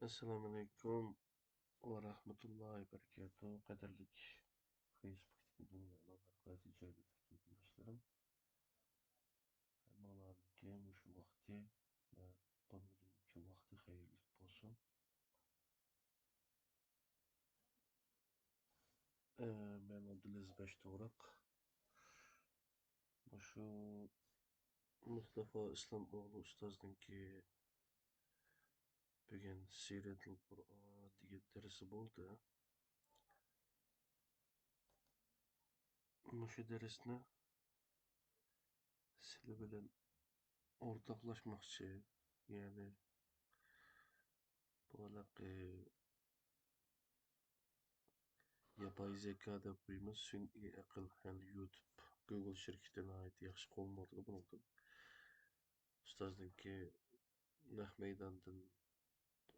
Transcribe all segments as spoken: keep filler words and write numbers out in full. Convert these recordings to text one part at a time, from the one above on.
ئەسسالامۇئەلەيكۇم ۋە رەھمەتۇللاھى ۋە بەرىكاتۇھ. قەدىرلىك فېيسبۇكتىكى دىنىي ئۇلامالار، قەدىرلىك جايدىكى قېرىنداشلىرىم. ھەممىڭلارنىڭكى مۇشۇ ۋاقتى ۋە بۇندىن كېيىنكى ۋاقتى خەيرلىك بولسۇن. ئە، مەن ئابدۇلئەزىز بەشتوغراق. مۇشۇ مۇستافا ئىسلام ئوغلى ئۇستازنىڭكى بۈگۈن سىرەتۇل قۇرئان دېگەن دەرسى بولدى. مۇشۇ دەرسنى سىلەر بىلەن ئورتاقلاشماقچى. يەنى بۇ ھېلىقى ياپاي زېكا دەپ قويىمىز، سۈنئىي ئەقىل، ھەل يۇتۇب، گۇگل شىركىتى ناھايىتى ياخشى قوللىنىۋاتىدۇ بۇنىڭدىن. ئۇستازنىڭكى نەق مەيداندىن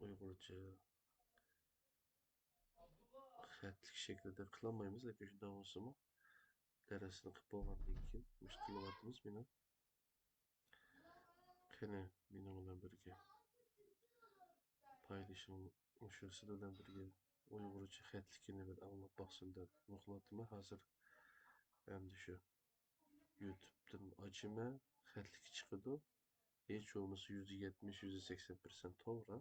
ئۇيغۇرچە خەتلىك شەكلىدە قىلالمايمىز، لېكىن شۇنداق بولسىمۇ دەرسنى قىلىپ بولغاندىن كېيىن مۇشۇ قىلىۋاتىمىز مېنى. قېنى مېنىڭ بىلەن بىرگە پايلىشىڭ، مۇشۇ سىلەر بىلەن بىرگە ئۇيغۇرچە خەتلىكىنى بىر ئاڭلاپ باقسۇن دەپ نۇقلىۋاتىمەن ھازىر. ئەمدى شۇ يۇتۇبتىن ئاچىمەن، خەتلىكى چىقىدۇ. ھېچ بولمىسا يۈزدە يەتمىش، يۈزدە سەكسەن پىرسەنت توغرا.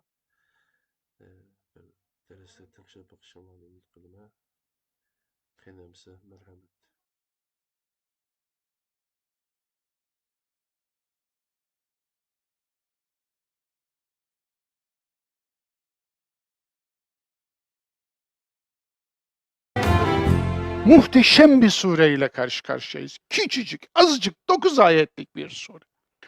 ئە، بىر دەرسلەر تەڭشەپ بېقىشىڭلارنى ئۈمىد قىلىمەن. قېنى ئەمسە، مەرھەمەت. Muhteşem bir sureyle karşı karşıyayız. Küçücük, azıcık, dokuz ayetlik bir sure.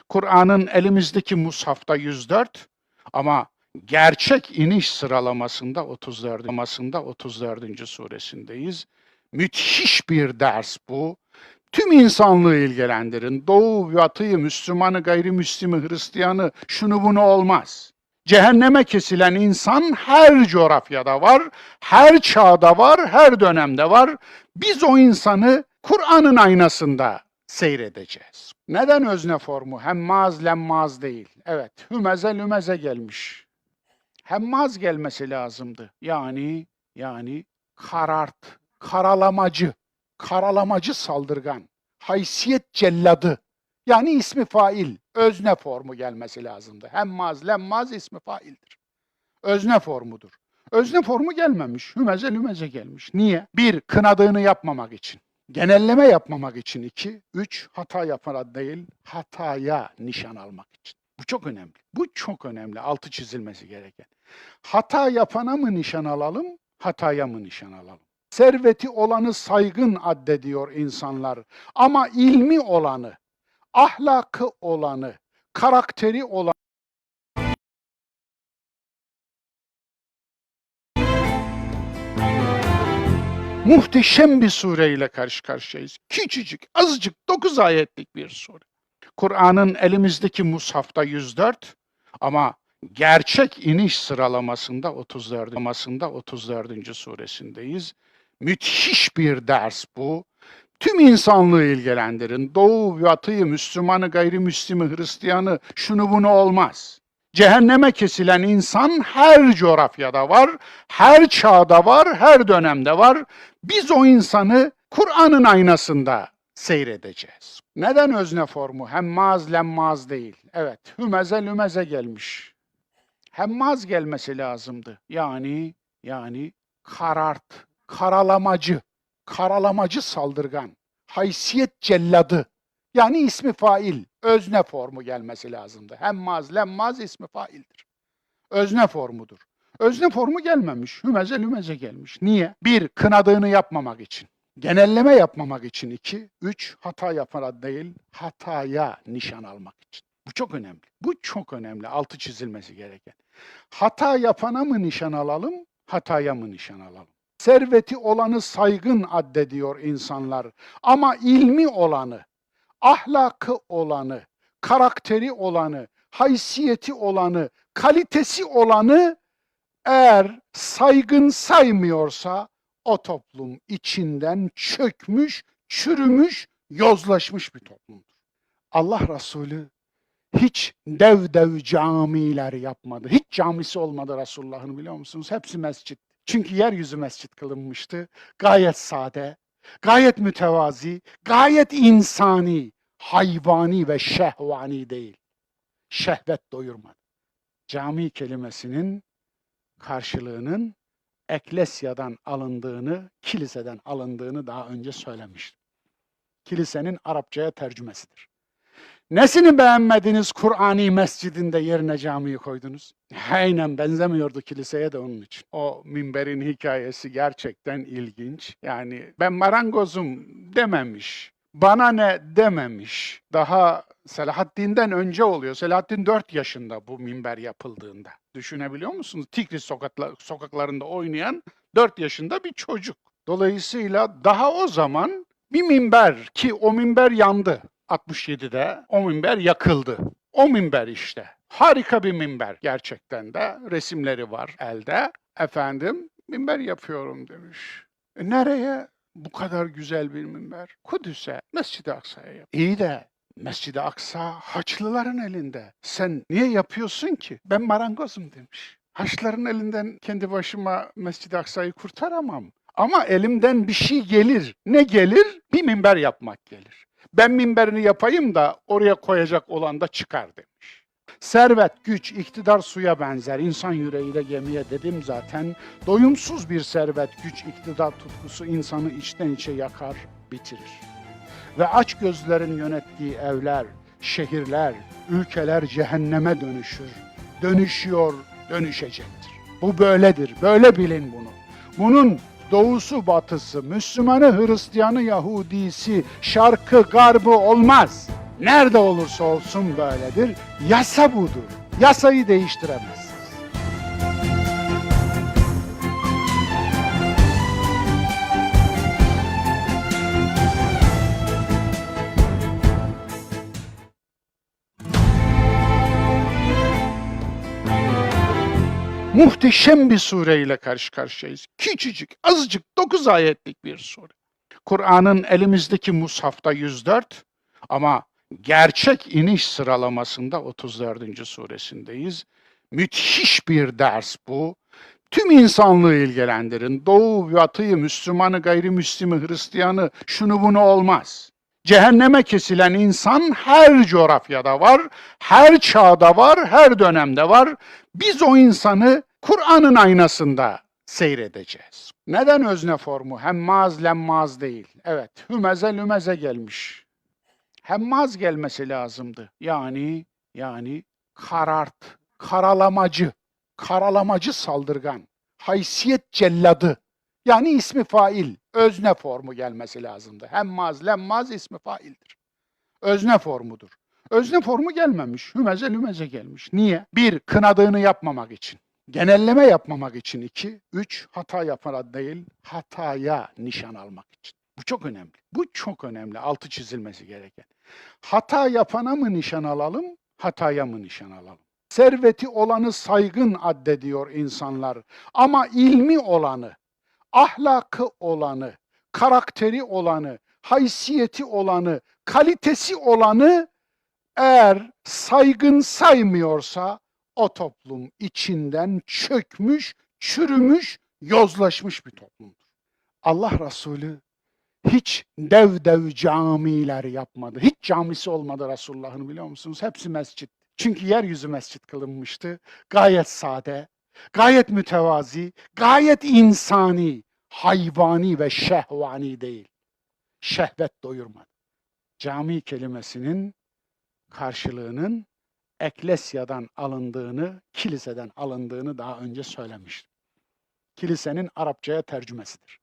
Kur'an'ın elimizdeki mushafta yüz dört, ama gerçek iniş sıralamasında otuz dört, sıralamasında otuz dördüncü suresindeyiz. Müthiş bir ders bu. Tüm insanlığı ilgilendirin. Doğu, batıyı, Müslümanı, gayrimüslimi, Hristiyanı, şunu bunu olmaz. Cehenneme kesilen insan her coğrafyada var, her çağda var, her dönemde var. Biz o insanı Kur'an'ın aynasında seyredeceğiz. Neden özne formu? Hemmaz, lemmaz değil. Evet, hümeze, lümeze gelmiş. Hemmaz gelmesi lazımdı. Yani, yani karart, karalamacı, karalamacı saldırgan, haysiyet celladı. Yani ismi fail, özne formu gelmesi lazımdı. Hemmaz, lemmaz ismi faildir. Özne formudur. Özne formu gelmemiş, hümeze lümeze gelmiş. Niye? Bir, kınadığını yapmamak için. Genelleme yapmamak için iki, üç, hata yapana değil, hataya nişan almak için. Bu çok önemli. Bu çok önemli, altı çizilmesi gereken. Hata yapana mı nişan alalım, hataya mı nişan alalım? Serveti olanı saygın addediyor insanlar. Ama ilmi olanı, ahlakı olanı, karakteri olanı Muhteşem bir sureyle karşı karşıyayız. Küçücük, azıcık, dokuz ayetlik bir sure. Kur'an'ın elimizdeki mushafta yüz dört, ama gerçek iniş sıralamasında otuz dördüncü, sıralamasında otuz dördüncü suresindeyiz. Müthiş bir ders bu. Tüm insanlığı ilgilendirin. Doğu, batıyı, Müslümanı, gayrimüslimi, Hristiyanı, şunu bunu olmaz. Cehenneme kesilen insan her coğrafyada var, her çağda var, her dönemde var. Biz o insanı Kur'an'ın aynasında seyredeceğiz. Neden özne formu? Hemmaz, lemmaz değil. Evet, hümeze, lümeze gelmiş. Hemmaz gelmesi lazımdı. Yani, yani karart, karalamacı, karalamacı saldırgan, haysiyet celladı. Yani ismi fail, özne formu gelmesi lazımdı. Hemmaz, lemmaz ismi faildir. Özne formudur. Özne formu gelmemiş, hümeze lümeze gelmiş. Niye? Bir, kınadığını yapmamak için. Genelleme yapmamak için iki, üç, hata yapana değil, hataya nişan almak için. Bu çok önemli. Bu çok önemli, altı çizilmesi gereken. Hata yapana mı nişan alalım, hataya mı nişan alalım? Serveti olanı saygın addediyor insanlar. Ama ilmi olanı, ahlakı olanı, karakteri olanı, haysiyeti olanı, kalitesi olanı eğer saygın saymıyorsa, o toplum içinden çökmüş, çürümüş, yozlaşmış bir toplumdur. Allah Resulü hiç dev dev camiler yapmadı. Hiç camisi olmadı Resulullah'ın, biliyor musunuz? Hepsi mescit. Çünkü yeryüzü mescit kılınmıştı. Gayet sade, gayet mütevazi, gayet insani, hayvani ve şehvani değil. Şehvet doyurmadı. Cami kelimesinin karşılığının eklesya'dan alındığını, kiliseden alındığını daha önce söylemiştim. Kilisenin Arapçaya tercümesidir. Nesini beğenmediniz Kur'ani mescidinde yerine camiyi koydunuz? Aynen, benzemiyordu kiliseye de onun için. O minberin hikayesi gerçekten ilginç. Yani ben marangozum dememiş. Bana ne dememiş. Daha Selahaddin'den önce oluyor. Selahaddin dört yaşında bu minber yapıldığında. Düşünebiliyor musunuz? Tikrit sokakla- sokaklarında oynayan dört yaşında bir çocuk. Dolayısıyla daha o zaman bir minber, ki o minber yandı altmış yedide, o minber yakıldı. O minber işte. Harika bir minber gerçekten de. Resimleri var elde. Efendim, minber yapıyorum demiş. E, nereye? Bu kadar güzel bir minber. Kudüs'e, Mescid-i Aksa'ya yap. İyi de Mescid-i Aksa Haçlıların elinde. Sen niye yapıyorsun ki? Ben marangozum demiş. Haçlıların elinden kendi başıma Mescid-i Aksa'yı kurtaramam. Ama elimden bir şey gelir. Ne gelir? Bir minber yapmak gelir. Ben minberini yapayım da oraya koyacak olan da çıkar demiş. Servet, güç, iktidar suya benzer. İnsan yüreği de gemiye dedim zaten. Doyumsuz bir servet, güç, iktidar tutkusu insanı içten içe yakar, bitirir. Ve aç gözlerin yönettiği evler, şehirler, ülkeler cehenneme dönüşür. Dönüşüyor, dönüşecektir. Bu böyledir. Böyle bilin bunu. Bunun doğusu, batısı, Müslümanı, Hristiyanı, Yahudisi, şarkı, garbı olmaz. Nerede olursa olsun böyledir. Yasa budur. Yasayı değiştiremezsiniz. Muhteşem bir sureyle karşı karşıyayız. Küçücük, azıcık, dokuz ayetlik bir sure. Kur'an'ın elimizdeki mushafta yüz dört ama gerçek iniş sıralamasında otuz dördüncü suresindeyiz. Müthiş bir ders bu. Tüm insanlığı ilgilendirin. Doğu, batıyı, Müslümanı, gayrimüslimi, Hristiyanı, şunu bunu olmaz. Cehenneme kesilen insan her coğrafyada var, her çağda var, her dönemde var. Biz o insanı Kur'an'ın aynasında seyredeceğiz. Neden özne formu? Hemmaz, lemmaz değil. Evet, hümeze, lümeze gelmiş. Hemmaz gelmesi lazımdı. Yani, yani karart, karalamacı, karalamacı saldırgan, haysiyet celladı. Yani ismi fail, özne formu gelmesi lazımdı. Hemmaz, lemmaz ismi faildir. Özne formudur. Özne formu gelmemiş, hümeze lümeze gelmiş. Niye? Bir, kınadığını yapmamak için. Genelleme yapmamak için iki, üç, hata yapana değil, hataya nişan almak için. Bu çok önemli. Bu çok önemli, altı çizilmesi gereken. Hata yapana mı nişan alalım, hataya mı nişan alalım? Serveti olanı saygın addediyor insanlar. Ama ilmi olanı, ahlakı olanı, karakteri olanı, haysiyeti olanı, kalitesi olanı eğer saygın saymıyorsa o toplum içinden çökmüş, çürümüş, yozlaşmış bir toplumdur. Allah Resulü hiç dev dev camiler yapmadı. Hiç camisi olmadı Resulullah'ın, biliyor musunuz? Hepsi mescit. Çünkü yeryüzü mescit kılınmıştı. Gayet sade, gayet mütevazi, gayet insani, hayvani ve şehvani değil. Şehvet doyurmadı. Cami kelimesinin karşılığının eklesya'dan alındığını, kiliseden alındığını daha önce söylemiştim. Kilisenin Arapçaya tercümesidir.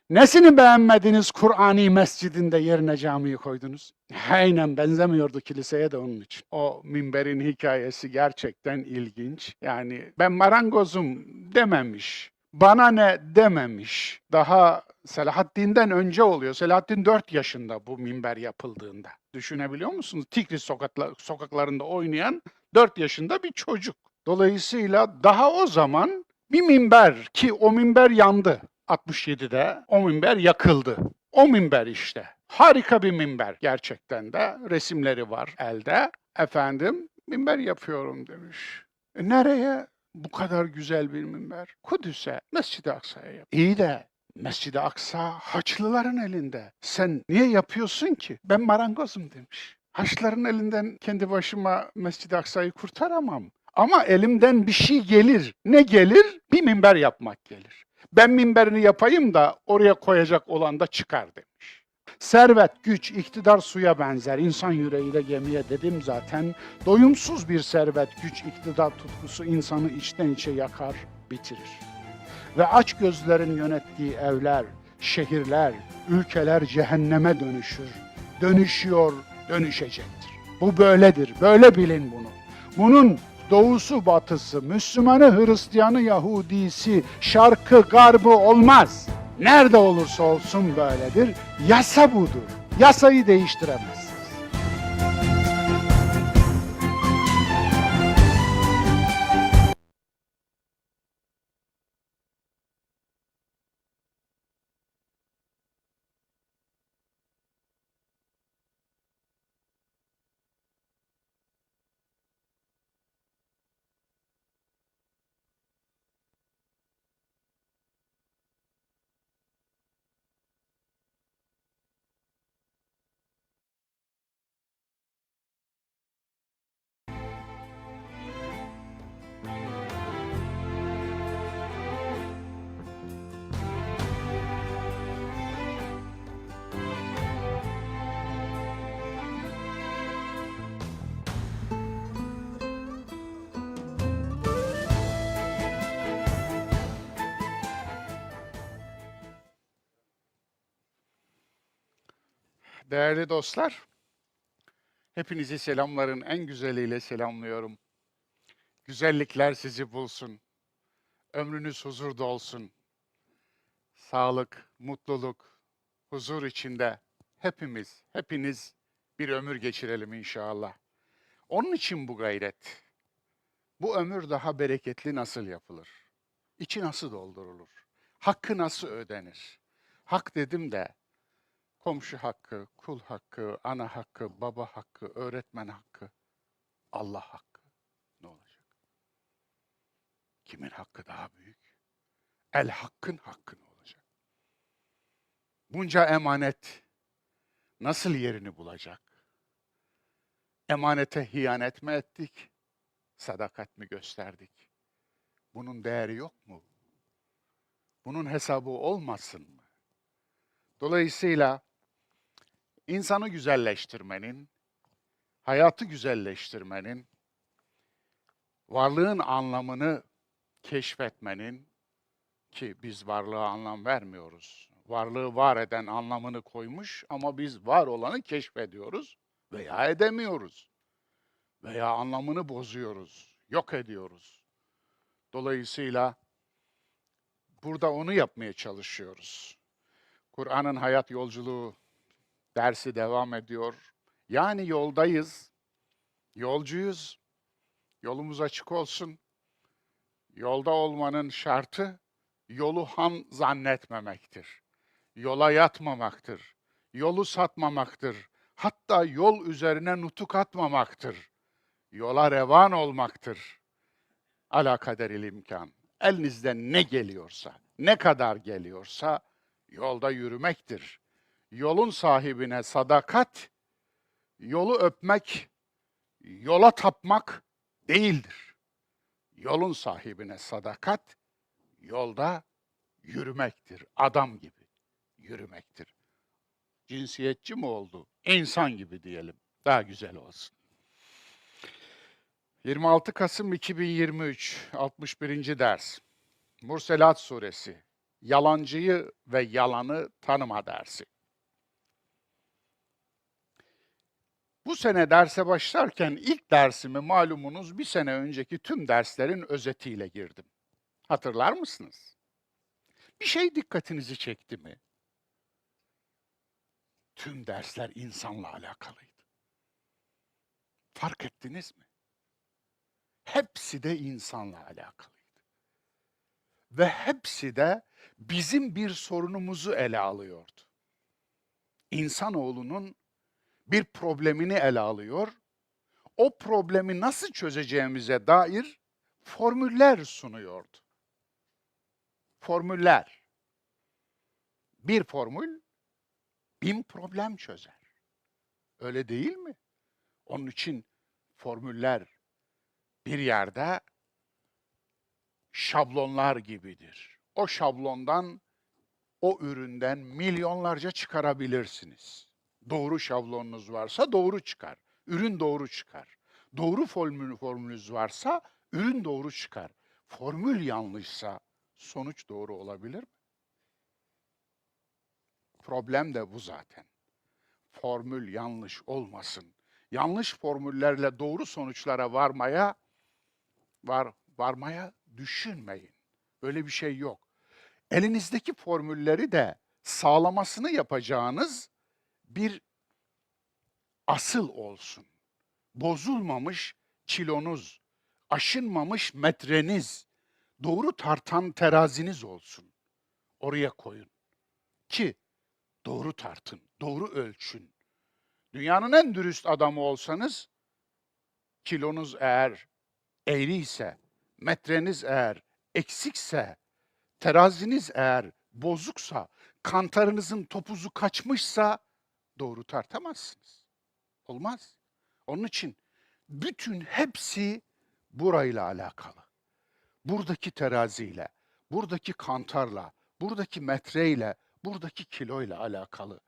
Nesini beğenmediniz Kur'ani mescidinde yerine camiyi koydunuz? Aynen, benzemiyordu kiliseye de onun için. O minberin hikayesi gerçekten ilginç. Yani ben marangozum dememiş. Bana ne dememiş. Daha Selahaddin'den önce oluyor. Selahaddin dört yaşında bu minber yapıldığında. Düşünebiliyor musunuz? Tikrit sokakla- sokaklarında oynayan dört yaşında bir çocuk. Dolayısıyla daha o zaman bir minber, ki o minber yandı altmış yedide, o minber yakıldı. O minber işte. Harika bir minber gerçekten de. Resimleri var elde. Efendim, minber yapıyorum demiş. E, nereye? Bu kadar güzel bir minber. Kudüs'e, Mescid-i Aksa'ya yap. İyi de Mescid-i Aksa Haçlıların elinde. Sen niye yapıyorsun ki? Ben marangozum demiş. Haçlıların elinden kendi başıma Mescid-i Aksa'yı kurtaramam. Ama elimden bir şey gelir. Ne gelir? Bir minber yapmak gelir. Ben minberini yapayım da oraya koyacak olan da çıkar demiş. Servet, güç, iktidar suya benzer. İnsan yüreği de gemiye dedim zaten. Doyumsuz bir servet, güç, iktidar tutkusu insanı içten içe yakar, bitirir. Ve aç gözlerin yönettiği evler, şehirler, ülkeler cehenneme dönüşür. Dönüşüyor, dönüşecektir. Bu böyledir. Böyle bilin bunu. Bunun doğusu batısı, Müslümanı Hristiyanı Yahudisi, şarkı garbı olmaz. Nerede olursa olsun böyledir. Yasa budur. Yasayı değiştiremezsiniz. Değerli dostlar, hepinizi selamların en güzeliyle selamlıyorum. Güzellikler sizi bulsun. Ömrünüz huzur dolsun. Sağlık, mutluluk, huzur içinde hepimiz, hepiniz bir ömür geçirelim inşallah. Onun için bu gayret. Bu ömür daha bereketli nasıl yapılır? İçi nasıl doldurulur? Hakkı nasıl ödenir? Hak dedim de komşu hakkı, kul hakkı, ana hakkı, baba hakkı, öğretmen hakkı, Allah hakkı ne olacak? Kimin hakkı daha büyük? El hakkın hakkı ne olacak? Bunca emanet nasıl yerini bulacak? Emanete hiyanet mi ettik? Sadakat mi gösterdik? Bunun değeri yok mu? Bunun hesabı olmasın mı? Dolayısıyla insanı güzelleştirmenin, hayatı güzelleştirmenin, varlığın anlamını keşfetmenin, ki biz varlığa anlam vermiyoruz. Varlığı var eden anlamını koymuş ama biz var olanı keşfediyoruz veya edemiyoruz. Veya anlamını bozuyoruz, yok ediyoruz. Dolayısıyla burada onu yapmaya çalışıyoruz. Kur'an'ın hayat yolculuğu dersi devam ediyor. Yani yoldayız, yolcuyuz. Yolumuz açık olsun. Yolda olmanın şartı yolu han zannetmemektir. Yola yatmamaktır. Yolu satmamaktır. Hatta yol üzerine nutuk atmamaktır. Yola revan olmaktır. Ala kaderil imkan. Elinizden ne geliyorsa, ne kadar geliyorsa yolda yürümektir. Yolun sahibine sadakat, yolu öpmek, yola tapmak değildir. Yolun sahibine sadakat, yolda yürümektir. Adam gibi yürümektir. Cinsiyetçi mi oldu? İnsan gibi diyelim. Daha güzel olsun. Yirmi altı Kasım iki bin yirmi üç, altmış birinci ders. Murselat suresi. Yalancıyı ve yalanı tanıma dersi. Bu sene derse başlarken ilk dersimi malumunuz bir sene önceki tüm derslerin özetiyle girdim. Hatırlar mısınız? Bir şey dikkatinizi çekti mi? Tüm dersler insanla alakalıydı. Fark ettiniz mi? Hepsi de insanla alakalıydı. Ve hepsi de bizim bir sorunumuzu ele alıyordu. İnsanoğlunun bir problemini ele alıyor, o problemi nasıl çözeceğimize dair formüller sunuyordu. Formüller. Bir formül bin problem çözer. Öyle değil mi? Onun için formüller bir yerde şablonlar gibidir. O şablondan, o üründen milyonlarca çıkarabilirsiniz. Doğru şablonunuz varsa doğru çıkar. Ürün doğru çıkar. Doğru formül, formülünüz varsa ürün doğru çıkar. Formül yanlışsa sonuç doğru olabilir mi? Problem de bu zaten. Formül yanlış olmasın. Yanlış formüllerle doğru sonuçlara varmaya var, varmaya düşünmeyin. Öyle bir şey yok. Elinizdeki formülleri de sağlamasını yapacağınız bir asıl olsun. Bozulmamış kilonuz, aşınmamış metreniz, doğru tartan teraziniz olsun. Oraya koyun. Ki doğru tartın, doğru ölçün. Dünyanın en dürüst adamı olsanız, kilonuz eğer eğri ise, metreniz eğer eksikse, teraziniz eğer bozuksa, kantarınızın topuzu kaçmışsa doğru tartamazsınız. Olmaz. Onun için bütün hepsi burayla alakalı. Buradaki teraziyle, buradaki kantarla, buradaki metreyle, buradaki kiloyla alakalı.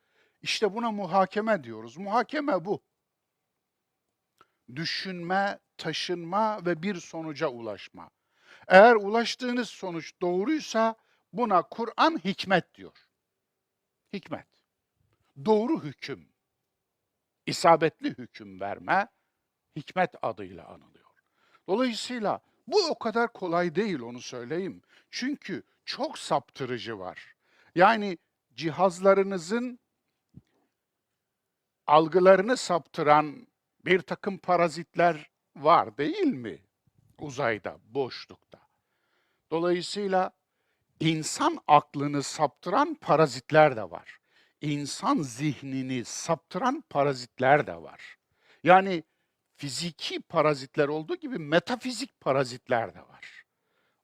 İşte buna muhakeme diyoruz. Muhakeme bu. Düşünme, taşınma ve bir sonuca ulaşma. Eğer ulaştığınız sonuç doğruysa buna Kur'an hikmet diyor. Hikmet. Doğru hüküm, isabetli hüküm verme hikmet adıyla anılıyor. Dolayısıyla bu o kadar kolay değil, onu söyleyeyim. Çünkü çok saptırıcı var. Yani cihazlarınızın algılarını saptıran bir takım parazitler var değil mi? Uzayda, boşlukta. Dolayısıyla insan aklını saptıran parazitler de var. İnsan zihnini saptıran parazitler de var. Yani fiziki parazitler olduğu gibi metafizik parazitler de var.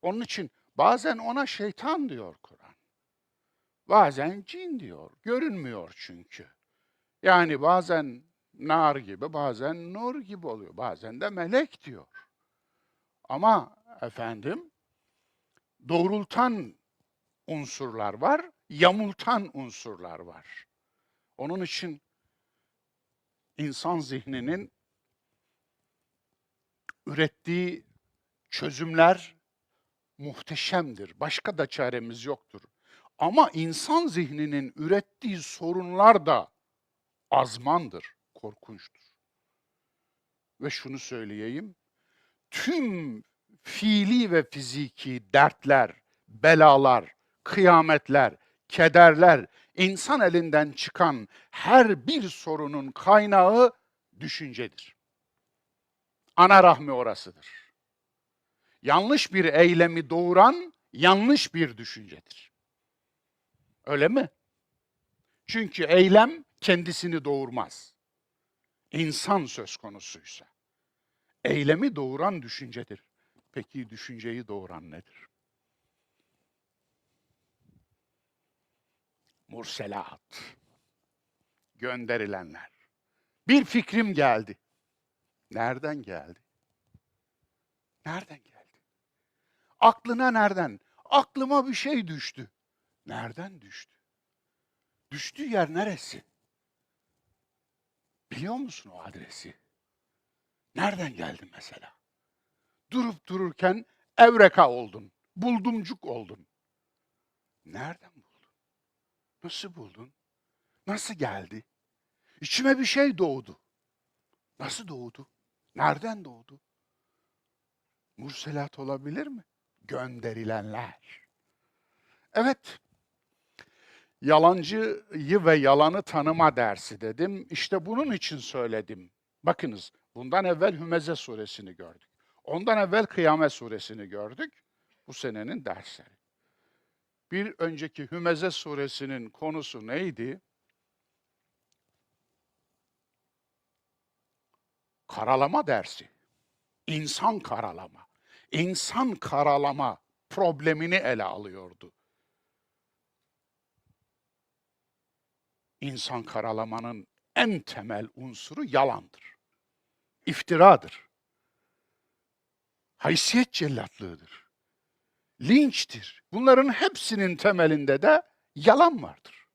Onun için bazen ona şeytan diyor Kur'an. Bazen cin diyor. Görünmüyor çünkü. Yani bazen nar gibi, bazen nur gibi oluyor. Bazen de melek diyor. Ama efendim, doğrultan unsurlar var, yamultan unsurlar var. Onun için insan zihninin ürettiği çözümler muhteşemdir. Başka da çaremiz yoktur. Ama insan zihninin ürettiği sorunlar da azmandır, korkunçtur. Ve şunu söyleyeyim, tüm fiili ve fiziki dertler, belalar, kıyametler, kederler, insan elinden çıkan her bir sorunun kaynağı düşüncedir. Ana rahmi orasıdır. Yanlış bir eylemi doğuran yanlış bir düşüncedir. Öyle mi? Çünkü eylem kendisini doğurmaz. İnsan söz konusuysa. Eylemi doğuran düşüncedir. Peki düşünceyi doğuran nedir? Murselat. Gönderilenler. Bir fikrim geldi. Nereden geldi? Nereden geldi? Aklına nereden? Aklıma bir şey düştü. Nereden düştü? Düştüğü yer neresi? Biliyor musun o adresi? Nereden geldi mesela? Durup dururken evreka oldun, buldumcuk oldun. Nereden buldun? Nasıl buldun? Nasıl geldi? İçime bir şey doğdu. Nasıl doğdu? Nereden doğdu? Murselat olabilir mi? Gönderilenler. Evet, yalancıyı ve yalanı tanıma dersi dedim. İşte bunun için söyledim. Bakınız, bundan evvel Hümeze suresini gördük. Ondan evvel Kıyamet suresini gördük. Bu senenin dersleri. Bir önceki Hümeze suresinin konusu neydi? karalama dersi, insan karalama, insan karalama problemini ele alıyordu. İnsan karalamanın en temel unsuru yalandır, iftiradır, haysiyet cellatlığıdır, linçtir. Bunların hepsinin temelinde de yalan vardır.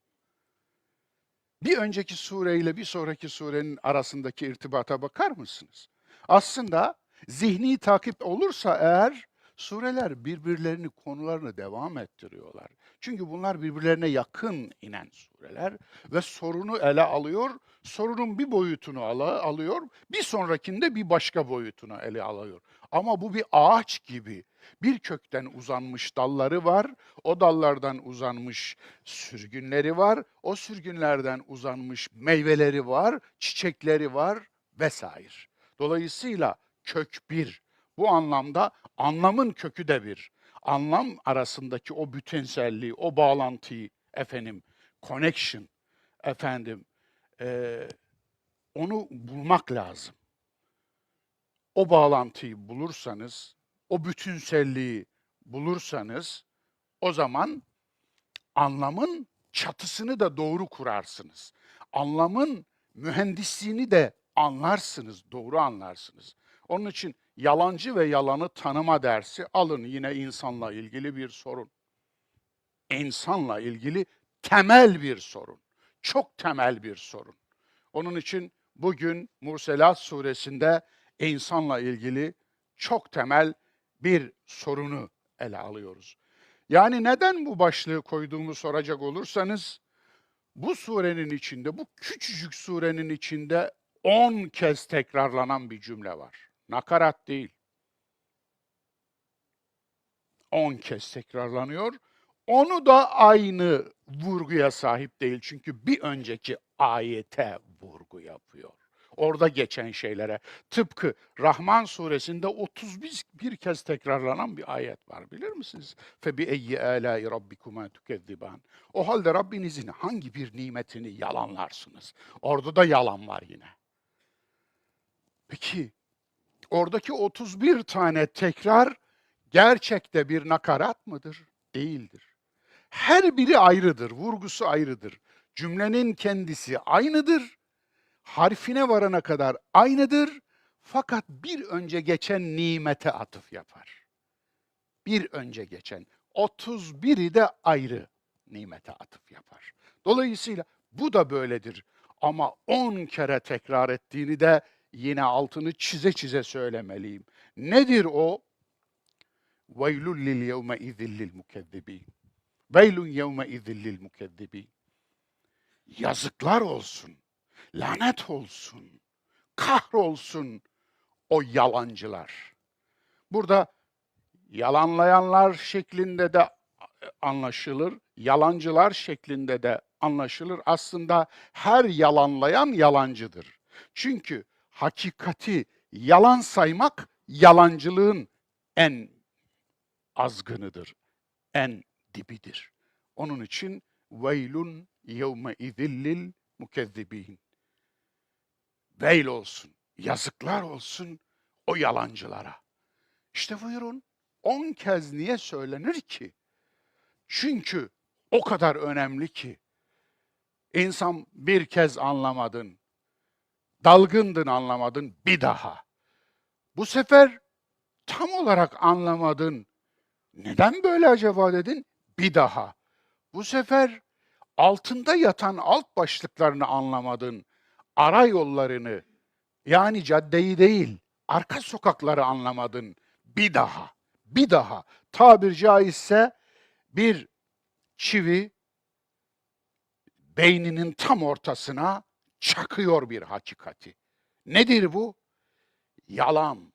Bir önceki sureyle bir sonraki surenin arasındaki irtibata bakar mısınız? Aslında zihni takip olursa eğer, sureler birbirlerini, konularını devam ettiriyorlar. Çünkü bunlar birbirlerine yakın inen sureler ve sorunu ele alıyor, sorunun bir boyutunu ala- alıyor, bir sonrakinde bir başka boyutunu ele alıyor. Ama bu bir ağaç gibi, bir kökten uzanmış dalları var, o dallardan uzanmış sürgünleri var, o sürgünlerden uzanmış meyveleri var, çiçekleri var vesaire. Dolayısıyla kök bir. Bu anlamda anlamın kökü de bir. Anlam arasındaki o bütünselliği, o bağlantıyı, efendim, connection, efendim, e, onu bulmak lazım. O bağlantıyı bulursanız, o bütünselliği bulursanız, o zaman anlamın çatısını da doğru kurarsınız. Anlamın mühendisliğini de anlarsınız, doğru anlarsınız. Onun için yalancı ve yalanı tanıma dersi alın, yine insanla ilgili bir sorun. İnsanla ilgili temel bir sorun. Çok temel bir sorun. Onun için bugün Murselat suresinde insanla ilgili çok temel bir sorunu ele alıyoruz. Yani neden bu başlığı koyduğumu soracak olursanız, bu surenin içinde, bu küçücük surenin içinde on kez tekrarlanan bir cümle var. Nakarat değil. On kez tekrarlanıyor. Onu da aynı vurguya sahip değil. Çünkü bir önceki ayete vurgu yapıyor. Orada geçen şeylere. Tıpkı Rahman suresinde otuz bir kez tekrarlanan bir ayet var. Bilir misiniz? "Fe bi eyyi alâi rabbikuma tukezziban." O halde Rabbinizin hangi bir nimetini yalanlarsınız? Orada da yalan var yine. Peki, oradaki otuz bir tane tekrar gerçekte bir nakarat mıdır? Değildir. Her biri ayrıdır, vurgusu ayrıdır. Cümlenin kendisi aynıdır, harfine varana kadar aynıdır. Fakat bir önce geçen nimete atıf yapar. Bir önce geçen, otuz biri de ayrı nimete atıf yapar. Dolayısıyla bu da böyledir. Ama on kere tekrar ettiğini de yine altını çize çize söylemeliyim. Nedir o? "Veylun lil yevme izin lil mukezzibin." "Veylun yevme izin lil mukezzibin." Yazıklar olsun, lanet olsun, kahrolsun o yalancılar. Burada yalanlayanlar şeklinde de anlaşılır, yalancılar şeklinde de anlaşılır. Aslında her yalanlayan yalancıdır. Çünkü hakikati yalan saymak yalancılığın en azgınıdır, en dibidir. Onun için "Veylun yevme izin lil mukezzibin." Veil olsun, yazıklar olsun o yalancılara. İşte buyurun, on kez niye söylenir ki? Çünkü o kadar önemli ki. İnsan bir kez anlamadın, dalgındın, anlamadın, bir daha. Bu sefer tam olarak anlamadın. "Neden böyle acaba?" dedin, bir daha. Bu sefer altında yatan alt başlıklarını anlamadın. Ara yollarını, yani caddeyi değil, arka sokakları anlamadın. Bir daha, bir daha. Tabir caizse bir çivi beyninin tam ortasına çakıyor bir hakikati. Nedir bu? Yalan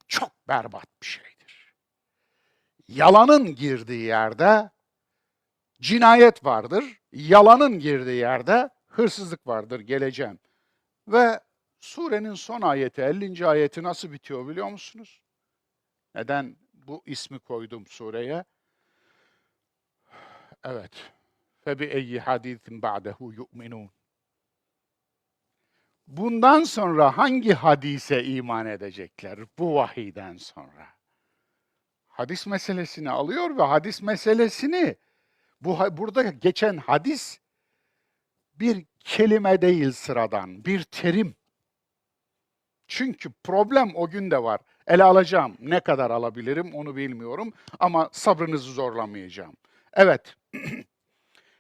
çok berbat bir şeydir. Yalanın girdiği yerde cinayet vardır. Yalanın girdiği yerde hırsızlık vardır. Geleceğim. Ve surenin son ayeti, ellinci ayeti nasıl bitiyor biliyor musunuz? Neden bu ismi koydum sureye? Evet. "Fe bi eyyi hadisin ba'dehu yu'minun." Bundan sonra hangi hadise iman edecekler bu vahiyden sonra? Hadis meselesini alıyor ve hadis meselesini, bu ha-, burada geçen hadis bir kelime değil sıradan, bir terim. Çünkü problem o gün de var. Ele alacağım. Ne kadar alabilirim onu bilmiyorum. Ama sabrınızı zorlamayacağım. Evet.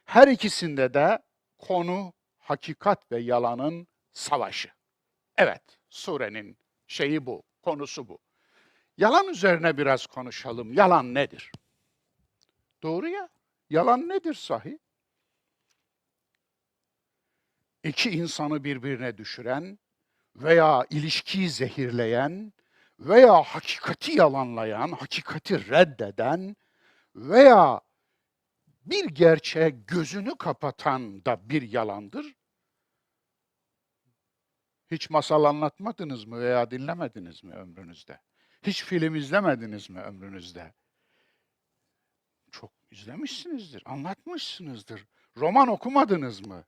Her ikisinde de konu hakikat ve yalanın savaşı. Evet, surenin şeyi bu, konusu bu. Yalan üzerine biraz konuşalım. Yalan nedir? Doğru ya. Yalan nedir sahi? İki insanı birbirine düşüren veya ilişkiyi zehirleyen veya hakikati yalanlayan, hakikati reddeden veya bir gerçeğe gözünü kapatan da bir yalandır. Hiç masal anlatmadınız mı veya dinlemediniz mi ömrünüzde? Hiç film izlemediniz mi ömrünüzde? Çok izlemişsinizdir, anlatmışsınızdır. Roman okumadınız mı?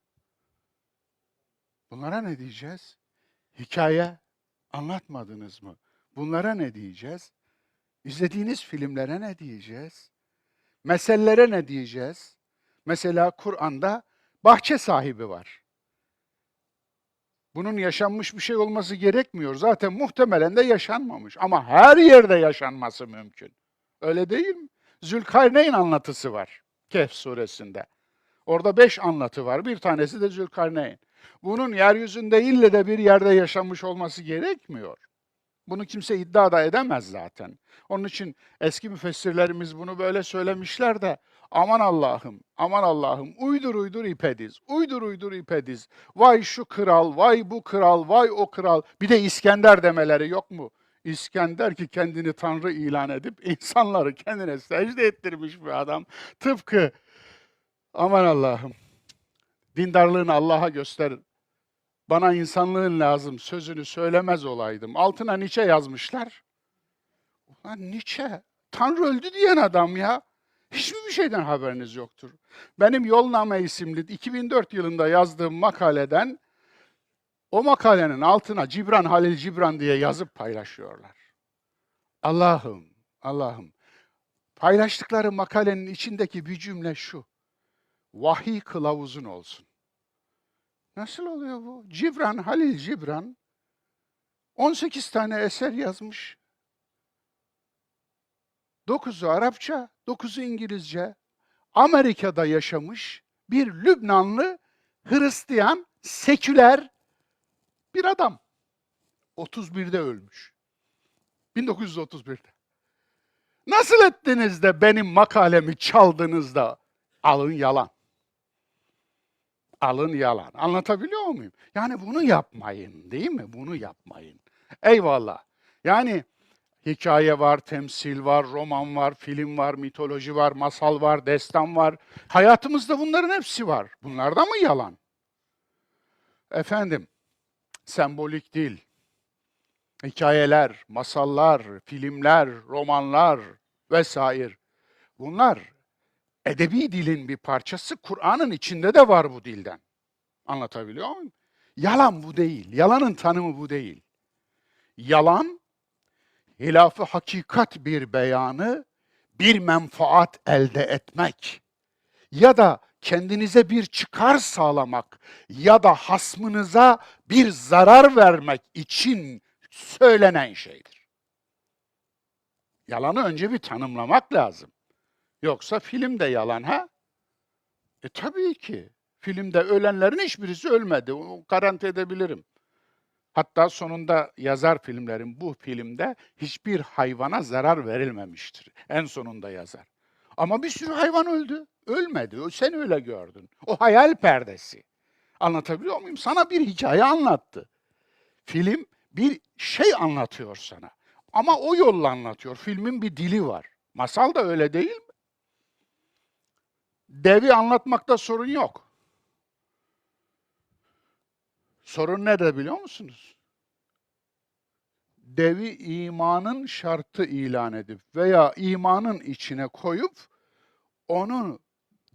Bunlara ne diyeceğiz? Hikaye anlatmadınız mı? Bunlara ne diyeceğiz? İzlediğiniz filmlere ne diyeceğiz? Mesellere ne diyeceğiz? Mesela Kur'an'da bahçe sahibi var. Bunun yaşanmış bir şey olması gerekmiyor. Zaten muhtemelen de yaşanmamış. Ama her yerde yaşanması mümkün. Öyle değil mi? Zülkarneyn anlatısı var Kehf suresinde. Orada beş anlatı var. Bir tanesi de Zülkarneyn. Bunun yeryüzünde ille de bir yerde yaşamış olması gerekmiyor. Bunu kimse iddia da edemez zaten. Onun için eski müfessirlerimiz bunu böyle söylemişler de, "Aman Allah'ım, aman Allah'ım, uydur uydur ipe diz, uydur uydur ipe diz. Vay şu kral, vay bu kral, vay o kral." Bir de İskender demeleri yok mu? İskender ki kendini Tanrı ilan edip insanları kendine secde ettirmiş bir adam. Tıpkı "Aman Allah'ım, dindarlığını Allah'a göster, bana insanlığın lazım" sözünü söylemez olaydım. Altına Nietzsche yazmışlar. Ulan Nietzsche, Tanrı öldü diyen adam ya. Hiçbir şeyden haberiniz yoktur. Benim Yolname isimli iki bin dört yılında yazdığım makaleden o makalenin altına Cibran, Halil Cibran diye yazıp paylaşıyorlar. Allah'ım, Allah'ım. Paylaştıkları makalenin içindeki bir cümle şu: "Vahiy kılavuzun olsun." Nasıl oluyor bu? Cibran, Halil Cibran on sekiz tane eser yazmış. Dokuzu Arapça, dokuzu İngilizce. Amerika'da yaşamış bir Lübnanlı Hristiyan, seküler bir adam. Otuz birde ölmüş. Bin dokuz yüz otuz birde. Nasıl ettiniz de benim makalemi çaldınız da? Alın yalan. Alın yalan. Anlatabiliyor muyum? Yani bunu yapmayın, değil mi? Bunu yapmayın. Eyvallah. Yani hikaye var, temsil var, roman var, film var, mitoloji var, masal var, destan var. Hayatımızda bunların hepsi var. Bunlar da mı yalan? Efendim, sembolik dil, hikayeler, masallar, filmler, romanlar vesaire. Bunlar edebi dilin bir parçası. Kur'an'ın içinde de var bu dilden. Anlatabiliyor muyum? Yalan bu değil. Yalanın tanımı bu değil. Yalan, hilafı hakikat bir beyanı, bir menfaat elde etmek ya da kendinize bir çıkar sağlamak ya da hasmınıza bir zarar vermek için söylenen şeydir. Yalanı önce bir tanımlamak lazım. Yoksa film de yalan ha? E, tabii ki. Filmde ölenlerin hiçbirisi ölmedi. Onu garanti edebilirim. Hatta sonunda yazar filmlerin bu filmde hiçbir hayvana zarar verilmemiştir. En sonunda yazar. Ama bir sürü hayvan öldü. Ölmedi. O, sen öyle gördün. O hayal perdesi. Anlatabiliyor muyum? Sana bir hikaye anlattı. Film bir şey anlatıyor sana. Ama o yolla anlatıyor. Filmin bir dili var. Masal da öyle değil mi? Devi anlatmakta sorun yok. Sorun ne de biliyor musunuz? Devi imanın şartı ilan edip veya imanın içine koyup onu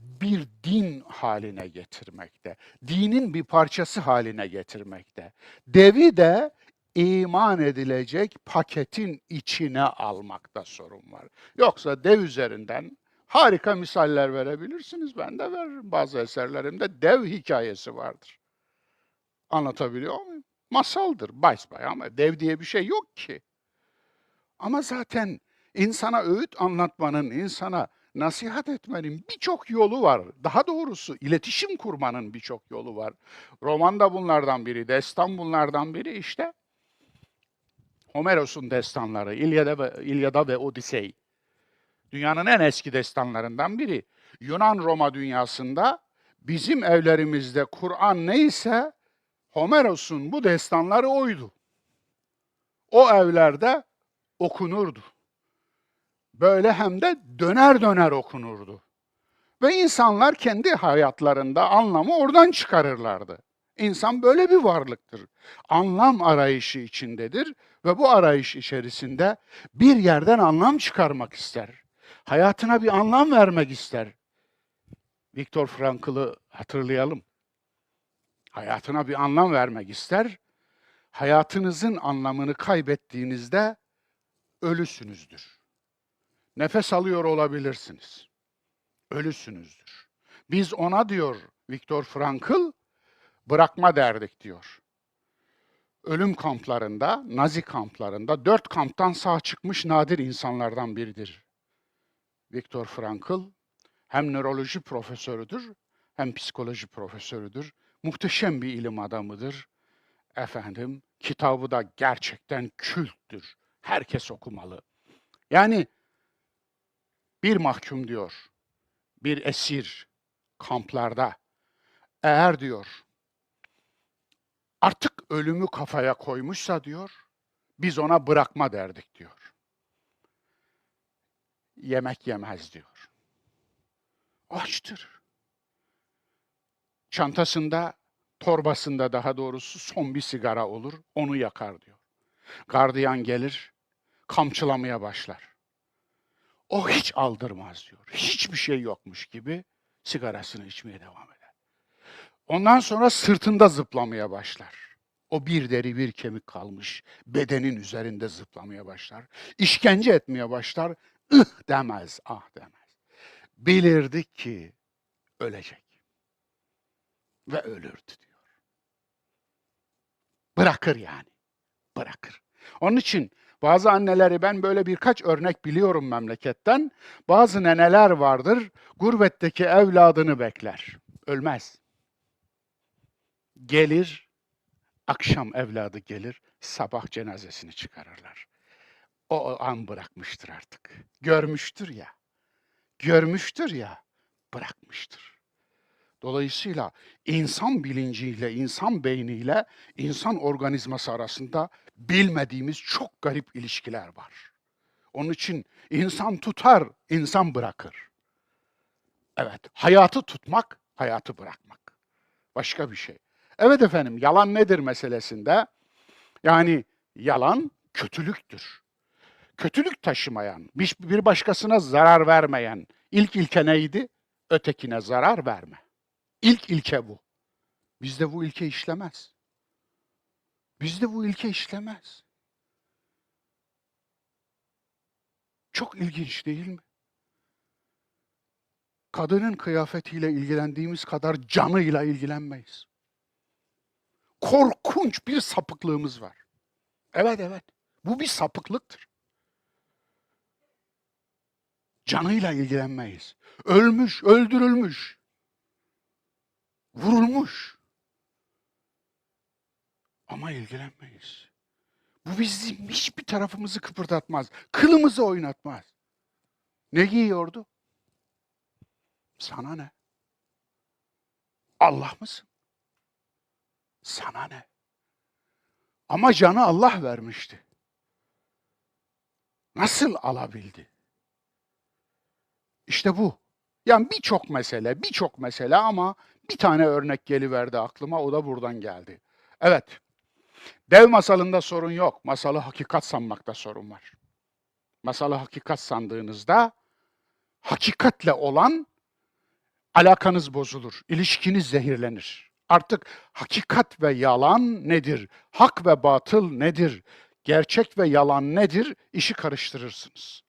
bir din haline getirmekte, dinin bir parçası haline getirmekte. Devi de iman edilecek paketin içine almakta sorun var. Yoksa dev üzerinden harika misaller verebilirsiniz. Ben de veririm. Bazı eserlerimde dev hikayesi vardır. Anlatabiliyor muyum? Masaldır, basbaya, ama dev diye bir şey yok ki. Ama zaten insana öğüt anlatmanın, insana nasihat etmenin birçok yolu var. Daha doğrusu iletişim kurmanın birçok yolu var. Roman da bunlardan biri, destan bunlardan biri işte. Homeros'un destanları, İlyada ve, İlyada ve Odisey. Dünyanın en eski destanlarından biri. Yunan Roma dünyasında bizim evlerimizde Kur'an neyse Homeros'un bu destanları oydu. O evlerde okunurdu. Böyle hem de döner döner okunurdu. Ve insanlar kendi hayatlarında anlamı oradan çıkarırlardı. İnsan böyle bir varlıktır. Anlam arayışı içindedir ve bu arayış içerisinde bir yerden anlam çıkarmak ister. Hayatına bir anlam vermek ister. Viktor Frankl'ı hatırlayalım. Hayatına bir anlam vermek ister. Hayatınızın anlamını kaybettiğinizde ölüsünüzdür. Nefes alıyor olabilirsiniz. Ölüsünüzdür. Biz ona, diyor Viktor Frankl, bırakma derdik, diyor. Ölüm kamplarında, Nazi kamplarında dört kamptan sağ çıkmış nadir insanlardan biridir Viktor Frankl. Hem nöroloji profesörüdür, hem psikoloji profesörüdür. Muhteşem bir ilim adamıdır. Efendim, kitabı da gerçekten külttür. Herkes okumalı. Yani bir mahkum, diyor, bir esir kamplarda eğer, diyor, artık ölümü kafaya koymuşsa, diyor, biz ona bırakma derdik, diyor. Yemek yemez, diyor. Açtır. Çantasında, torbasında daha doğrusu, son bir sigara olur, onu yakar, diyor. Gardiyan gelir, kamçılamaya başlar. O hiç aldırmaz, diyor. Hiçbir şey yokmuş gibi sigarasını içmeye devam eder. Ondan sonra sırtında zıplamaya başlar. O bir deri bir kemik kalmış bedenin üzerinde zıplamaya başlar. İşkence etmeye başlar. Ih demez, ah demez. Bilirdik ki ölecek. Ve ölürdü, diyor. Bırakır yani. Bırakır. Onun için bazı anneleri, ben böyle birkaç örnek biliyorum memleketten. Bazı neneler vardır, gurbetteki evladını bekler. Ölmez. Gelir, akşam evladı gelir, sabah cenazesini çıkarırlar. O, o an bırakmıştır artık. Görmüştür ya. Görmüştür ya, bırakmıştır. Dolayısıyla insan bilinciyle, insan beyniyle insan organizması arasında bilmediğimiz çok garip ilişkiler var. Onun için insan tutar, insan bırakır. Evet, hayatı tutmak, hayatı bırakmak. Başka bir şey. Evet efendim, yalan nedir meselesinde, yani yalan kötülüktür. Kötülük taşımayan, bir, bir başkasına zarar vermeyen ilk ilke neydi? Ötekine zarar verme. İlk ilke bu. Bizde bu ilke işlemez. Bizde bu ilke işlemez. Çok ilginç değil mi? Kadının kıyafetiyle ilgilendiğimiz kadar canıyla ilgilenmeyiz. Korkunç bir sapıklığımız var. Evet, evet. Bu bir sapıklıktır. Canıyla ilgilenmeyiz. Ölmüş, öldürülmüş, vurulmuş. Ama ilgilenmeyiz. Bu bizim hiçbir tarafımızı kıpırdatmaz. Kılımızı oynatmaz. Ne giyiyordu? Sana ne? Allah mısın? Sana ne? Ama canı Allah vermişti. Nasıl alabildi? İşte bu. Yani birçok mesele, birçok mesele ama bir tane örnek geliverdi aklıma, o da buradan geldi. Evet, dev masalında sorun yok, masalı hakikat sanmakta sorun var. Masalı hakikat sandığınızda hakikatle olan Alakanız bozulur, ilişkiniz zehirlenir. Artık hakikat ve yalan nedir, hak ve batıl nedir, gerçek ve yalan nedir, işi karıştırırsınız.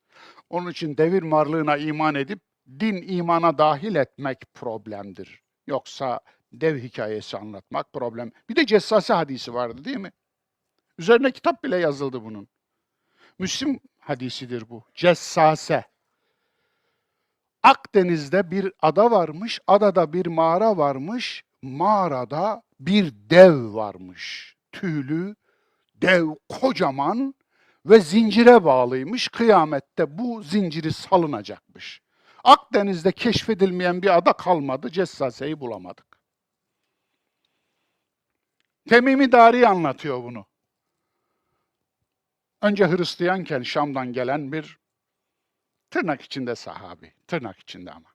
Onun için devir varlığına iman edip din imana dahil etmek problemdir. Yoksa dev hikayesi anlatmak problem. Bir de Cessase hadisi vardı, değil mi? Üzerine kitap bile yazıldı bunun. Müslim hadisidir bu. Cessase. Akdeniz'de bir ada varmış, adada bir mağara varmış, mağarada bir dev varmış. Tüylü, dev, kocaman ve zincire bağlıymış. Kıyamette bu zinciri salınacakmış. Akdeniz'de keşfedilmeyen bir ada kalmadı, Cessase'yi bulamadık. Temimi Dari anlatıyor bunu. Önce Hristiyanken Şam'dan gelen bir, tırnak içinde, sahabi, tırnak içinde ama.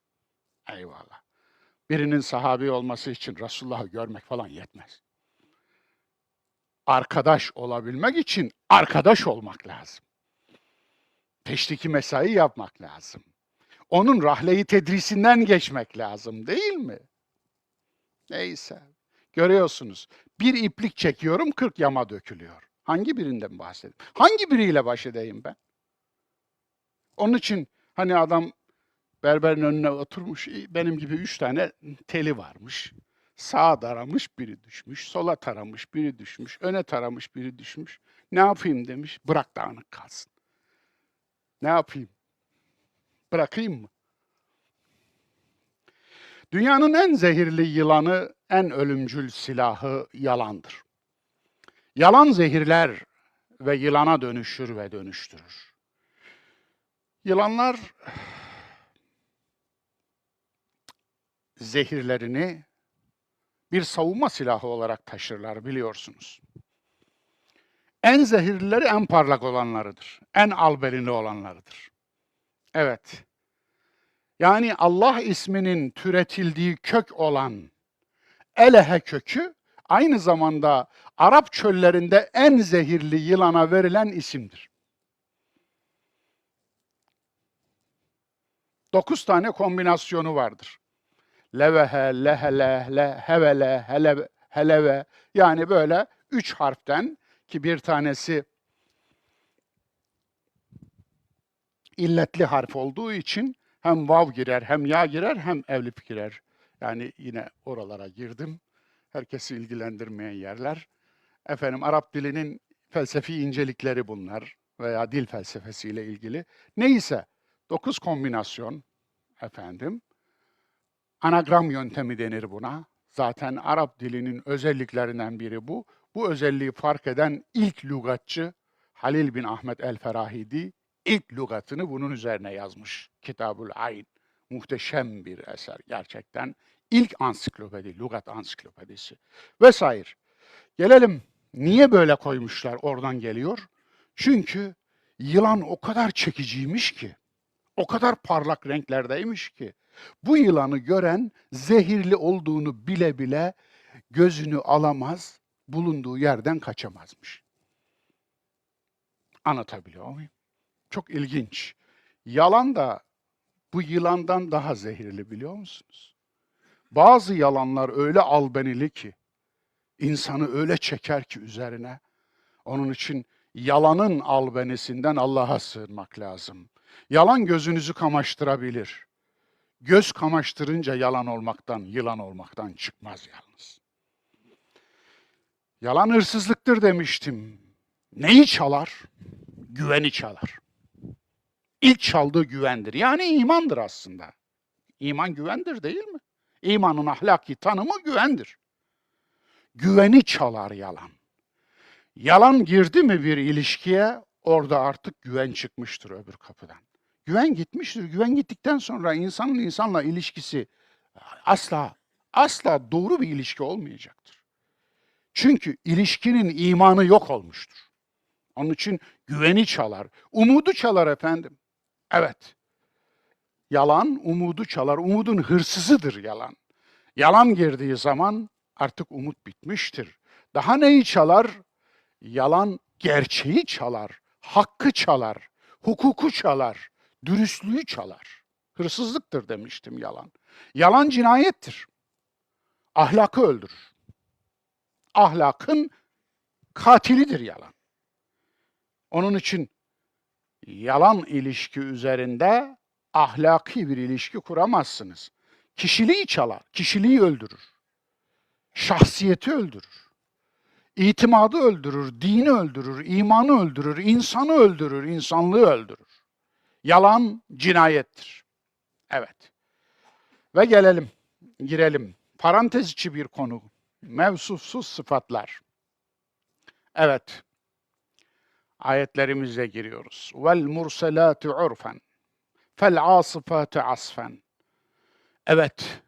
Eyvallah. Birinin sahabi olması için Resulullah'ı görmek falan yetmez. Arkadaş olabilmek için arkadaş olmak lazım. Teşriki mesai yapmak lazım. Onun rahleyi tedrisinden geçmek lazım, değil mi? Neyse. Görüyorsunuz. Bir iplik çekiyorum, kırk yama dökülüyor. Hangi birinden bahsedeyim? Hangi biriyle baş edeyim ben? Onun için hani adam berberin önüne oturmuş, benim gibi üç tane teli varmış. Sağa taramış, biri düşmüş, sola taramış, biri düşmüş, öne taramış, biri düşmüş. Ne yapayım demiş, bırak dağınık kalsın. Ne yapayım? Bırakayım mı? Dünyanın en zehirli yılanı, en ölümcül silahı yalandır. Yalan zehirler ve yılana dönüşür ve dönüştürür. Yılanlar zehirlerini bir savunma silahı olarak taşırlar, biliyorsunuz. En zehirlileri en parlak olanlarıdır, en albenili olanlarıdır. Evet. Yani Allah isminin türetildiği kök olan Elehe kökü aynı zamanda Arap çöllerinde en zehirli yılana verilen isimdir. Dokuz tane kombinasyonu vardır. Levehe, lehele, le-, hevele, hele-, heleve. Yani böyle üç harften, ki bir tanesi illetli harf olduğu için hem vav girer, hem ya girer, hem elif girer. Yani yine oralara girdim. Herkesi ilgilendirmeyen yerler. Efendim, Arap dilinin felsefi incelikleri bunlar veya dil felsefesiyle ilgili. Neyse, dokuz kombinasyon efendim. Anagram yöntemi denir buna. Zaten Arap dilinin özelliklerinden biri bu. Bu özelliği fark eden ilk lügatçı Halil bin Ahmet el-Ferahidi, ilk lügatını bunun üzerine yazmış. Kitabul Ayn. Muhteşem bir eser gerçekten. İlk ansiklopedi, lügat ansiklopedisi vesaire. Gelelim, niye böyle koymuşlar, oradan geliyor. Çünkü yılan o kadar çekiciymiş ki, o kadar parlak renklerdeymiş ki, bu yılanı gören zehirli olduğunu bile bile gözünü alamaz, bulunduğu yerden kaçamazmış. Anlatabiliyor muyum? Çok ilginç. Yalan da bu yılandan daha zehirli, biliyor musunuz? Bazı yalanlar öyle albenili ki, insanı öyle çeker ki üzerine. Onun için yalanın albenisinden Allah'a sığınmak lazım. Yalan gözünüzü kamaştırabilir. Göz kamaştırınca yalan olmaktan, yılan olmaktan çıkmaz yalnız. Yalan hırsızlıktır demiştim. Neyi çalar? Güveni çalar. İlk çaldığı güvendir. Yani imandır aslında. İman güvendir, değil mi? İmanın ahlaki tanımı güvendir. Güveni çalar yalan. Yalan girdi mi bir ilişkiye, orada artık güven çıkmıştır öbür kapıdan. Güven gitmiştir. Güven gittikten sonra insanın insanla ilişkisi asla, asla doğru bir ilişki olmayacaktır. Çünkü ilişkinin imanı yok olmuştur. Onun için güveni çalar, umudu çalar efendim. Evet. Yalan umudu çalar. Umudun hırsızıdır yalan. Yalan girdiği zaman artık umut bitmiştir. Daha neyi çalar? Yalan gerçeği çalar, hakkı çalar, hukuku çalar, dürüstlüğü çalar. Hırsızlıktır demiştim yalan. Yalan cinayettir. Ahlakı öldürür. Ahlakın katilidir yalan. Onun için yalan ilişki üzerinde ahlaki bir ilişki kuramazsınız. Kişiliği çalar, kişiliği öldürür. Şahsiyeti öldürür. İtimadı öldürür, dini öldürür, imanı öldürür, insanı öldürür, insanlığı öldürür. Yalan cinayettir. Evet. Ve gelelim, girelim. Parantez içi bir konu. Mevsufsuz sıfatlar. Evet. Ayetlerimize giriyoruz. Vel murselati urfen. Fel asifati asfen. Evet.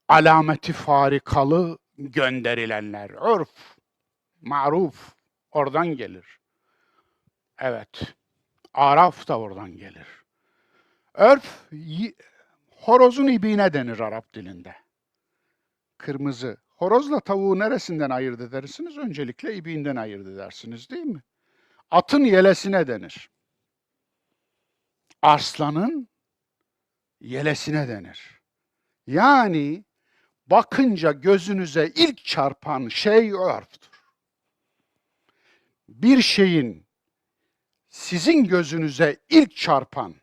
Alameti farikalı gönderilenler. Urf, maruf oradan gelir. Evet. Araf da oradan gelir. Örf, y- horozun ibiğine denir Arap dilinde. Kırmızı. Horozla tavuğu neresinden ayırt edersiniz? Öncelikle ibiğinden ayırt edersiniz, değil mi? Atın yelesine denir. Arslanın yelesine denir. Yani bakınca gözünüze ilk çarpan şey örftür. Bir şeyin sizin gözünüze ilk çarpan,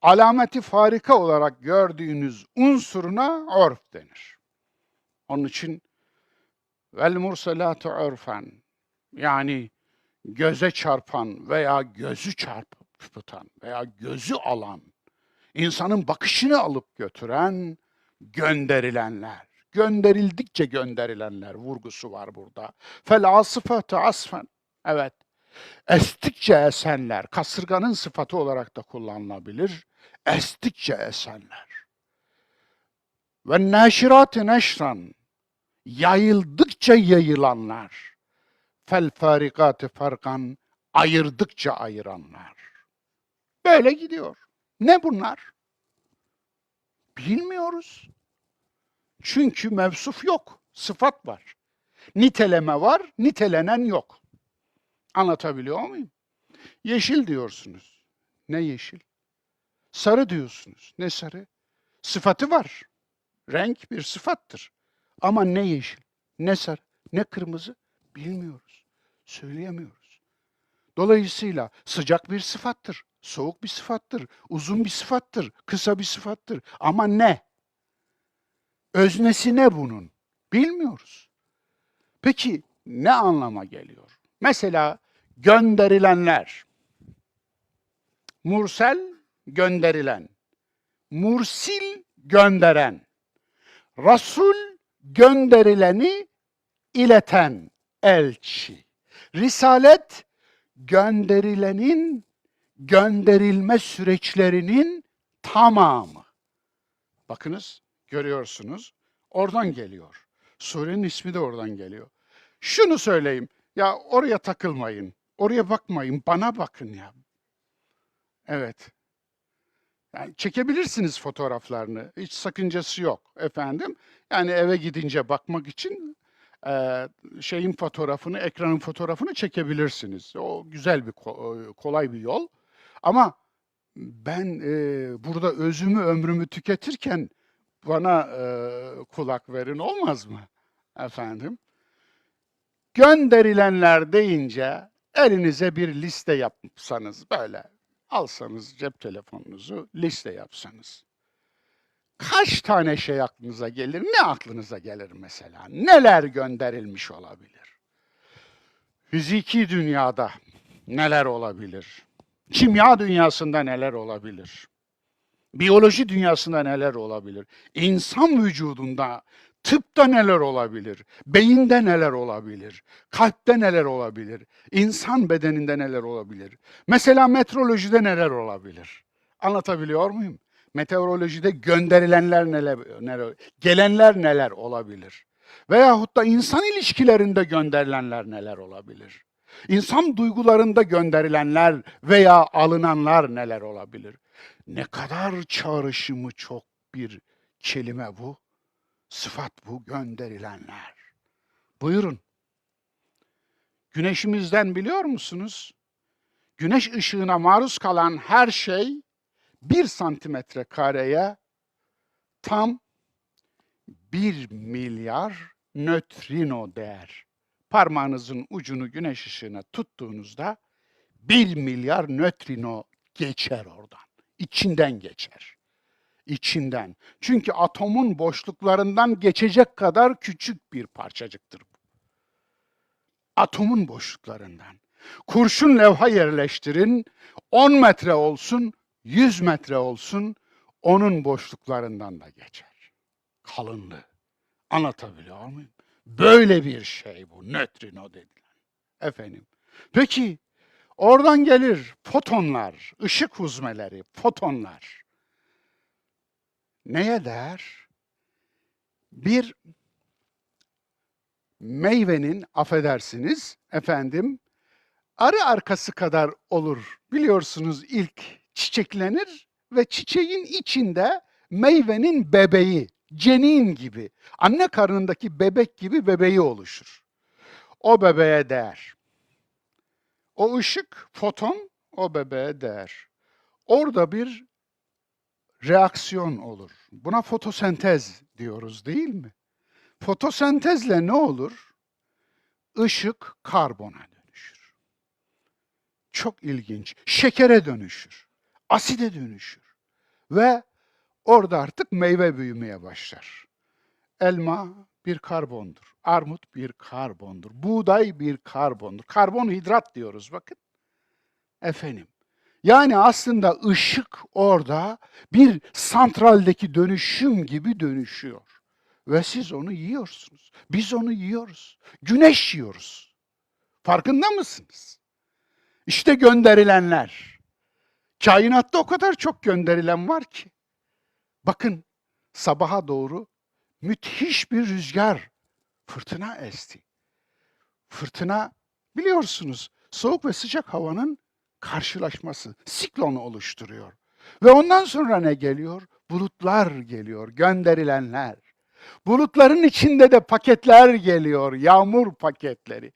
alameti farika olarak gördüğünüz unsuruna örf denir. Onun için vel murselatu urfen, yani göze çarpan veya gözü çarpıtan veya gözü alan, insanın bakışını alıp götüren gönderilenler, gönderildikçe gönderilenler vurgusu var burada. Fel asifatu asfen. Evet. Estikçe esenler, kasırganın sıfatı olarak da kullanılabilir. Estikçe esenler. Ve neşirati neşran, yayıldıkça yayılanlar. Fel farikati farkan, ayırdıkça ayıranlar. Böyle gidiyor. Ne bunlar? Bilmiyoruz. Çünkü mevsuf yok. Sıfat var. Niteleme var, nitelenen yok. Anlatabiliyor muyum? Yeşil diyorsunuz. Ne yeşil? Sarı diyorsunuz. Ne sarı? Sıfatı var. Renk bir sıfattır. Ama ne yeşil, ne sarı, ne kırmızı bilmiyoruz. Söyleyemiyoruz. Dolayısıyla sıcak bir sıfattır, soğuk bir sıfattır, uzun bir sıfattır, kısa bir sıfattır. Ama ne? Öznesi ne bunun? Bilmiyoruz. Peki ne anlama geliyor? Mesela gönderilenler. Mursel, gönderilen. Mursil, gönderen. Rasul, gönderileni ileten, elçi. Risalet, gönderilenin, gönderilme süreçlerinin tamamı. Bakınız, görüyorsunuz, oradan geliyor. Surenin ismi de oradan geliyor. Şunu söyleyeyim, ya oraya takılmayın, oraya bakmayın, bana bakın ya. Evet. Yani çekebilirsiniz fotoğraflarını, hiç sakıncası yok efendim. Yani eve gidince bakmak için e, şeyin fotoğrafını, ekranın fotoğrafını çekebilirsiniz. O güzel bir ko- kolay bir yol. Ama ben e, burada özümü, ömrümü tüketirken bana e, kulak verin, olmaz mı efendim? Gönderilenler deyince elinize bir liste yapsanız, böyle alsanız cep telefonunuzu, liste yapsanız, kaç tane şey aklınıza gelir? Ne aklınıza gelir mesela? Neler gönderilmiş olabilir? Fiziki dünyada neler olabilir? Kimya dünyasında neler olabilir? Biyoloji dünyasında neler olabilir? İnsan vücudunda, tıpta neler olabilir? Beyinde neler olabilir? Kalpte neler olabilir? İnsan bedeninde neler olabilir? Mesela meteorolojide neler olabilir? Anlatabiliyor muyum? Meteorolojide gönderilenler neler, neler, gelenler neler olabilir? Veyahut da insan ilişkilerinde gönderilenler neler olabilir? İnsan duygularında gönderilenler veya alınanlar neler olabilir? Ne kadar çağrışımı çok bir kelime bu. Sıfat bu, gönderilenler. Buyurun. Güneşimizden biliyor musunuz? Güneş ışığına maruz kalan her şey bir santimetre kareye tam bir milyar nötrino değer. Parmağınızın ucunu güneş ışığına tuttuğunuzda bir milyar nötrino geçer oradan. İçinden geçer. İçinden. Çünkü atomun boşluklarından geçecek kadar küçük bir parçacıktır bu. Atomun boşluklarından. Kurşun levha yerleştirin, on metre olsun, yüz metre olsun, onun boşluklarından da geçer. Kalınlığı. Anlatabiliyor muyum? Böyle bir şey bu nötrino denilen. Efendim. Peki oradan gelir fotonlar, ışık huzmeleri, fotonlar. Neye değer? Bir meyvenin, affedersiniz efendim, arı arkası kadar olur. Biliyorsunuz, ilk çiçeklenir ve çiçeğin içinde meyvenin bebeği, cenin gibi, anne karnındaki bebek gibi bebeği oluşur. O bebeğe değer. O ışık, foton o bebeğe değer. Orada bir reaksiyon olur. Buna fotosentez diyoruz, değil mi? Fotosentezle ne olur? Işık karbona dönüşür. Çok ilginç. Şekere dönüşür. Aside dönüşür. Ve orada artık meyve büyümeye başlar. Elma bir karbondur. Armut bir karbondur. Buğday bir karbondur. Karbonhidrat diyoruz bakın. Efendim. Yani aslında ışık orada bir santraldeki dönüşüm gibi dönüşüyor. Ve siz onu yiyorsunuz. Biz onu yiyoruz. Güneş yiyoruz. Farkında mısınız? İşte gönderilenler. Kainatta o kadar çok gönderilen var ki. Bakın, sabaha doğru müthiş bir rüzgar, fırtına esti. Fırtına, biliyorsunuz, soğuk ve sıcak havanın karşılaşması, siklon oluşturuyor. Ve ondan sonra ne geliyor? Bulutlar geliyor, gönderilenler. Bulutların içinde de paketler geliyor, yağmur paketleri.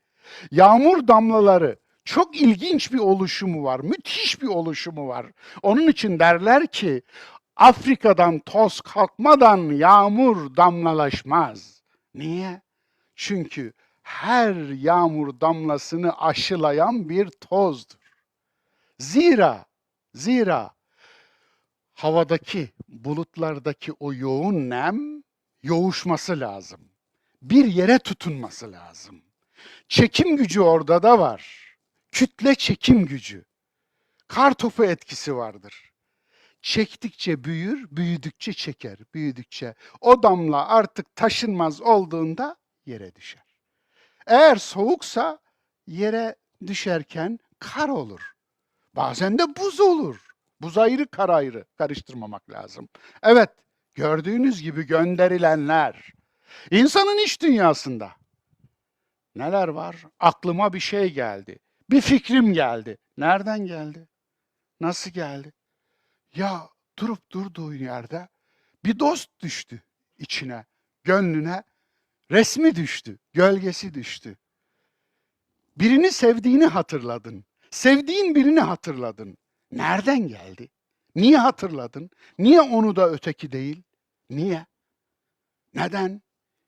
Yağmur damlaları çok ilginç bir oluşumu var, müthiş bir oluşumu var. Onun için derler ki, Afrika'dan toz kalkmadan yağmur damlalaşmaz. Niye? Çünkü her yağmur damlasını aşılayan bir tozdur. Zira, zira havadaki, bulutlardaki o yoğun nem yoğuşması lazım. Bir yere tutunması lazım. Çekim gücü orada da var. Kütle çekim gücü. Kar topu etkisi vardır. Çektikçe büyür, büyüdükçe çeker, büyüdükçe. O damla artık taşınmaz olduğunda yere düşer. Eğer soğuksa yere düşerken kar olur. Bazen de buz olur. Buz ayrı, kar ayrı. Karıştırmamak lazım. Evet, gördüğünüz gibi gönderilenler. İnsanın iç dünyasında neler var? Aklıma bir şey geldi. Bir fikrim geldi. Nereden geldi? Nasıl geldi? Ya, durup durduğun yerde bir dost düştü içine, gönlüne, resmi düştü, gölgesi düştü. Birini sevdiğini hatırladın. Sevdiğin birini hatırladın. Nereden geldi? Niye hatırladın? Niye onu da öteki değil? Niye? Neden?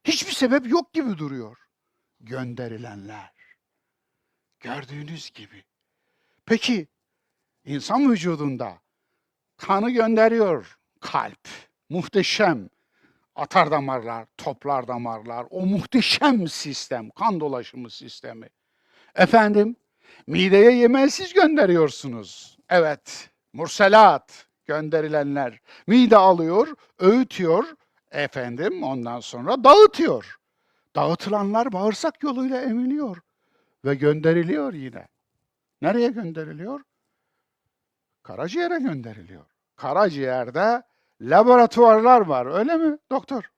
Hiçbir sebep yok gibi duruyor. Gönderilenler. Gördüğünüz gibi. Peki insan vücudunda kanı gönderiyor kalp. Muhteşem atar damarlar, toplar damarlar, o muhteşem sistem, kan dolaşımı sistemi. Efendim, mideye yemeği siz gönderiyorsunuz. Evet, murselat gönderilenler. Mide alıyor, öğütüyor, efendim, ondan sonra dağıtıyor. Dağıtılanlar bağırsak yoluyla emiliyor ve gönderiliyor yine. Nereye gönderiliyor? Karaciğere gönderiliyor. Karaciğerde laboratuvarlar var, öyle mi doktor?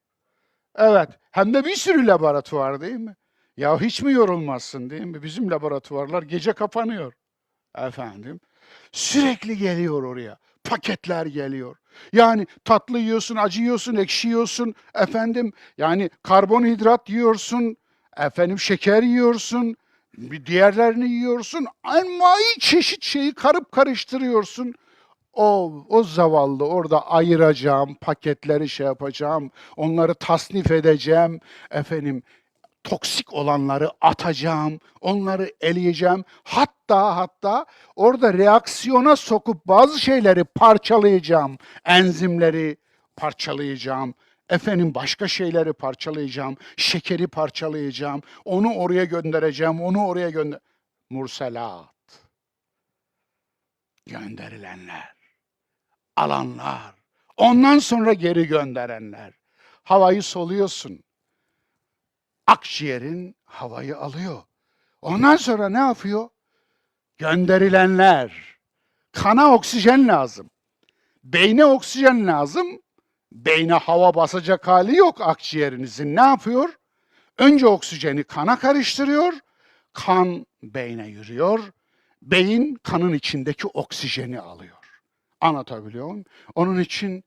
Evet, hem de bir sürü laboratuvar, değil mi? Ya hiç mi yorulmazsın, değil mi? Bizim laboratuvarlar gece kapanıyor. Efendim, sürekli geliyor oraya. Paketler geliyor. Yani tatlı yiyorsun, acı yiyorsun, ekşi yiyorsun. Efendim, yani karbonhidrat yiyorsun. Efendim, şeker yiyorsun. Bir diğerlerini yiyorsun. Envai çeşit şeyi karıp karıştırıyorsun. O, o zavallı orada ayıracağım, paketleri şey yapacağım, onları tasnif edeceğim, efendim, toksik olanları atacağım, onları eleyeceğim. Hatta, hatta orada reaksiyona sokup bazı şeyleri parçalayacağım, enzimleri parçalayacağım, efendim başka şeyleri parçalayacağım, şekeri parçalayacağım, onu oraya göndereceğim, onu oraya gönder... Murselat. Gönderilenler, alanlar, ondan sonra geri gönderenler. Havayı soluyorsun. Akciğerin havayı alıyor. Ondan sonra ne yapıyor? Gönderilenler. Kana oksijen lazım. Beyne oksijen lazım. Beyne hava basacak hali yok akciğerinizin. Ne yapıyor? Önce oksijeni kana karıştırıyor. Kan beyne yürüyor. Beyin kanın içindeki oksijeni alıyor. Anlatabiliyor muyum? Onun için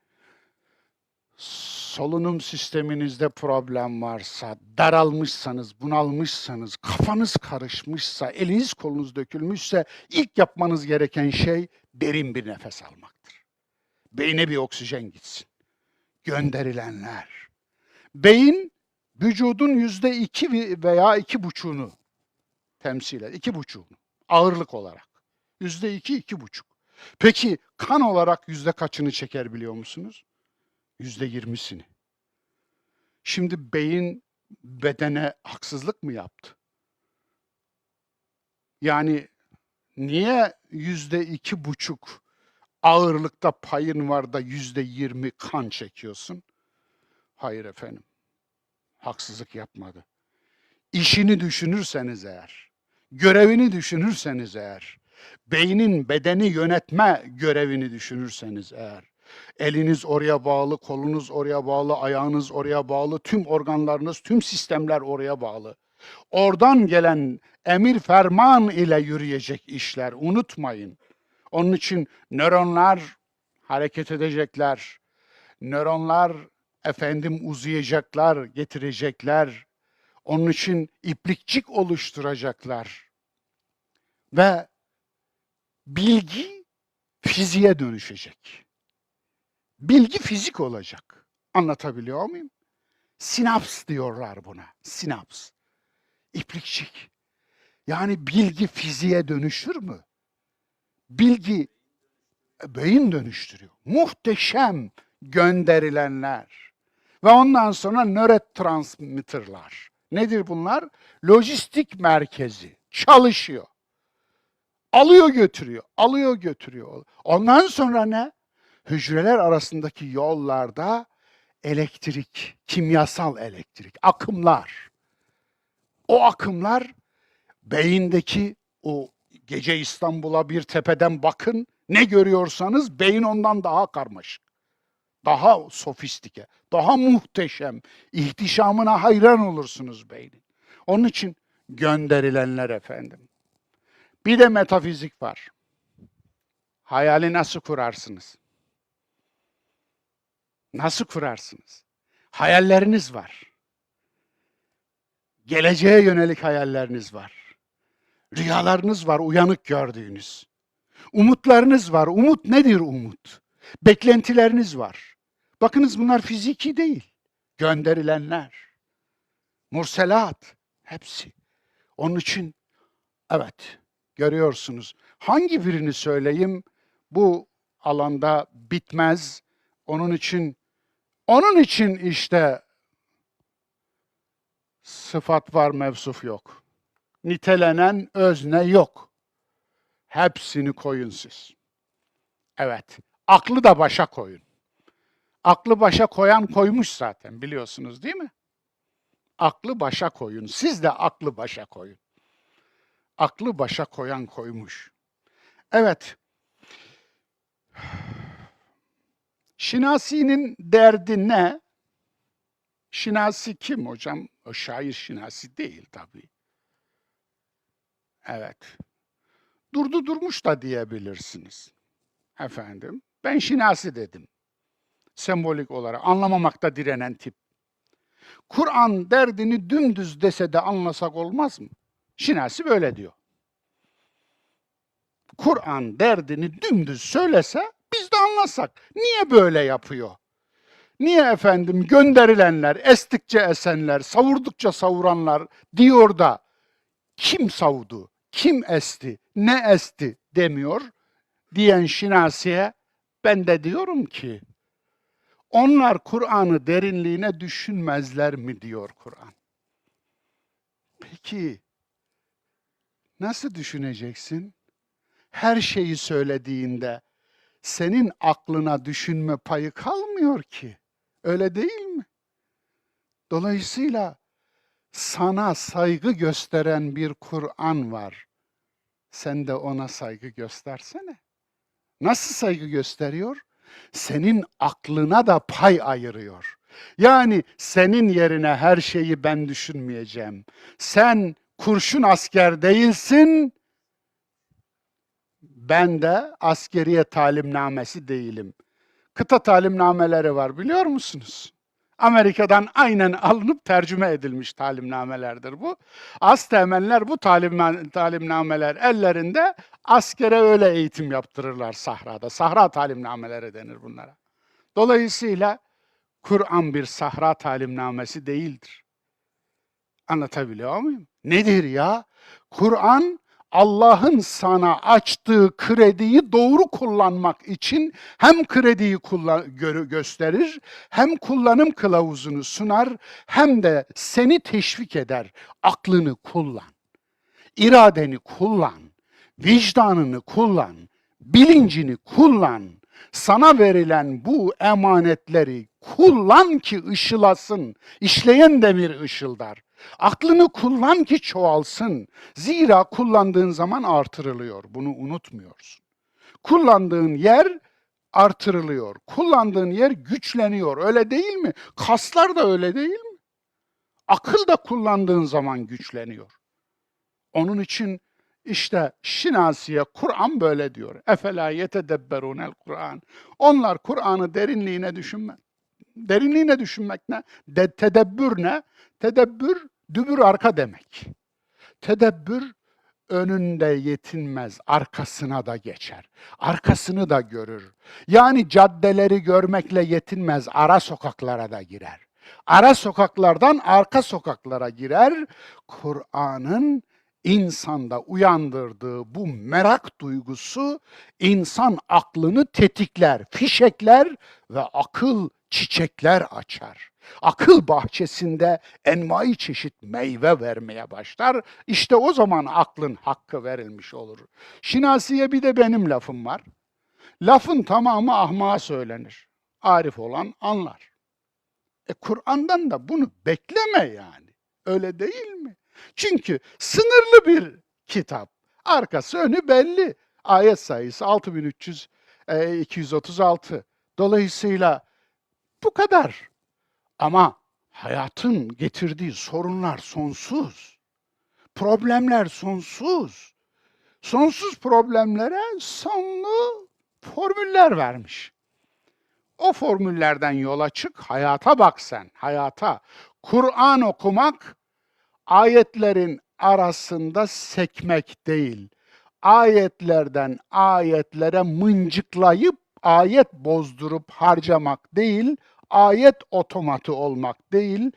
solunum sisteminizde problem varsa, daralmışsanız, bunalmışsanız, kafanız karışmışsa, eliniz kolunuz dökülmüşse ilk yapmanız gereken şey derin bir nefes almaktır. Beyne bir oksijen gitsin. Gönderilenler. Beyin vücudun yüzde iki veya iki buçuğunu temsil eder. İki buçuğunu. Ağırlık olarak. Yüzde iki, iki buçuk. Peki kan olarak yüzde kaçını çeker biliyor musunuz? Yüzde yirmisini. Şimdi beyin bedene haksızlık mı yaptı? Yani niye yüzde iki buçuk ağırlıkta payın var da yüzde yirmi kan çekiyorsun? Hayır efendim. Haksızlık yapmadı. İşini düşünürseniz eğer, görevini düşünürseniz eğer, beynin bedeni yönetme görevini düşünürseniz eğer, eliniz oraya bağlı, kolunuz oraya bağlı, ayağınız oraya bağlı, tüm organlarınız, tüm sistemler oraya bağlı. Oradan gelen emir ferman ile yürüyecek işler, unutmayın. Onun için nöronlar hareket edecekler. Nöronlar, efendim, uzayacaklar, getirecekler. Onun için iplikçik oluşturacaklar. Ve bilgi fiziğe dönüşecek. Bilgi fizik olacak. Anlatabiliyor muyum? Sinaps diyorlar buna. Sinaps. İplikçik. Yani bilgi fiziğe dönüşür mü? Bilgi, e, beyin dönüştürüyor. Muhteşem gönderilenler. Ve ondan sonra nörotransmitterlar. Nedir bunlar? Lojistik merkezi çalışıyor. Alıyor götürüyor, alıyor götürüyor. Ondan sonra ne? Hücreler arasındaki yollarda elektrik, kimyasal elektrik, akımlar. O akımlar beyindeki o gece İstanbul'a bir tepeden bakın, ne görüyorsanız beyin ondan daha karmaşık, daha sofistike, daha muhteşem, ihtişamına hayran olursunuz beynin. Onun için gönderilenler efendim. Bir de metafizik var. Hayali nasıl kurarsınız? Nasıl kurarsınız? Hayalleriniz var. Geleceğe yönelik hayalleriniz var. Rüyalarınız var, uyanık gördüğünüz. Umutlarınız var. Umut nedir umut? Beklentileriniz var. Bakınız, bunlar fiziki değil. Gönderilenler. Murselat. Hepsi. Onun için, evet, görüyorsunuz. Hangi birini söyleyeyim? Bu alanda bitmez. Onun için, onun için işte sıfat var, mevsuf yok. Nitelenen özne yok. Hepsini koyun siz. Evet. Aklı da başa koyun. Aklı başa koyan koymuş zaten, biliyorsunuz değil mi? Aklı başa koyun. Siz de aklı başa koyun. Aklı başa koyan koymuş. Evet. Şinasi'nin derdi ne? Şinasi kim hocam? O şair Şinasi değil tabii. Evet. Durdu Durmuş da diyebilirsiniz. Efendim, ben Şinasi dedim. Sembolik olarak anlamamakta direnen tip. Kur'an derdini dümdüz dese de anlasak olmaz mı? Şinasi böyle diyor. Kur'an derdini dümdüz söylese biz anlasak, niye böyle yapıyor? Niye efendim gönderilenler, estikçe esenler, savurdukça savuranlar diyor da kim savdu, kim esti, ne esti demiyor diyen Şinasi'ye ben de diyorum ki, onlar Kur'an'ı derinliğine düşünmezler mi diyor Kur'an. Peki nasıl düşüneceksin? Her şeyi söylediğinde senin aklına düşünme payı kalmıyor ki. Öyle değil mi? Dolayısıyla sana saygı gösteren bir Kur'an var. Sen de ona saygı göstersene. Nasıl saygı gösteriyor? Senin aklına da pay ayırıyor. Yani senin yerine her şeyi ben düşünmeyeceğim. Sen kurşun asker değilsin, ben de askeriye talimnamesi değilim. Kıta talimnameleri var, biliyor musunuz? Amerika'dan aynen alınıp tercüme edilmiş talimnamelerdir bu. Asteğmenler bu talimna-, talimnameler ellerinde askere öyle eğitim yaptırırlar sahrada. Sahra talimnameleri denir bunlara. Dolayısıyla Kur'an bir sahra talimnamesi değildir. Anlatabiliyor muyum? Nedir ya? Kur'an Allah'ın sana açtığı krediyi doğru kullanmak için hem krediyi kullan-, gö-, gösterir, hem kullanım kılavuzunu sunar, hem de seni teşvik eder. Aklını kullan, iradeni kullan, vicdanını kullan, bilincini kullan. Sana verilen bu emanetleri kullan ki ışılasın, işleyen demir ışıldar. Aklını kullan ki çoğalsın. Zira kullandığın zaman artırılıyor. Bunu unutmuyorsun. Kullandığın yer artırılıyor. Kullandığın yer güçleniyor. Öyle değil mi? Kaslar da öyle değil mi? Akıl da kullandığın zaman güçleniyor. Onun için işte Şinasi'ye Kur'an böyle diyor. Efela yetedebberunel Kur'an. Onlar Kur'an'ı derinliğine düşünme. Derinliğine düşünmek ne? De, tedebbür ne? Tedebbür dübür arka demek. Tedebbür önünde yetinmez, arkasına da geçer. Arkasını da görür. Yani caddeleri görmekle yetinmez, ara sokaklara da girer. Ara sokaklardan arka sokaklara girer. Kur'an'ın insanda uyandırdığı bu merak duygusu insan aklını tetikler, fişekler ve akıl çiçekler açar. Akıl bahçesinde envai çeşit meyve vermeye başlar. İşte o zaman aklın hakkı verilmiş olur. Şinasi'ye bir de benim lafım var. Lafın tamamı ahmağa söylenir. Arif olan anlar. E, Kur'an'dan da bunu bekleme yani. Öyle değil mi? Çünkü sınırlı bir kitap. Arkası önü belli. Ayet sayısı altı bin üç yüz, e, iki yüz otuz altı. Dolayısıyla bu kadar. Ama hayatın getirdiği sorunlar sonsuz. Problemler sonsuz. Sonsuz problemlere sonlu formüller vermiş. O formüllerden yola çık, hayata bak sen, hayata. Kur'an okumak ayetlerin arasında sekmek değil. Ayetlerden ayetlere mıncıklayıp ayet bozdurup harcamak değil, ayet otomatı olmak değil,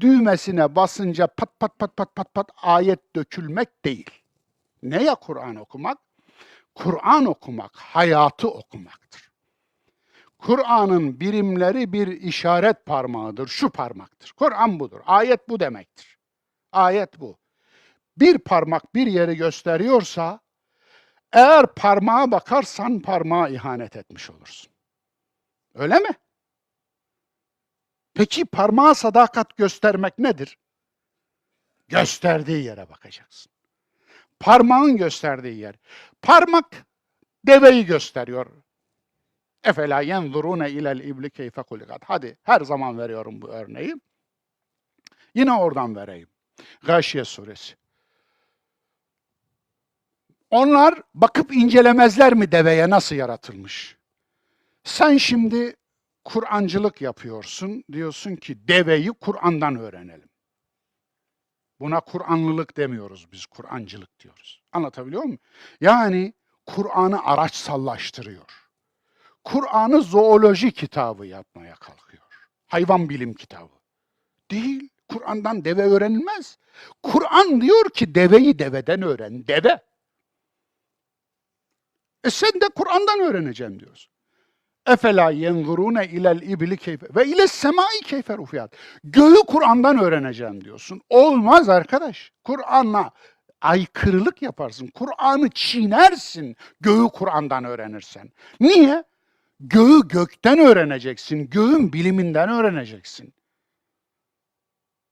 düğmesine basınca pat pat pat pat pat pat ayet dökülmek değil. Ne ya Kur'an okumak? Kur'an okumak hayatı okumaktır. Kur'an'ın birimleri bir işaret parmağıdır, şu parmaktır. Kur'an budur, ayet bu demektir. Ayet bu. Bir parmak bir yeri gösteriyorsa, eğer parmağa bakarsan parmağa ihanet etmiş olursun. Öyle mi? Peki parmağa sadakat göstermek nedir? Gösterdiği yere bakacaksın. Parmağın gösterdiği yer. Parmak deveyi gösteriyor. Efela yenzurune ilel ibli keyfe hulikat. Hadi, her zaman veriyorum bu örneği. Yine oradan vereyim. Gâşiye suresi. Onlar bakıp incelemezler mi deveye nasıl yaratılmış? Sen şimdi Kur'ancılık yapıyorsun. Diyorsun ki deveyi Kur'an'dan öğrenelim. Buna Kur'anlılık demiyoruz biz, Kur'ancılık diyoruz. Anlatabiliyor muyum? Yani Kur'an'ı araçsallaştırıyor. Kur'an'ı zooloji kitabı yapmaya kalkıyor. Hayvan bilim kitabı. Değil. Kur'an'dan deve öğrenilmez. Kur'an diyor ki deveyi deveden öğren. Deve. E sen de Kur'an'dan öğreneceğim diyorsun. Efela yenzurune ilel ibli keyfe ve ile semai keyfe rufiat. Göğü Kur'an'dan öğreneceğim diyorsun. Olmaz arkadaş. Kur'an'a aykırılık yaparsın. Kur'an'ı çiğnersin. Göğü Kur'an'dan öğrenirsen. Niye? Göğü gökten öğreneceksin. Göğün biliminden öğreneceksin.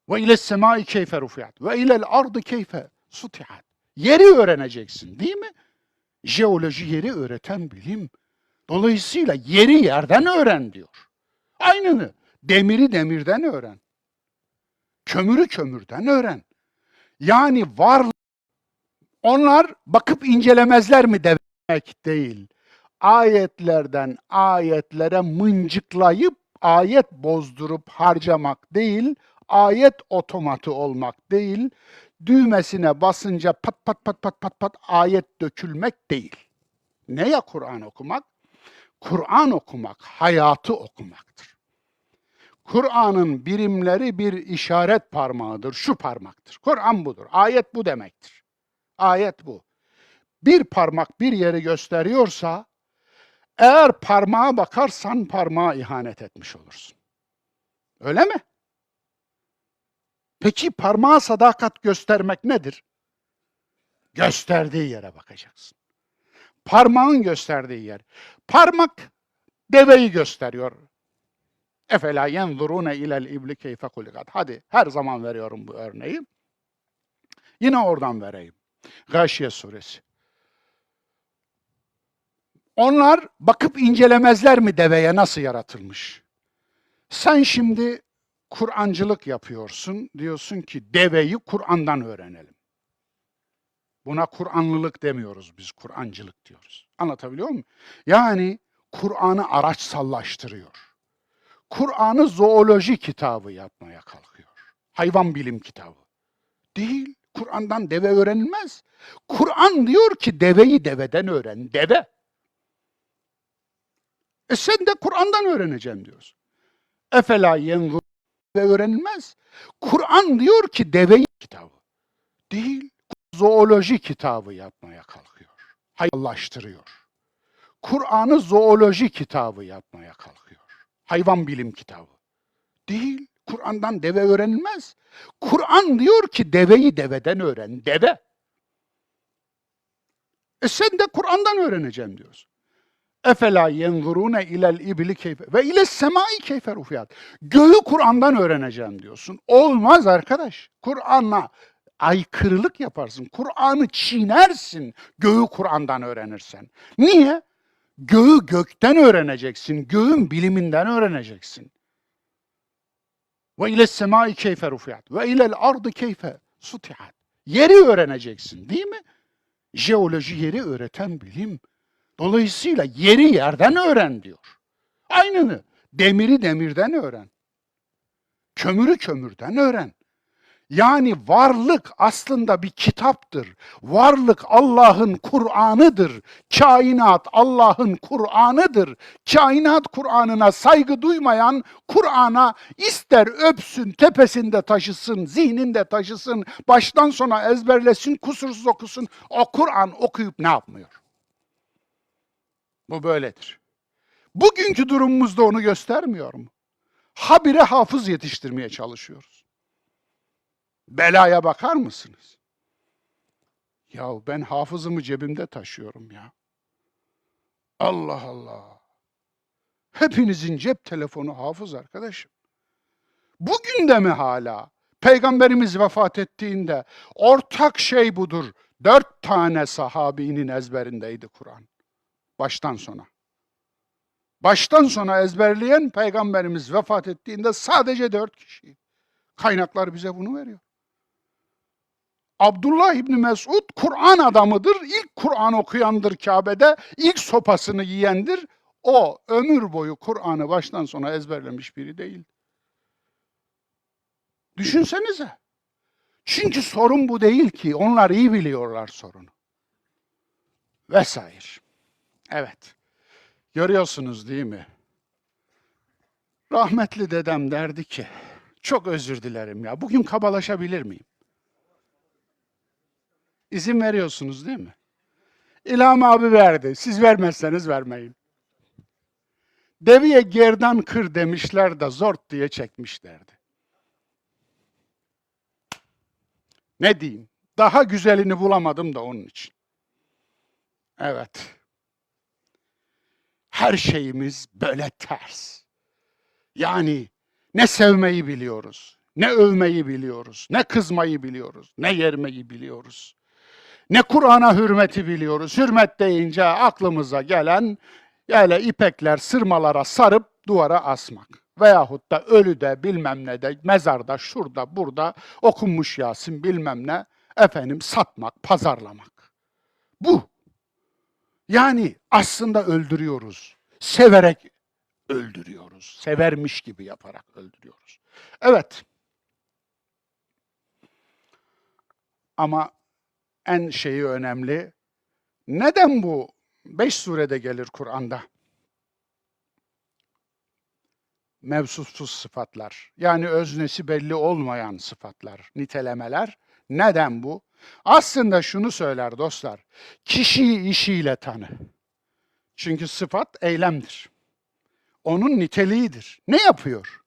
Ve ile semai keyfe rufiat. Ve ilel ardı keyfe sutiat. Yeri öğreneceksin, değil mi? Jeoloji yeri öğreten bilim. Dolayısıyla yeri yerden öğren diyor. Aynını. Demiri demirden öğren. Kömürü kömürden öğren. Yani var, onlar bakıp incelemezler mi demek değil. Ayetlerden ayetlere mıncıklayıp ayet bozdurup harcamak değil, ayet otomatı olmak değil, düğmesine basınca pat pat pat pat pat pat ayet dökülmek değil. Ne ya Kur'an okumak? Kur'an okumak hayatı okumaktır. Kur'an'ın birimleri bir işaret parmağıdır, şu parmaktır. Kur'an budur, ayet bu demektir. Ayet bu. Bir parmak bir yeri gösteriyorsa, eğer parmağa bakarsan parmağa ihanet etmiş olursun. Öyle mi? Peki parmağa sadakat göstermek nedir? Gösterdiği yere bakacaksın. Parmağın gösterdiği yer. Parmak deveyi gösteriyor. Efela yenzurune ilel ibli keyfe hulikat. Hadi, her zaman veriyorum bu örneği. Yine oradan vereyim. Gâşiye suresi. Onlar bakıp incelemezler mi deveye nasıl yaratılmış? Sen şimdi Kur'ancılık yapıyorsun. Diyorsun ki deveyi Kur'an'dan öğrenelim. Buna Kur'anlılık demiyoruz biz, Kur'ancılık diyoruz. Anlatabiliyor muyum? Yani Kur'an'ı araçsallaştırıyor. Kur'an'ı zooloji kitabı yapmaya kalkıyor. Hayvan bilim kitabı. Değil. Kur'an'dan deve öğrenilmez. Kur'an diyor ki deveyi deveden öğren. Deve. E sen de Kur'an'dan öğreneceğim diyorsun. Efela yenzur ve öğrenilmez. Kur'an diyor ki deveyi kitabı. Değil. Zooloji kitabı yapmaya kalkıyor. Hayvanlaştırıyor. Kur'an'ı zooloji kitabı yapmaya kalkıyor. Hayvan bilim kitabı. Değil. Kur'an'dan deve öğrenilmez. Kur'an diyor ki deveyi deveden öğren. Deve. E sen de Kur'an'dan öğreneceğim diyorsun. Efela yenzurune ilel ibli keyfe ve ile semai keyfe rufiat. Göğü Kur'an'dan öğreneceğim diyorsun. Olmaz arkadaş. Kur'an'a aykırılık yaparsın. Kur'an'ı çiğnersin. Göğü Kur'an'dan öğrenirsen. Niye? Göğü gökten öğreneceksin. Göğün biliminden öğreneceksin. Ve ile semai keyfe rufiat. Ve ilel ardı keyfe sutiat. Yeri öğreneceksin, değil mi? Jeoloji yeri öğreten bilim. Dolayısıyla yeri yerden öğren diyor. Aynını. Demiri demirden öğren. Kömürü kömürden öğren. Yani varlık aslında bir kitaptır. Varlık Allah'ın Kur'an'ıdır. Kainat Allah'ın Kur'an'ıdır. Kainat Kur'an'ına saygı duymayan Kur'an'a ister öpsün, tepesinde taşısın, zihninde taşısın, baştan sona ezberlesin, kusursuz okusun. O Kur'an okuyup ne yapmıyor? Bu böyledir. Bugünkü durumumuzda onu göstermiyor mu? Habire hafız yetiştirmeye çalışıyoruz. Belaya bakar mısınız? Ya ben hafızımı cebimde taşıyorum ya. Allah Allah. Hepinizin cep telefonu hafız arkadaşım. Bugün de mi hala? Peygamberimiz vefat ettiğinde ortak şey budur. Dört tane sahabinin ezberindeydi Kur'an. Baştan sona. Baştan sona ezberleyen Peygamberimiz vefat ettiğinde sadece dört kişi. Kaynaklar bize bunu veriyor. Abdullah İbni Mesud Kur'an adamıdır. İlk Kur'an okuyandır Kabe'de. İlk sopasını yiyendir. O ömür boyu Kur'an'ı baştan sona ezberlemiş biri değil. Düşünsenize. Çünkü sorun bu değil ki. Onlar iyi biliyorlar sorunu. Vesaire. Evet. Görüyorsunuz değil mi? Rahmetli dedem derdi ki, çok özür dilerim ya, bugün kabalaşabilir miyim? İzin veriyorsunuz değil mi? İlham abi verdi. Siz vermezseniz vermeyin. Deviye gerdan kır demişler de zort diye çekmiş derdi. Ne diyeyim? Daha güzelini bulamadım da onun için. Evet. Her şeyimiz böyle ters. Yani ne sevmeyi biliyoruz, ne övmeyi biliyoruz, ne kızmayı biliyoruz, ne yermeyi biliyoruz. Ne Kur'an'a hürmeti biliyoruz. Hürmet deyince aklımıza gelen öyle ipekler sırmalara sarıp duvara asmak. Veyahut da ölüde bilmem ne de mezarda şurada burada okunmuş Yasin bilmem ne efendim satmak, pazarlamak. Bu. Yani aslında öldürüyoruz. Severek öldürüyoruz. Severmiş gibi yaparak öldürüyoruz. Evet. Ama en şeyi önemli. Neden bu beş surede gelir Kur'an'da? Mevsufsuz sıfatlar. Yani öznesi belli olmayan sıfatlar, nitelemeler. Neden bu? Aslında şunu söyler dostlar. Kişiyi işiyle tanı. Çünkü sıfat eylemdir. Onun niteliğidir. Ne yapıyor?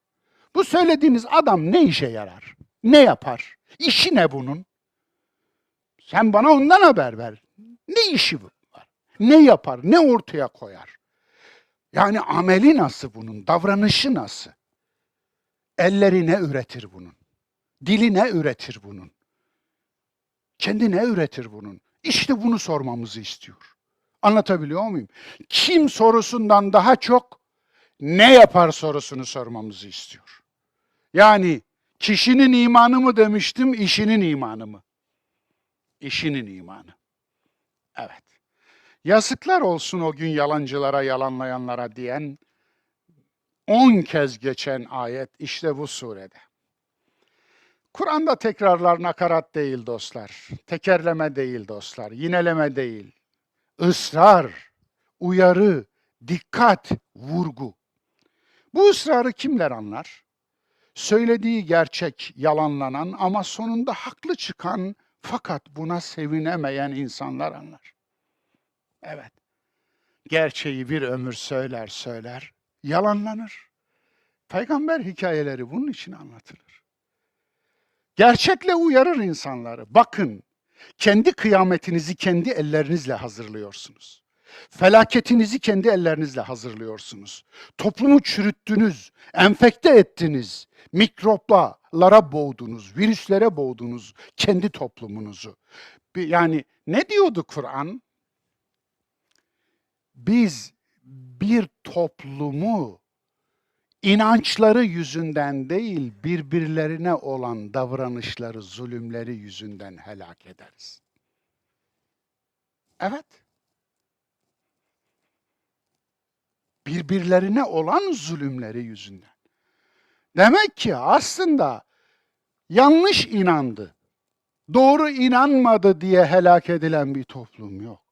Bu söylediğiniz adam ne işe yarar? Ne yapar? İşi ne bunun? Sen bana ondan haber ver. Ne işi var? Ne yapar? Ne ortaya koyar? Yani ameli nasıl bunun? Davranışı nasıl? Elleri ne üretir bunun? Dili ne üretir bunun? Kendi ne üretir bunun? İşte bunu sormamızı istiyor. Anlatabiliyor muyum? Kim sorusundan daha çok ne yapar sorusunu sormamızı istiyor. Yani kişinin imanı mı demiştim, işinin imanı mı? İşinin imanı. Evet. Yazıklar olsun o gün yalancılara, yalanlayanlara diyen on kez geçen ayet işte bu surede. Kur'an'da tekrarlar nakarat değil dostlar. Tekerleme değil dostlar. Yineleme değil. Israr, uyarı, dikkat, vurgu. Bu ısrarı kimler anlar? Söylediği gerçek yalanlanan ama sonunda haklı çıkan fakat buna sevinemeyen insanlar anlar. Evet. Gerçeği bir ömür söyler söyler, yalanlanır. Peygamber hikayeleri bunun için anlatılır. Gerçekle uyarır insanları. Bakın, kendi kıyametinizi kendi ellerinizle hazırlıyorsunuz. Felaketinizi kendi ellerinizle hazırlıyorsunuz. Toplumu çürüttünüz, enfekte ettiniz, mikroplara boğdunuz, virüslere boğdunuz kendi toplumunuzu. Bir- Yani ne diyordu Kur'an? Biz bir toplumu inançları yüzünden değil, birbirlerine olan davranışları, zulümleri yüzünden helak ederiz. Evet. Birbirlerine olan zulümleri yüzünden. Demek ki aslında yanlış inandı, doğru inanmadı diye helak edilen bir toplum yok.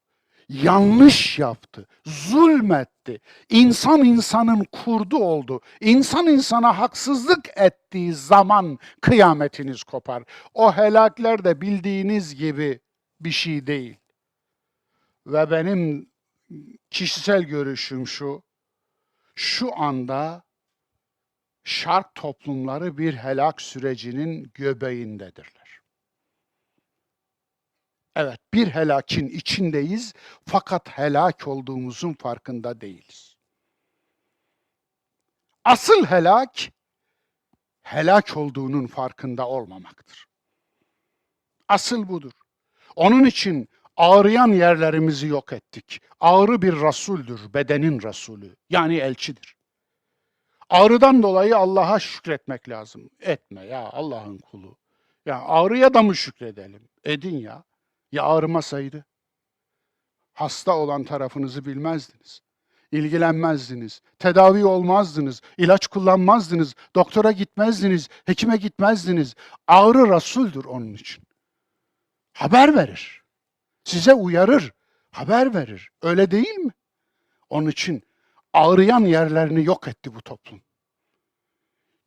Yanlış yaptı, zulmetti. İnsan insanın kurdu oldu. İnsan insana haksızlık ettiği zaman kıyametiniz kopar. O helakler de bildiğiniz gibi bir şey değil. Ve benim kişisel görüşüm şu, şu anda şark toplumları bir helak sürecinin göbeğindedirler. Evet, bir helakin içindeyiz fakat helak olduğumuzun farkında değiliz. Asıl helak, helak olduğunun farkında olmamaktır. Asıl budur. Onun için ağrıyan yerlerimizi yok ettik. Ağrı bir rasuldür, bedenin rasulü, yani elçidir. Ağrıdan dolayı Allah'a şükretmek lazım. Etme ya Allah'ın kulu. Ya ağrıya da mı şükredelim? Edin ya. Ya ağrımasaydı? Hasta olan tarafınızı bilmezdiniz. İlgilenmezdiniz. Tedavi olmazdınız. İlaç kullanmazdınız. Doktora gitmezdiniz. Hekime gitmezdiniz. Ağrı rasuldür onun için. Haber verir. Size uyarır. Haber verir. Öyle değil mi? Onun için ağrıyan yerlerini yok etti bu toplum.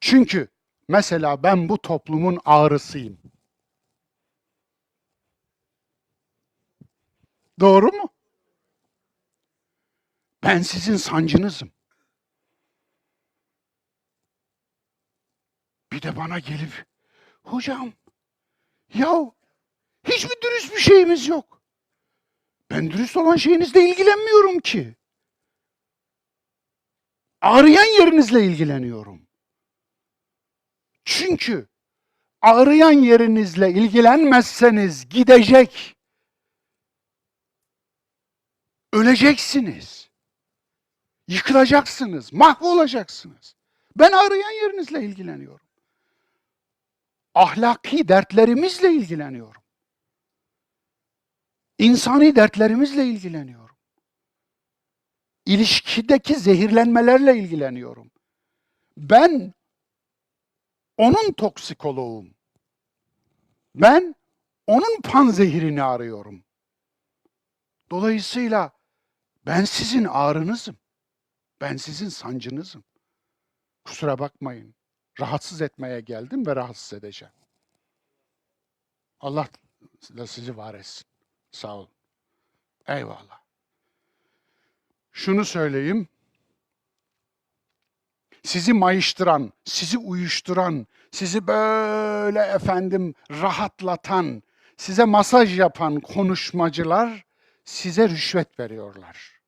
Çünkü mesela ben bu toplumun ağrısıyım. Doğru mu? Ben sizin sancınızım. Bir de bana gelip, "Hocam, ya hiç mi dürüst bir şeyimiz yok?" Ben dürüst olan şeyinizle ilgilenmiyorum ki. Ağrıyan yerinizle ilgileniyorum. Çünkü ağrıyan yerinizle ilgilenmezseniz gidecek. Öleceksiniz. Yıkılacaksınız, mahvolacaksınız. Ben ağrıyan yerinizle ilgileniyorum. Ahlaki dertlerimizle ilgileniyorum. İnsani dertlerimizle ilgileniyorum. İlişkideki zehirlenmelerle ilgileniyorum. Ben onun toksikoloğum. Ben onun panzehirini arıyorum. Dolayısıyla ben sizin ağrınızım. Ben sizin sancınızım. Kusura bakmayın. Rahatsız etmeye geldim ve rahatsız edeceğim. Allah da sizi var etsin. Sağ olun. Eyvallah. Şunu söyleyeyim. Sizi mayıştıran, sizi uyuşturan, sizi böyle efendim rahatlatan, size masaj yapan konuşmacılar size rüşvet veriyorlar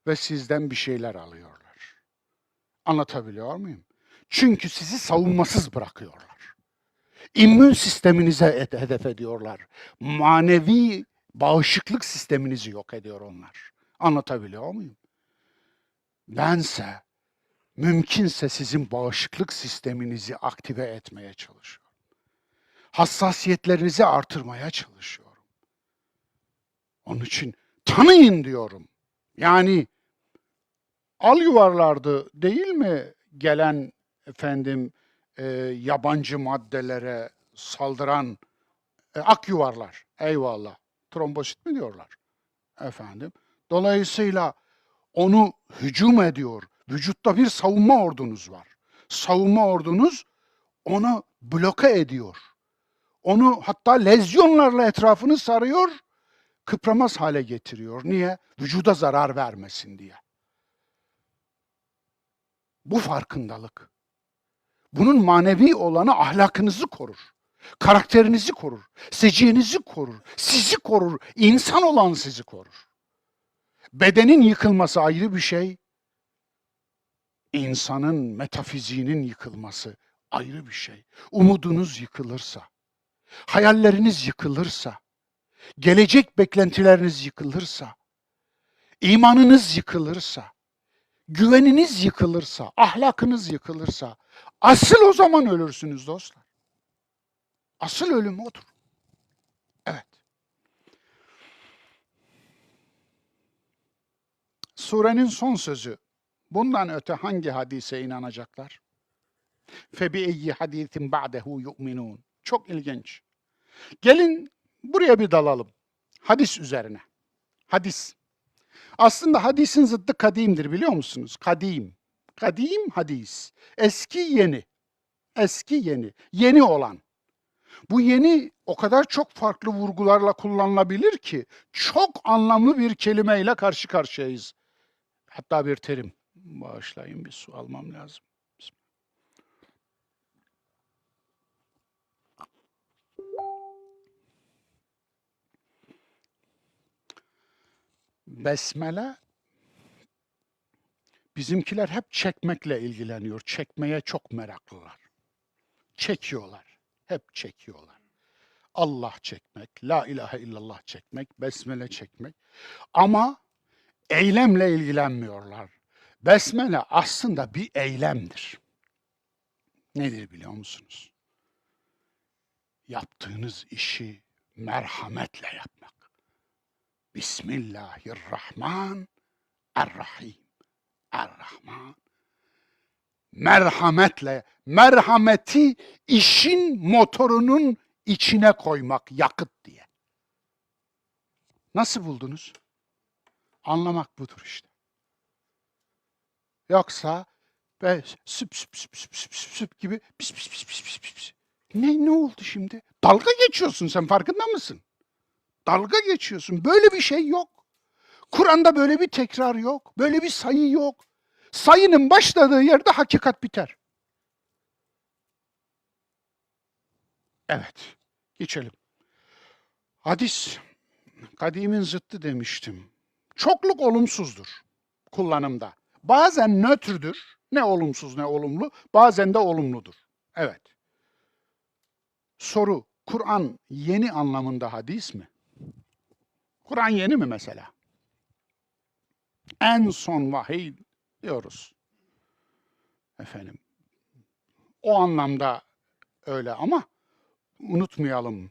ve sizden bir şeyler alıyorlar. Anlatabiliyor muyum? Çünkü sizi savunmasız bırakıyorlar. İmmün sisteminize hed-, hedef ediyorlar. Manevi bağışıklık sisteminizi yok ediyor onlar. Anlatabiliyor muyum? Bense mümkünse sizin bağışıklık sisteminizi aktive etmeye çalışıyorum. Hassasiyetlerinizi artırmaya çalışıyorum. Onun için tanıyın diyorum. Yani al yuvarlardı değil mi gelen efendim, e, yabancı maddelere saldıran, e, ak yuvarlar? Eyvallah. Trombosit mi diyorlar? Efendim. Dolayısıyla onu hücum ediyor. Vücutta bir savunma ordunuz var. Savunma ordunuz onu bloke ediyor. Onu hatta lezyonlarla etrafını sarıyor, kıpramaz hale getiriyor. Niye? Vücuda zarar vermesin diye. Bu farkındalık. Bunun manevi olanı ahlakınızı korur. Karakterinizi korur. Seciğinizi korur. Sizi korur. İnsan olan sizi korur. Bedenin yıkılması ayrı bir şey. İnsanın metafiziğinin yıkılması ayrı bir şey. Umudunuz yıkılırsa, hayalleriniz yıkılırsa, gelecek beklentileriniz yıkılırsa, imanınız yıkılırsa, güveniniz yıkılırsa, ahlakınız yıkılırsa, asıl o zaman ölürsünüz dostlar. Asıl ölüm odur. Evet. Surenin son sözü. Bundan öte hangi hadise inanacaklar? "Fe bi eyyi hadisin ba'dehu yu'minun." Çok ilginç. Gelin buraya bir dalalım. Hadis üzerine. Hadis. Aslında hadisin zıddı kadimdir, biliyor musunuz? Kadim. Kadim hadis. Eski yeni. Eski yeni. Yeni olan. Bu yeni o kadar çok farklı vurgularla kullanılabilir ki çok anlamlı bir kelimeyle karşı karşıyayız. Hatta bir terim. Bağışlayın, bir su almam lazım. Besmele, bizimkiler hep çekmekle ilgileniyor. Çekmeye çok meraklılar. Çekiyorlar. Hep çekiyorlar. Allah çekmek, La ilahe illallah çekmek, Besmele çekmek. Ama eylemle ilgilenmiyorlar. Besmele aslında bir eylemdir. Nedir biliyor musunuz? Yaptığınız işi merhametle yapmak. Bismillahirrahman Errahim. Errahman. Merhametle, merhameti işin motorunun içine koymak, yakıt diye. Nasıl buldunuz? Anlamak budur işte. Yoksa böyle süp süp süp süp süp süp süp gibi pis pis pis pis pis pis pis. Ne, ne oldu şimdi? Dalga geçiyorsun sen, farkında mısın? Dalga geçiyorsun. Böyle bir şey yok. Kur'an'da böyle bir tekrar yok. Böyle bir sayı yok. Sayının başladığı yerde hakikat biter. Evet, geçelim. Hadis, kadimin zıttı demiştim. Çokluk olumsuzdur kullanımda. Bazen nötrdür, ne olumsuz ne olumlu, bazen de olumludur. Evet. Soru, Kur'an yeni anlamında hadis mi? Kur'an yeni mi mesela? En son vahiy diyoruz. Efendim, o anlamda öyle ama unutmayalım.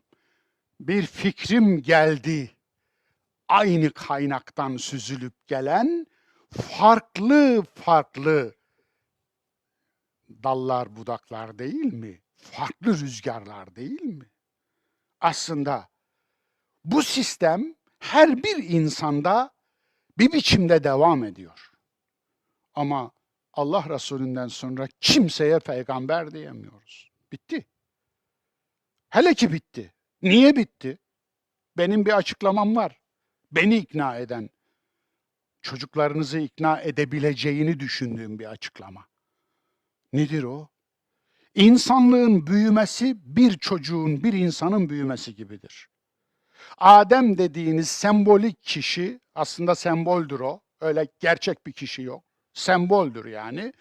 Bir fikrim geldi. Aynı kaynaktan süzülüp gelen farklı farklı dallar, budaklar değil mi? Farklı rüzgarlar değil mi? Aslında bu sistem her bir insanda bir biçimde devam ediyor. Ama Allah Resulünden sonra kimseye peygamber diyemiyoruz. Bitti. Hele ki bitti. Niye bitti? Benim bir açıklamam var. Beni ikna eden, çocuklarınızı ikna edebileceğini düşündüğüm bir açıklama. Nedir o? İnsanlığın büyümesi bir çocuğun, bir insanın büyümesi gibidir. Adem dediğiniz sembolik kişi, aslında semboldür o. Öyle gerçek bir kişi yok. Semboldür yani.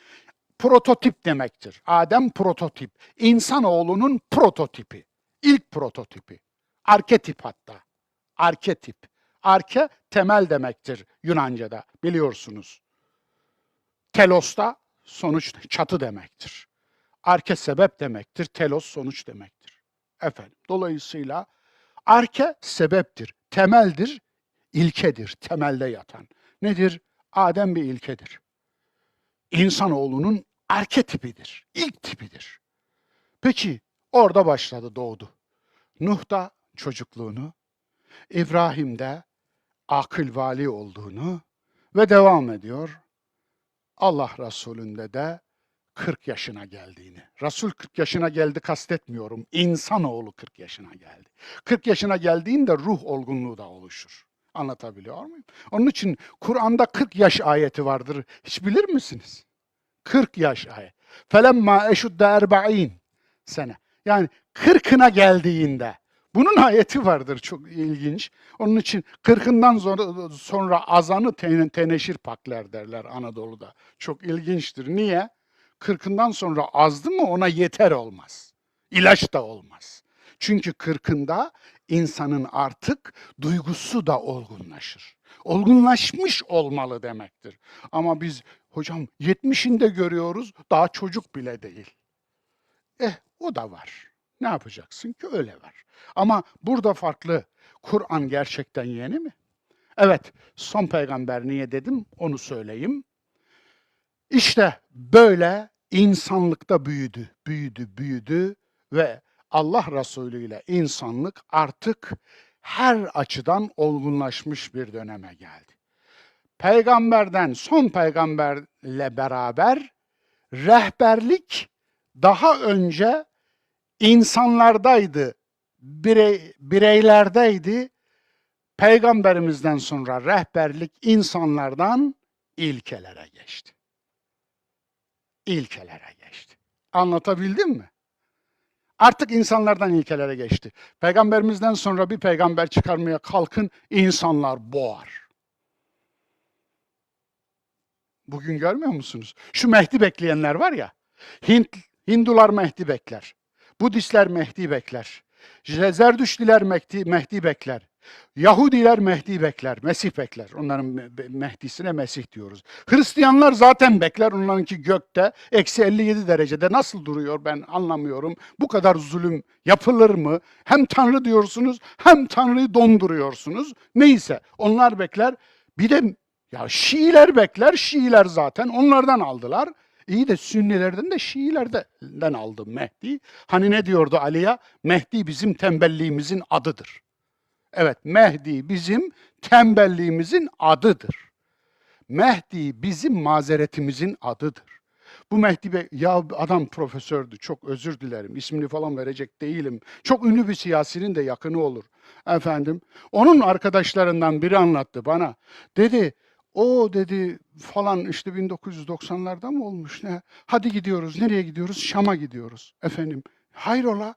Prototip demektir. Adem prototip. İnsanoğlunun prototipi. İlk prototipi. Arketip hatta. Arketip. Arke temel demektir Yunanca'da, biliyorsunuz. Telos da sonuç, çatı demektir. Arke sebep demektir. Telos sonuç demektir. Efendim, dolayısıyla arke sebeptir, temeldir, ilkedir, temelde yatan. Nedir? Adem bir ilkedir. İnsanoğlunun arketipidir, ilk tipidir. Peki, orada başladı, doğdu. Nuh da çocukluğunu, İbrahim de akıl vali olduğunu ve devam ediyor. Allah Resulü'nde de kırk yaşına geldiğini. Resul kırk yaşına geldi kastetmiyorum. İnsanoğlu kırk yaşına geldi. Kırk yaşına geldiğinde ruh olgunluğu da oluşur. Anlatabiliyor muyum? Onun için Kur'an'da kırk yaş ayeti vardır. Hiç bilir misiniz? Kırk yaş ayet. Felemma eşudde erba'in sene. Yani kırkına geldiğinde. Bunun ayeti vardır, çok ilginç. Onun için kırkından sonra, sonra azanı ten-, teneşir pakler derler Anadolu'da. Çok ilginçtir. Niye? Kırkından sonra azdı mı ona yeter olmaz. İlaç da olmaz. Çünkü kırkında insanın artık duygusu da olgunlaşır. Olgunlaşmış olmalı demektir. Ama biz, hocam, yetmişinde görüyoruz, daha çocuk bile değil. Eh, o da var. Ne yapacaksın ki, öyle var. Ama burada farklı. Kur'an gerçekten yeni mi? Evet, son peygamber niye dedim, onu söyleyeyim. İşte böyle insanlıkta büyüdü, büyüdü, büyüdü ve Allah Resulü ile insanlık artık her açıdan olgunlaşmış bir döneme geldi. Peygamberden, son peygamberle beraber rehberlik daha önce insanlardaydı, birey-, bireylerdeydi. Peygamberimizden sonra rehberlik insanlardan ilkelere geçti. İlkelere geçti. Anlatabildim mi? Artık insanlardan ilkelere geçti. Peygamberimizden sonra bir peygamber çıkarmaya kalkın, insanlar boğar. Bugün görmüyor musunuz? Şu Mehdi bekleyenler var ya, Hint, Hindular Mehdi bekler. Budistler Mehdi bekler. Ze-, Zerdüştiler Mehdi, Mehdi bekler. Yahudiler Mehdi bekler, Mesih bekler. Onların me-, be-, Mehdisine Mesih diyoruz. Hristiyanlar zaten bekler. Onlarınki gökte, eksi elli yedi derecede nasıl duruyor, ben anlamıyorum. Bu kadar zulüm yapılır mı? Hem Tanrı diyorsunuz, hem Tanrı'yı donduruyorsunuz. Neyse, onlar bekler. Bir de ya Şiiler bekler, Şiiler zaten onlardan aldılar. İyi de Sünnilerden de Şiilerden aldı Mehdi. Hani ne diyordu Ali'ye? Mehdi bizim tembelliğimizin adıdır. Evet, Mehdi bizim tembelliğimizin adıdır. Mehdi bizim mazeretimizin adıdır. Bu Mehdi Bey, ya adam profesördü, çok özür dilerim, ismini falan verecek değilim. Çok ünlü bir siyasinin de yakını olur. Efendim, onun arkadaşlarından biri anlattı bana. Dedi, o dedi falan işte bin dokuz yüz doksanlarda mı olmuş ne? Hadi gidiyoruz, nereye gidiyoruz? Şam'a gidiyoruz. Efendim, hayrola?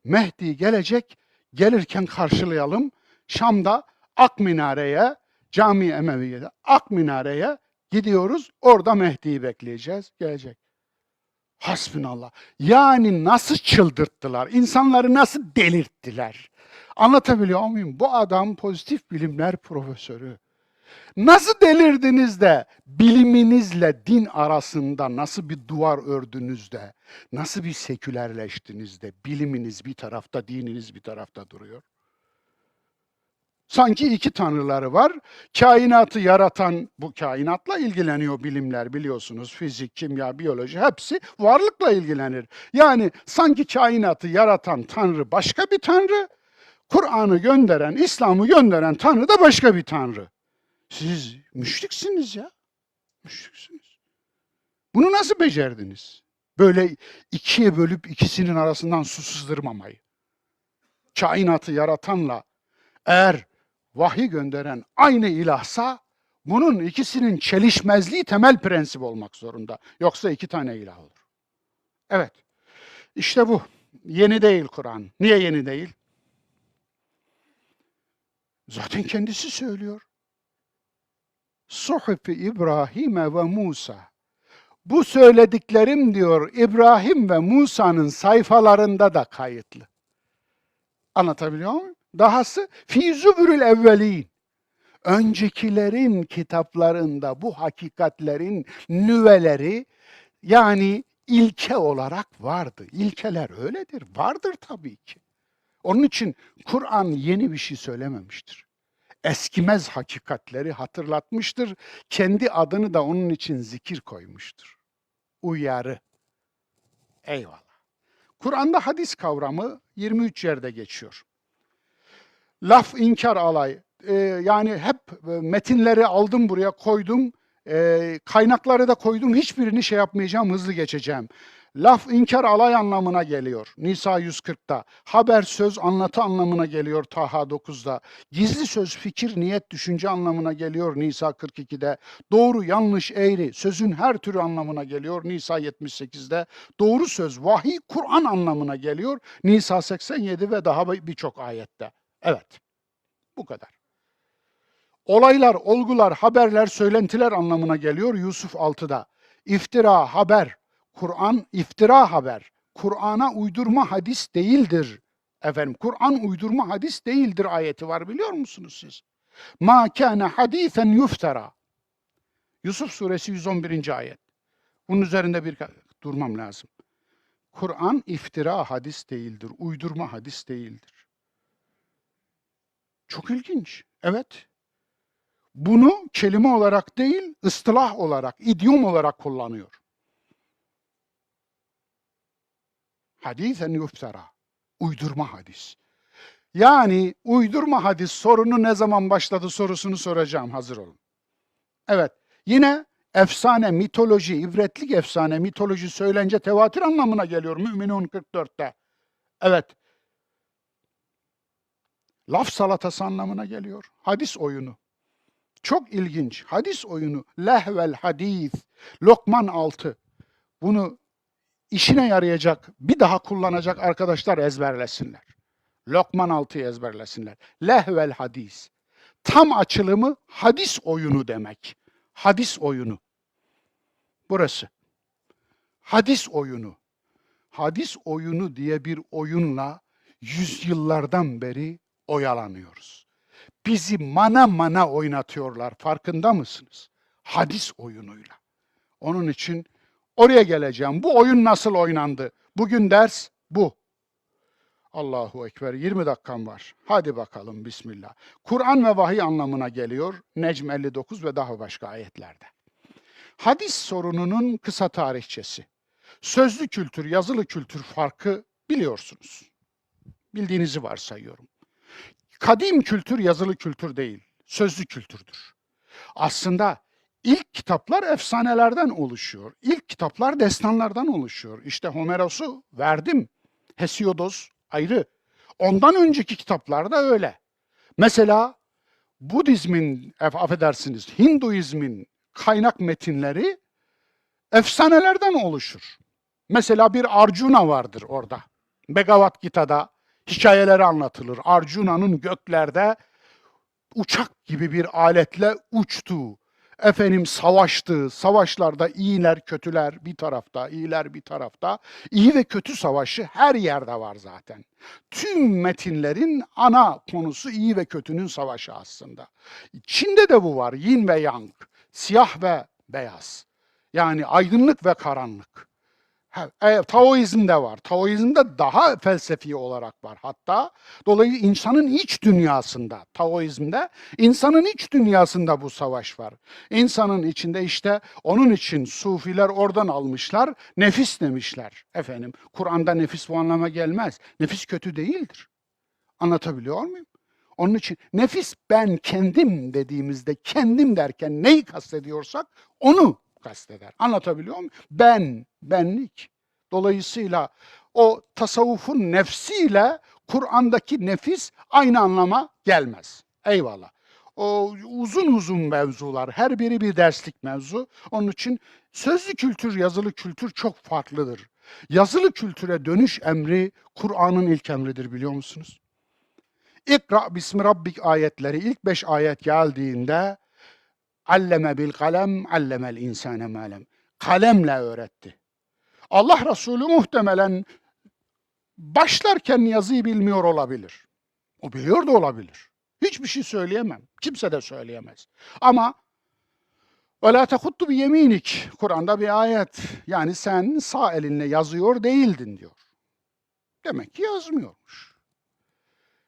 Mehdi gelecek, gelirken karşılayalım. Şam'da Ak Minare'ye, Cami Emeviye'de Ak Minare'ye gidiyoruz. Orada Mehdi'yi bekleyeceğiz. Gelecek. Hasbinallah. Yani nasıl çıldırttılar, insanları nasıl delirttiler. Anlatabiliyor muyum? Bu adam pozitif bilimler profesörü. Nasıl delirdiniz de biliminizle din arasında nasıl bir duvar ördünüz de, nasıl bir sekülerleştiniz de biliminiz bir tarafta, dininiz bir tarafta duruyor? Sanki iki tanrıları var. Kainatı yaratan, bu kainatla ilgileniyor bilimler biliyorsunuz. Fizik, kimya, biyoloji hepsi varlıkla ilgilenir. Yani sanki kainatı yaratan tanrı başka bir tanrı, Kur'an'ı gönderen, İslam'ı gönderen tanrı da başka bir tanrı. Siz müşriksiniz ya. Müşriksiniz. Bunu nasıl becerdiniz? Böyle ikiye bölüp ikisinin arasından su sızdırmamayı. Kainatı yaratanla eğer vahiy gönderen aynı ilahsa bunun ikisinin çelişmezliği temel prensip olmak zorunda. Yoksa iki tane ilah olur. Evet. İşte bu. Yeni değil Kur'an. Niye yeni değil? Zaten kendisi söylüyor. Suhufi İbrahim'e ve Musa. Bu söylediklerim diyor İbrahim ve Musa'nın sayfalarında da kayıtlı. Anlatabiliyor muyum? Dahası fi zübürül evvelin. Öncekilerin kitaplarında bu hakikatlerin nüveleri yani ilke olarak vardı. İlkeler öyledir. Vardır tabii ki. Onun için Kur'an yeni bir şey söylememiştir. Eskimez hakikatleri hatırlatmıştır. Kendi adını da onun için zikir koymuştur. Uyarı. Eyvallah. Kur'an'da hadis kavramı yirmi üç yerde geçiyor. Laf inkar alay. Ee, yani hep e, metinleri aldım buraya koydum. Ee, kaynakları da koydum. Hiçbirini şey yapmayacağım, hızlı geçeceğim. Laf inkar alay anlamına geliyor Nisa yüz kırkta. Haber söz anlatı anlamına geliyor Taha dokuzda. Gizli söz fikir, niyet, düşünce anlamına geliyor Nisa kırk ikide. Doğru, yanlış, eğri, sözün her türü anlamına geliyor Nisa yetmiş sekizde. Doğru söz, vahiy, Kur'an anlamına geliyor Nisa seksen yedi ve daha birçok ayette. Evet, bu kadar. Olaylar, olgular, haberler, söylentiler anlamına geliyor Yusuf altıda. İftira, haber, Kur'an, iftira haber, Kur'an'a uydurma hadis değildir. Efendim, Kur'an uydurma hadis değildir ayeti var, biliyor musunuz siz? Ma kana hadisen yuftara. Yusuf suresi yüz on birinci ayet. Bunun üzerinde bir durmam lazım. Kur'an iftira hadis değildir, uydurma hadis değildir. Çok ilginç. Evet. Bunu kelime olarak değil, ıstılah olarak, idiom olarak kullanıyor. Hadisen yuftara. Uydurma hadis. Yani uydurma hadis sorunu ne zaman başladı sorusunu soracağım. Hazır olun. Evet. Yine efsane, mitoloji, ibretlik efsane, mitoloji söylence tevatür anlamına geliyor Müminun kırk dörtte. Evet. Laf salatası anlamına geliyor. Hadis oyunu. Çok ilginç. Hadis oyunu. Lehvel hadis. Lokman altı. Bunu işine yarayacak, bir daha kullanacak arkadaşlar ezberlesinler. Lokman altıyı ezberlesinler. Lehvel hadis. Tam açılımı hadis oyunu demek. Hadis oyunu. Burası. Hadis oyunu. Hadis oyunu diye bir oyunla yüzyıllardan beri oyalanıyoruz. Bizi mana mana oynatıyorlar, farkında mısınız? Hadis oyunuyla. Onun için oraya geleceğim. Bu oyun nasıl oynandı? Bugün ders bu. Allahu Ekber. Yirmi dakikam var. Hadi bakalım, bismillah. Kur'an ve vahiy anlamına geliyor Necm elli dokuz ve daha başka ayetlerde. Hadis sorununun kısa tarihçesi. Sözlü kültür, yazılı kültür farkı biliyorsunuz. Bildiğinizi varsayıyorum. Kadim kültür yazılı kültür değil, sözlü kültürdür. Aslında İlk kitaplar efsanelerden oluşuyor. İlk kitaplar destanlardan oluşuyor. İşte Homeros'u verdim. Hesiodos ayrı. Ondan önceki kitaplar da öyle. Mesela Budizmin, af-, affedersiniz, Hinduizmin kaynak metinleri efsanelerden oluşur. Mesela bir Arjuna vardır orada. Bhagavad Gita'da hikayeleri anlatılır. Arjuna'nın göklerde uçak gibi bir aletle uçtuğu, efendim savaştığı, savaşlarda iyiler kötüler bir tarafta, iyiler bir tarafta, iyi ve kötü savaşı her yerde var zaten. Tüm metinlerin ana konusu iyi ve kötünün savaşı aslında. Çin'de de bu var, yin ve yang, siyah ve beyaz. Yani aydınlık ve karanlık. Ha, e, Taoizm'de var. Taoizm'de daha felsefi olarak var hatta. Dolayısıyla insanın iç dünyasında, Taoizm'de insanın iç dünyasında bu savaş var. İnsanın içinde işte onun için sufiler oradan almışlar. Nefis demişler efendim. Kur'an'da nefis bu anlama gelmez. Nefis kötü değildir. Anlatabiliyor muyum? Onun için nefis ben kendim dediğimizde kendim derken neyi kastediyorsak onu kasteder. Anlatabiliyor muyum? Ben, benlik. Dolayısıyla o tasavvufun nefsiyle Kur'an'daki nefis aynı anlama gelmez. Eyvallah. O uzun uzun mevzular, her biri bir derslik mevzu. Onun için sözlü kültür, yazılı kültür çok farklıdır. Yazılı kültüre dönüş emri Kur'an'ın ilk emridir, biliyor musunuz? İkra bismi rabbik ayetleri, ilk beş ayet geldiğinde alleme bil kalem, allemel insane malem. Kalemle öğretti. Allah Resulü muhtemelen başlarken yazıyı bilmiyor olabilir. O biliyor da olabilir. Hiçbir şey söyleyemem. Kimse de söyleyemez. Ama ve la tehuttu bi yeminik. Kur'an'da bir ayet. Yani sen sağ elinle yazıyor değildin diyor. Demek ki yazmıyormuş.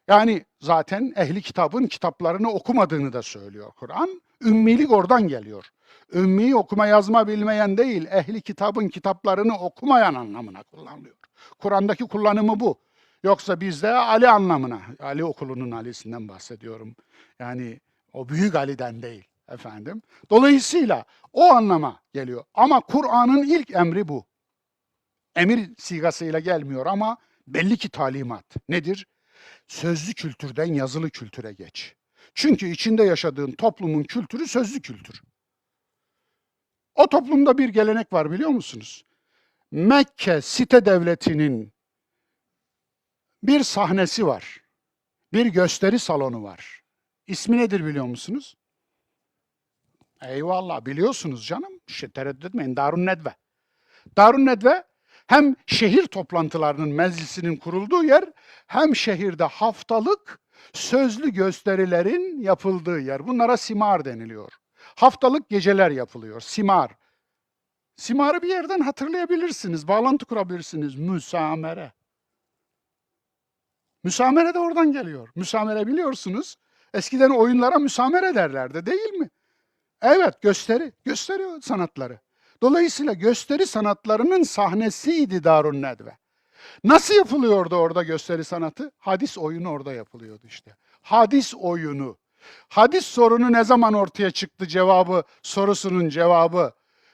Yani zaten ehli kitabın kitaplarını okumadığını da söylüyor Kur'an. Ümmilik oradan geliyor. Ümmi okuma yazma bilmeyen değil, ehli kitabın kitaplarını okumayan anlamına kullanılıyor. Kur'an'daki kullanımı bu. Yoksa bizde Ali anlamına, Ali okulunun Ali'sinden bahsediyorum. Yani o büyük Ali'den değil efendim. Dolayısıyla o anlama geliyor. Ama Kur'an'ın ilk emri bu. Emir sigasıyla gelmiyor ama belli ki talimat. Nedir? Sözlü kültürden yazılı kültüre geç. Çünkü içinde yaşadığın toplumun kültürü sözlü kültür. O toplumda bir gelenek var, biliyor musunuz? Mekke site devletinin bir sahnesi var. Bir gösteri salonu var. İsmi nedir biliyor musunuz? Eyvallah, biliyorsunuz canım. Şey, tereddüt etmeyin. Darun Nedve. Darun Nedve hem şehir toplantılarının, meclisinin kurulduğu yer, hem şehirde haftalık sözlü gösterilerin yapıldığı yer. Bunlara simar deniliyor. Haftalık geceler yapılıyor. Simar. Simarı bir yerden hatırlayabilirsiniz, bağlantı kurabilirsiniz. Müsamere. Müsamere de oradan geliyor. Müsamere, biliyorsunuz, eskiden oyunlara müsamere derlerdi, değil mi? Evet, gösteri, gösteri sanatları. Dolayısıyla gösteri sanatlarının sahnesiydi Darun Nedve. Nasıl yapılıyordu orada gösteri sanatı? Hadis oyunu orada yapılıyordu işte. Hadis oyunu. Hadis sorunu ne zaman ortaya çıktı cevabı, sorusunun cevabı.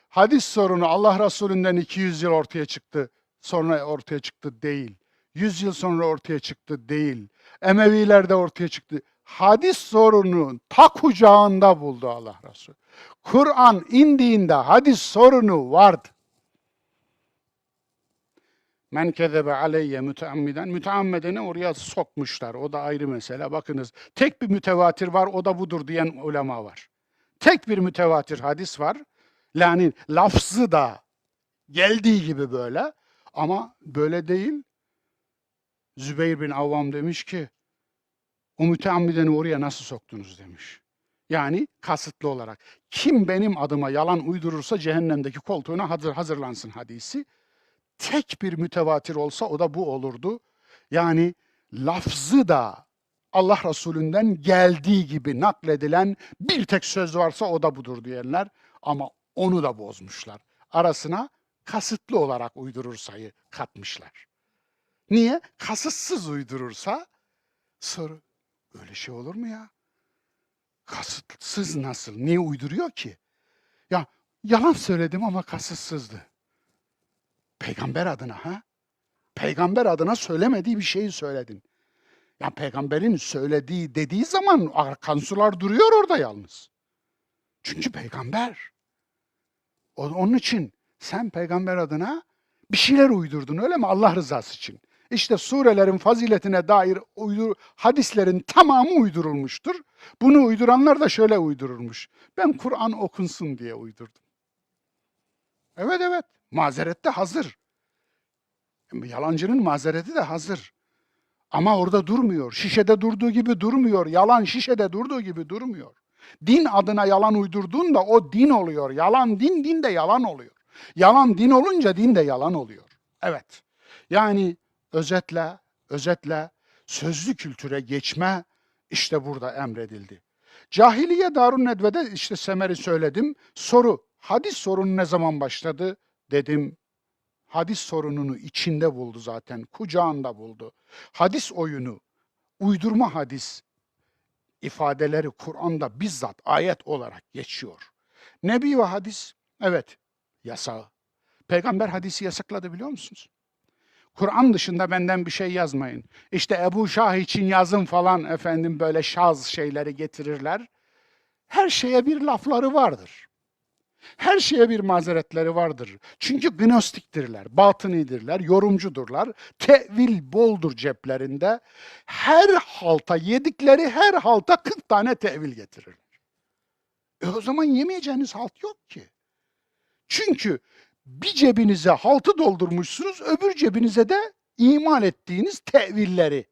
Hadis sorunu Allah Resulü'nden iki yüz yıl ortaya çıktı. Sonra ortaya çıktı değil. Yüz yıl sonra ortaya çıktı değil. Emevilerde ortaya çıktı. Hadis sorunu ta kucağında buldu Allah Resulü. Kur'an indiğinde hadis sorunu vardı. Men kezebe aleyye müteammiden. Müteammedeni oraya sokmuşlar. O da ayrı mesele. Bakınız, tek bir mütevatir var, o da budur diyen ulema var. Tek bir mütevatir hadis var. Yani lafzı da geldiği gibi böyle. Ama böyle değil. Zübeyir bin Avvam demiş ki, "O müteammideni oraya nasıl soktunuz?" demiş. Yani kasıtlı olarak. "Kim benim adıma yalan uydurursa cehennemdeki koltuğuna hazır, hazırlansın" hadisi. Tek bir mütevatir olsa o da bu olurdu. Yani lafzı da Allah Resulü'nden geldiği gibi nakledilen bir tek söz varsa o da budur diyenler. Ama onu da bozmuşlar. Arasına kasıtlı olarak uydurur sayı katmışlar. Niye? Kasıtsız uydurursa soru, öyle şey olur mu ya? Kasıtsız nasıl? Niye uyduruyor ki? Yalan söyledim ama kasıtsızdı. Peygamber adına ha? Peygamber adına söylemediği bir şeyi söyledin. Ya peygamberin söylediği dediği zaman akan sular duruyor orada yalnız. Çünkü peygamber. O- Onun için sen peygamber adına bir şeyler uydurdun, öyle mi? Allah rızası için. İşte surelerin faziletine dair uydur hadislerin tamamı uydurulmuştur. Bunu uyduranlar da şöyle uydurulmuş. Ben Kur'an okunsun diye uydurdum. Evet, evet. Mazeret de hazır. Yalancının mazereti de hazır. Ama orada durmuyor. Şişede durduğu gibi durmuyor. Yalan şişede durduğu gibi durmuyor. Din adına yalan uydurduğunda o din oluyor. Yalan din, din de yalan oluyor. Yalan din olunca din de yalan oluyor. Evet. Yani özetle, özetle sözlü kültüre geçme işte burada emredildi. Cahiliye Darun Nedve'de işte Semer'i söyledim. Soru, hadis sorunu ne zaman başladı dedim. Hadis sorununu içinde buldu zaten, kucağında buldu. Hadis oyunu, uydurma hadis ifadeleri Kur'an'da bizzat ayet olarak geçiyor. Nebi ve hadis, evet, yasağı. Peygamber hadisi yasakladı biliyor musunuz? Kur'an dışında benden bir şey yazmayın. İşte Ebu Şah için yazın falan efendim böyle şaz şeyleri getirirler. Her şeye bir lafları vardır. Her şeye bir mazeretleri vardır. Çünkü gnostiktirler, batınidirler, yorumcudurlar. Tevil boldur ceplerinde. Her halta, yedikleri her halta kırk tane tevil getirirler. E, o zaman yemeyeceğiniz halt yok ki. Çünkü bir cebinize haltı doldurmuşsunuz, öbür cebinize de imal ettiğiniz tevilleri,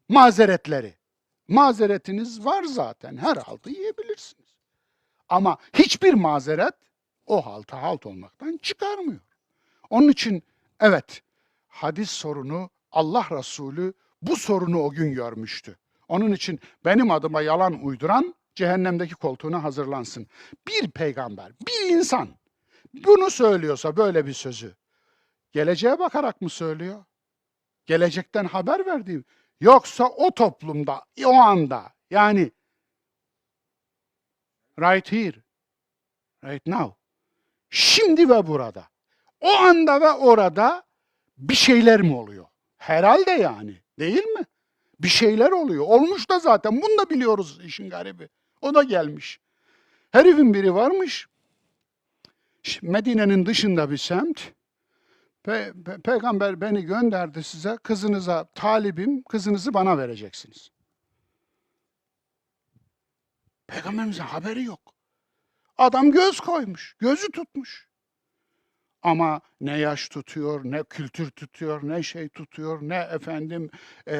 mazeretleri. Mazeretiniz var zaten, her haltı yiyebilirsiniz. Ama hiçbir mazeret o haltı halt olmaktan çıkarmıyor. Onun için evet, hadis sorunu, Allah Resulü bu sorunu o gün görmüştü. Onun için benim adıma yalan uyduran cehennemdeki koltuğuna hazırlansın. Bir peygamber, bir insan bunu söylüyorsa, böyle bir sözü, geleceğe bakarak mı söylüyor? Gelecekten haber verdiği, yoksa o toplumda, o anda, yani right here, right now, şimdi ve burada, o anda ve orada bir şeyler mi oluyor? Herhalde yani, değil mi? Bir şeyler oluyor. Olmuş da zaten. Bunu da biliyoruz işin garibi. O da gelmiş. Herifin biri varmış. Ş- Medine'nin dışında bir semt. Pe- pe- Peygamber beni gönderdi size. Kızınıza talibim. Kızınızı bana vereceksiniz. Peygamberimizin haberi yok. Adam göz koymuş, gözü tutmuş. Ama ne yaş tutuyor, ne kültür tutuyor, ne şey tutuyor, ne efendim e,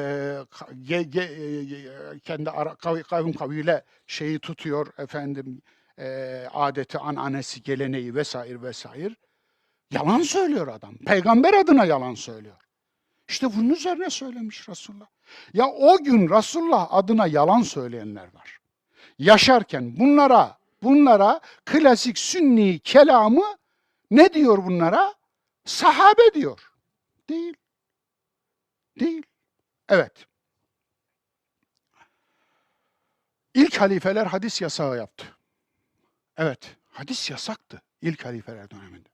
ka- ge- ge- e, kendi ara, kavi- kavim kabile şeyi tutuyor efendim, e, adeti, ananesi, geleneği vesaire vesaire. Yalan söylüyor adam. Peygamber adına yalan söylüyor. İşte bunun üzerine söylemiş Resulullah. Ya o gün Resulullah adına yalan söyleyenler var. Yaşarken bunlara, bunlara klasik sünni kelamı ne diyor bunlara? Sahabe diyor. Değil. Değil. Evet. İlk halifeler hadis yasağı yaptı. Evet, hadis yasaktı ilk halifeler döneminde.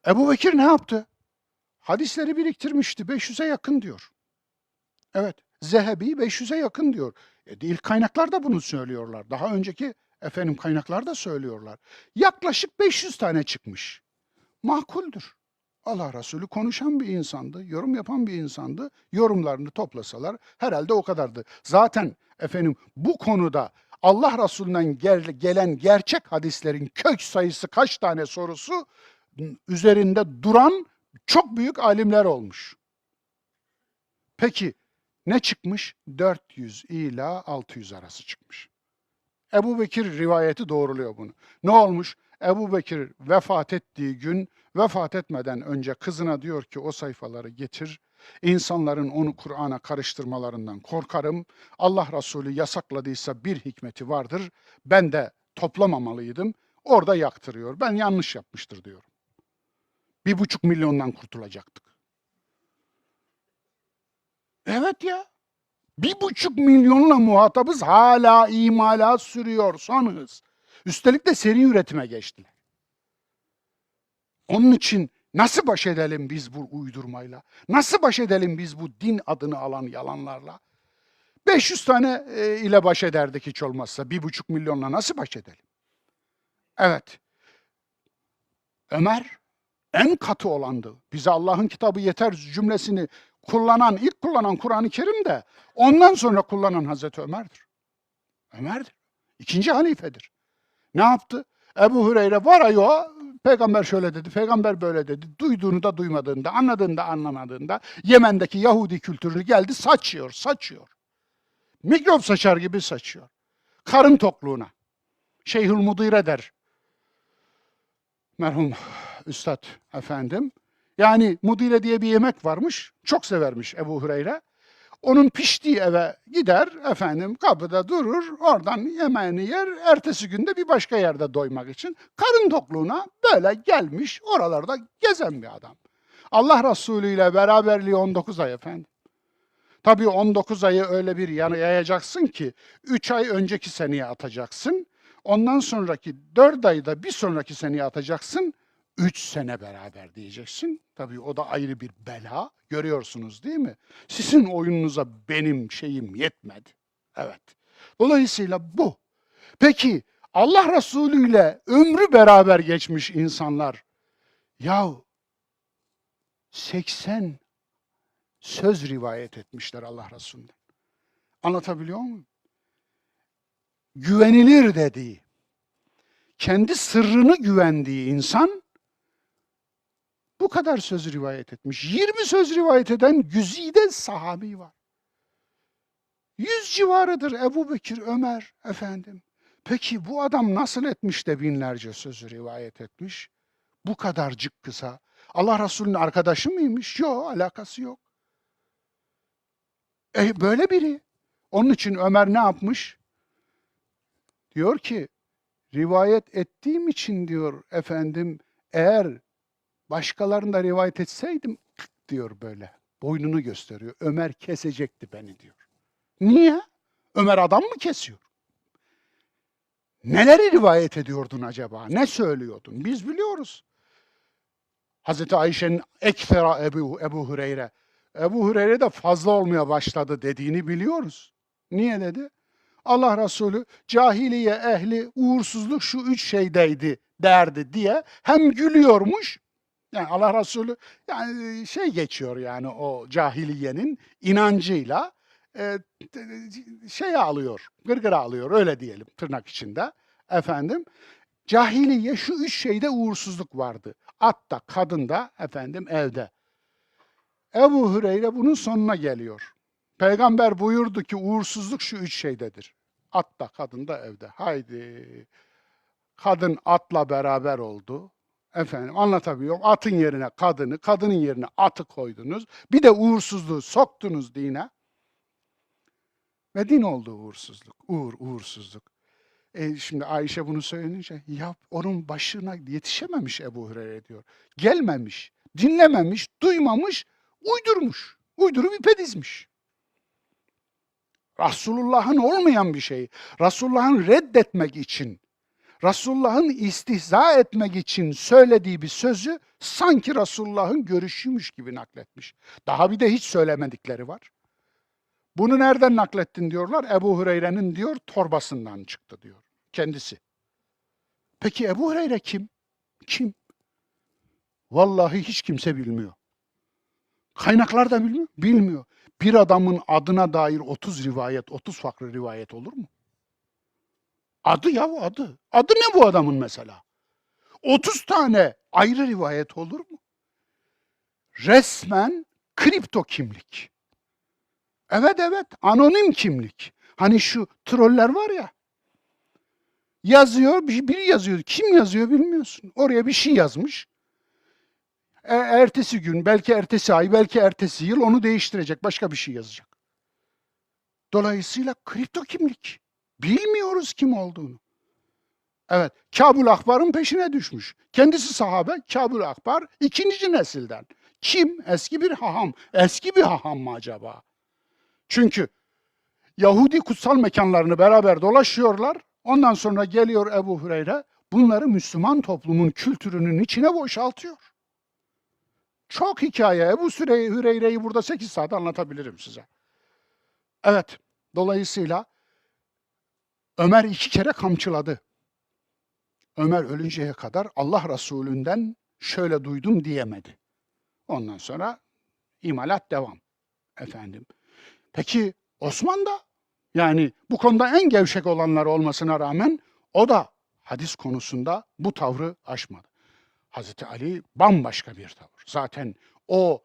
Ebu Bekir ne yaptı? Hadisleri biriktirmişti, beş yüze yakın diyor. Evet, Zehebi beş yüze yakın diyor. E, ilk kaynaklar da bunu söylüyorlar. Daha önceki efendim kaynaklar da söylüyorlar. Yaklaşık beş yüz tane çıkmış. Makuldür. Allah Resulü konuşan bir insandı, yorum yapan bir insandı. Yorumlarını toplasalar herhalde o kadardı. Zaten efendim bu konuda Allah Resulü'nden gel- gelen gerçek hadislerin kök sayısı kaç tane sorusu üzerinde duran çok büyük alimler olmuş. Peki ne çıkmış? Dört yüz ila altı yüz arası çıkmış. Ebu Bekir rivayeti doğruluyor bunu. Ne olmuş? Ebu Bekir vefat ettiği gün, vefat etmeden önce kızına diyor ki, o sayfaları getir. İnsanların onu Kur'an'a karıştırmalarından korkarım. Allah Resulü yasakladıysa bir hikmeti vardır. Ben de toplamamalıydım. Orada yaktırıyor. Ben yanlış yapmıştır diyorum. Bir buçuk milyondan kurtulacaktık. Evet ya. Bir buçuk milyonla muhatabız, hala imalat sürüyorsanız Üstelik de seri üretime geçtiler. Onun için nasıl baş edelim biz bu uydurmayla? Nasıl baş edelim biz bu din adını alan yalanlarla? Beş yüz tane e, ile baş ederdik hiç olmazsa. Bir buçuk milyonla nasıl baş edelim? Evet. Ömer en katı olandı. Bize Allah'ın kitabı yeter cümlesini kullanan, ilk kullanan Kur'an-ı Kerim de, ondan sonra kullanan Hazreti Ömer'dir. Ömer'dir. İkinci halifedir. Ne yaptı? Ebu Hureyre var ya, peygamber şöyle dedi, peygamber böyle dedi. Duyduğunu da duymadığını da, anladığını da anlamadığını da, Yemen'deki Yahudi kültürünü geldi saçıyor, saçıyor. Mikrop saçar gibi saçıyor. Karın tokluğuna. Şeyhül Mudire der. Merhum Üstad efendim. Yani Mudire diye bir yemek varmış. Çok severmiş Ebu Hureyre. Onun piştiği eve gider efendim, kapıda durur, oradan yemeğini yer, ertesi günde bir başka yerde doymak için karın tokluğuna böyle gelmiş, oralarda gezen bir adam. Allah Resulü ile beraberliği on dokuz ay efendim. Tabii on dokuz ayı öyle bir yana yayacaksın ki üç ay önceki seneye atacaksın. Ondan sonraki dört ayı da bir sonraki seneye atacaksın. Üç sene beraber diyeceksin. Tabii o da ayrı bir bela. Görüyorsunuz değil mi? Sizin oyununuza benim şeyim yetmedi. Evet. Dolayısıyla bu. Peki Allah Resulü ile ömrü beraber geçmiş insanlar, ya seksen söz rivayet etmişler Allah Resulü'nden. Anlatabiliyor muyum? Güvenilir dediği, kendi sırrını güvendiği insan bu kadar söz rivayet etmiş. Yirmi söz rivayet eden güzide sahabi var. Yüz civarıdır Ebu Bekir, Ömer efendim. Peki bu adam nasıl etmiş de binlerce sözü rivayet etmiş? Bu kadarcık kısa. Allah Resulü'nün arkadaşı mıymış? Yok, alakası yok. E, böyle biri. Onun için Ömer ne yapmış? Diyor ki, rivayet ettiğim için diyor efendim, eğer başkalarını da rivayet etseydim diyor böyle. Boynunu gösteriyor. Ömer kesecekti beni diyor. Niye? Ömer adam mı kesiyor? Neleri rivayet ediyordun acaba? Ne söylüyordun? Biz biliyoruz. Hazreti Ayşe'nin ekstra Ebu, Ebu Hureyre. Ebu Hureyre de fazla olmaya başladı dediğini biliyoruz. Niye dedi? Allah Resulü cahiliye ehli uğursuzluk şu üç şeydeydi derdi diye hem gülüyormuş. Yani Allah Resulü yani şey geçiyor yani o cahiliyenin inancıyla e, şey alıyor, gırgıra alıyor öyle diyelim tırnak içinde efendim. Cahiliye şu üç şeyde uğursuzluk vardı. Atta, kadında, efendim evde. Ebu Hureyre bunun sonuna geliyor. Peygamber buyurdu ki uğursuzluk şu üç şeydedir. Atta, kadında, evde. Haydi. Kadın atla beraber oldu. Efendim anlatabiliyor muyum? Atın yerine kadını, kadının yerine atı koydunuz. Bir de uğursuzluğu soktunuz dine. Ve din oldu uğursuzluk. Uğur, uğursuzluk. E, şimdi Ayşe bunu söyleyince ya onun başına yetişememiş Ebu Hureyre diyor. Gelmemiş, dinlememiş, duymamış, uydurmuş. Uydurup ipe dizmiş. Resulullah'ın olmayan bir şey. Resulullah'ın reddetmek için, Resulullah'ın istihza etmek için söylediği bir sözü sanki Resulullah'ın görüşüymüş gibi nakletmiş. Daha bir de hiç söylemedikleri var. Bunu nereden naklettin diyorlar. Ebu Hureyre'nin diyor torbasından çıktı diyor kendisi. Peki Ebu Hureyre kim? Kim? Vallahi hiç kimse bilmiyor. Kaynaklar da bilmiyor. Bilmiyor. Bir adamın adına dair otuz rivayet, otuz farklı rivayet olur mu? Adı ya adı. Adı ne bu adamın mesela? Otuz tane ayrı rivayet olur mu? Resmen kripto kimlik. Evet, evet, anonim kimlik. Hani şu troller var ya. Yazıyor, bir- biri yazıyor. Kim yazıyor bilmiyorsun. Oraya bir şey yazmış. E, ertesi gün, belki ertesi ay, belki ertesi yıl onu değiştirecek, başka bir şey yazacak. Dolayısıyla kripto kimlik. Bilmiyoruz kim olduğunu. Evet, Kâbul Ahbar'ın peşine düşmüş. Kendisi sahabe, Kâbul Ahbar ikinci nesilden. Kim? Eski bir haham. Eski bir haham mı acaba? Çünkü Yahudi kutsal mekanlarını beraber dolaşıyorlar. Ondan sonra geliyor Ebu Hureyre, bunları Müslüman toplumun kültürünün içine boşaltıyor. Çok hikaye. Ebu Süre- Hureyre'yi burada sekiz saat anlatabilirim size. Evet, dolayısıyla Ömer iki kere kamçıladı. Ömer ölünceye kadar Allah Resulünden "Şöyle duydum." diyemedi. Ondan sonra imalat devam efendim. Peki Osman da, yani bu konuda en gevşek olanlar olmasına rağmen, o da hadis konusunda bu tavrı aşmadı. Hazreti Ali bambaşka bir tavır. Zaten o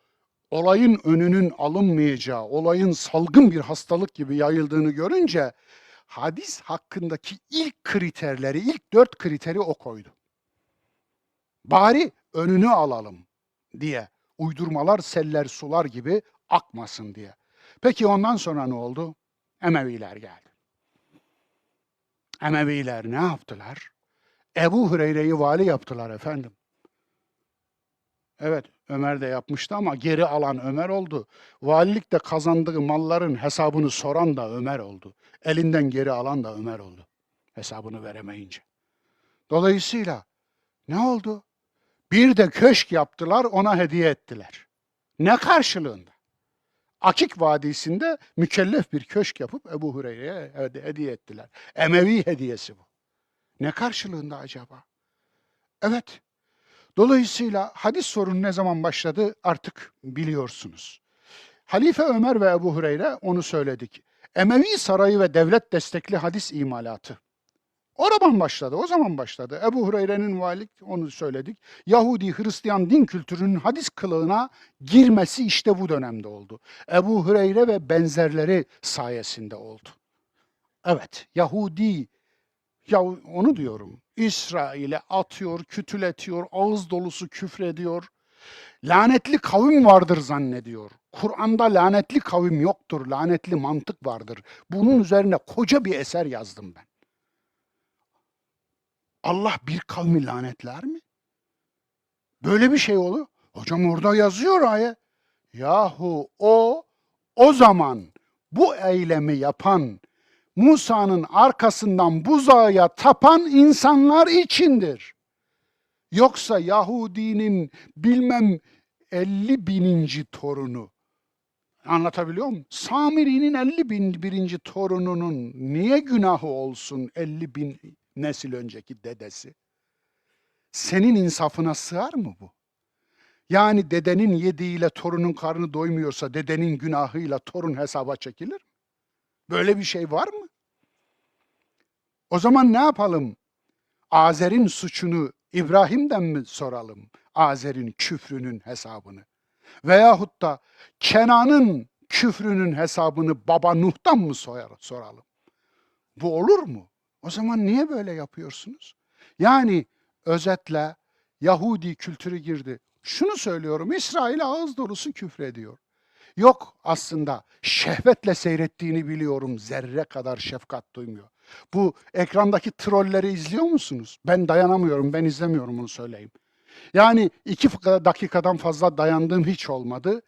olayın önünün alınmayacağı, olayın salgın bir hastalık gibi yayıldığını görünce hadis hakkındaki ilk kriterleri, ilk dört kriteri o koydu. Bari önünü alalım diye. Uydurmalar seller sular gibi akmasın diye. Peki ondan sonra ne oldu? Emeviler geldi. Emeviler ne yaptılar? Ebu Hureyre'yi vali yaptılar efendim. Evet, Ömer de yapmıştı ama geri alan Ömer oldu. Valilikte kazandığı malların hesabını soran da Ömer oldu. Elinden geri alan da Ömer oldu. Hesabını veremeyince. Dolayısıyla ne oldu? Bir de köşk yaptılar, ona hediye ettiler. Ne karşılığında? Akik Vadisi'nde mükellef bir köşk yapıp Ebu Hureyre'ye hedi- hediye ettiler. Emevi hediyesi bu. Ne karşılığında acaba? Evet. Dolayısıyla hadis sorunu ne zaman başladı artık biliyorsunuz. Halife Ömer ve Ebu Hureyre, onu söyledik. Emevi sarayı ve devlet destekli hadis imalatı. Oradan başladı, o zaman başladı. Ebu Hureyre'nin valilik, onu söyledik. Yahudi Hristiyan din kültürünün hadis kılığına girmesi işte bu dönemde oldu. Ebu Hureyre ve benzerleri sayesinde oldu. Evet, Yahudi, ya onu diyorum, İsrail'e atıyor, kütületiyor, ağız dolusu küfrediyor. Lanetli kavim vardır zannediyor. Kur'an'da lanetli kavim yoktur, lanetli mantık vardır. Bunun üzerine koca bir eser yazdım ben. Allah bir kavmi lanetler mi? Böyle bir şey olur. Hocam, orada yazıyor ayet. Yahu o, o zaman bu eylemi yapan, Musa'nın arkasından buzağa tapan insanlar içindir. Yoksa Yahudinin bilmem elli bininci torunu, anlatabiliyor muyum? Samiri'nin elli bin birinci torununun niye günahı olsun elli bin nesil önceki dedesi? Senin insafına sığar mı bu? Yani dedenin yediğiyle torunun karnı doymuyorsa dedenin günahıyla torun hesaba çekilir mi? Böyle bir şey var mı? O zaman ne yapalım? Azer'in suçunu İbrahim'den mi soralım? Azer'in küfrünün hesabını. Veyahut da Kenan'ın küfrünün hesabını Baba Nuh'tan mı soyar- soralım? Bu olur mu? O zaman niye böyle yapıyorsunuz? Yani özetle Yahudi kültürü girdi. Şunu söylüyorum, İsrail ağız dolusu küfrediyor. Yok, aslında şehvetle seyrettiğini biliyorum, zerre kadar şefkat duymuyor. Bu ekrandaki trolleri izliyor musunuz? Ben dayanamıyorum, ben izlemiyorum, onu söyleyeyim. Yani iki dakikadan fazla dayandığım hiç olmadı.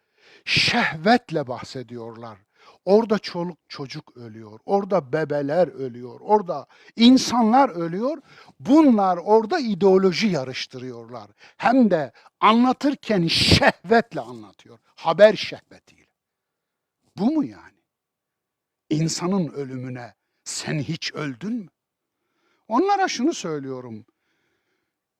Şehvetle bahsediyorlar. Orada çoluk çocuk ölüyor, orada bebeler ölüyor, orada insanlar ölüyor. Bunlar orada ideoloji yarıştırıyorlar. Hem de anlatırken şehvetle anlatıyor. Haber şehvetiyle. Bu mu yani? İnsanın ölümüne sen hiç öldün mü? Onlara şunu söylüyorum.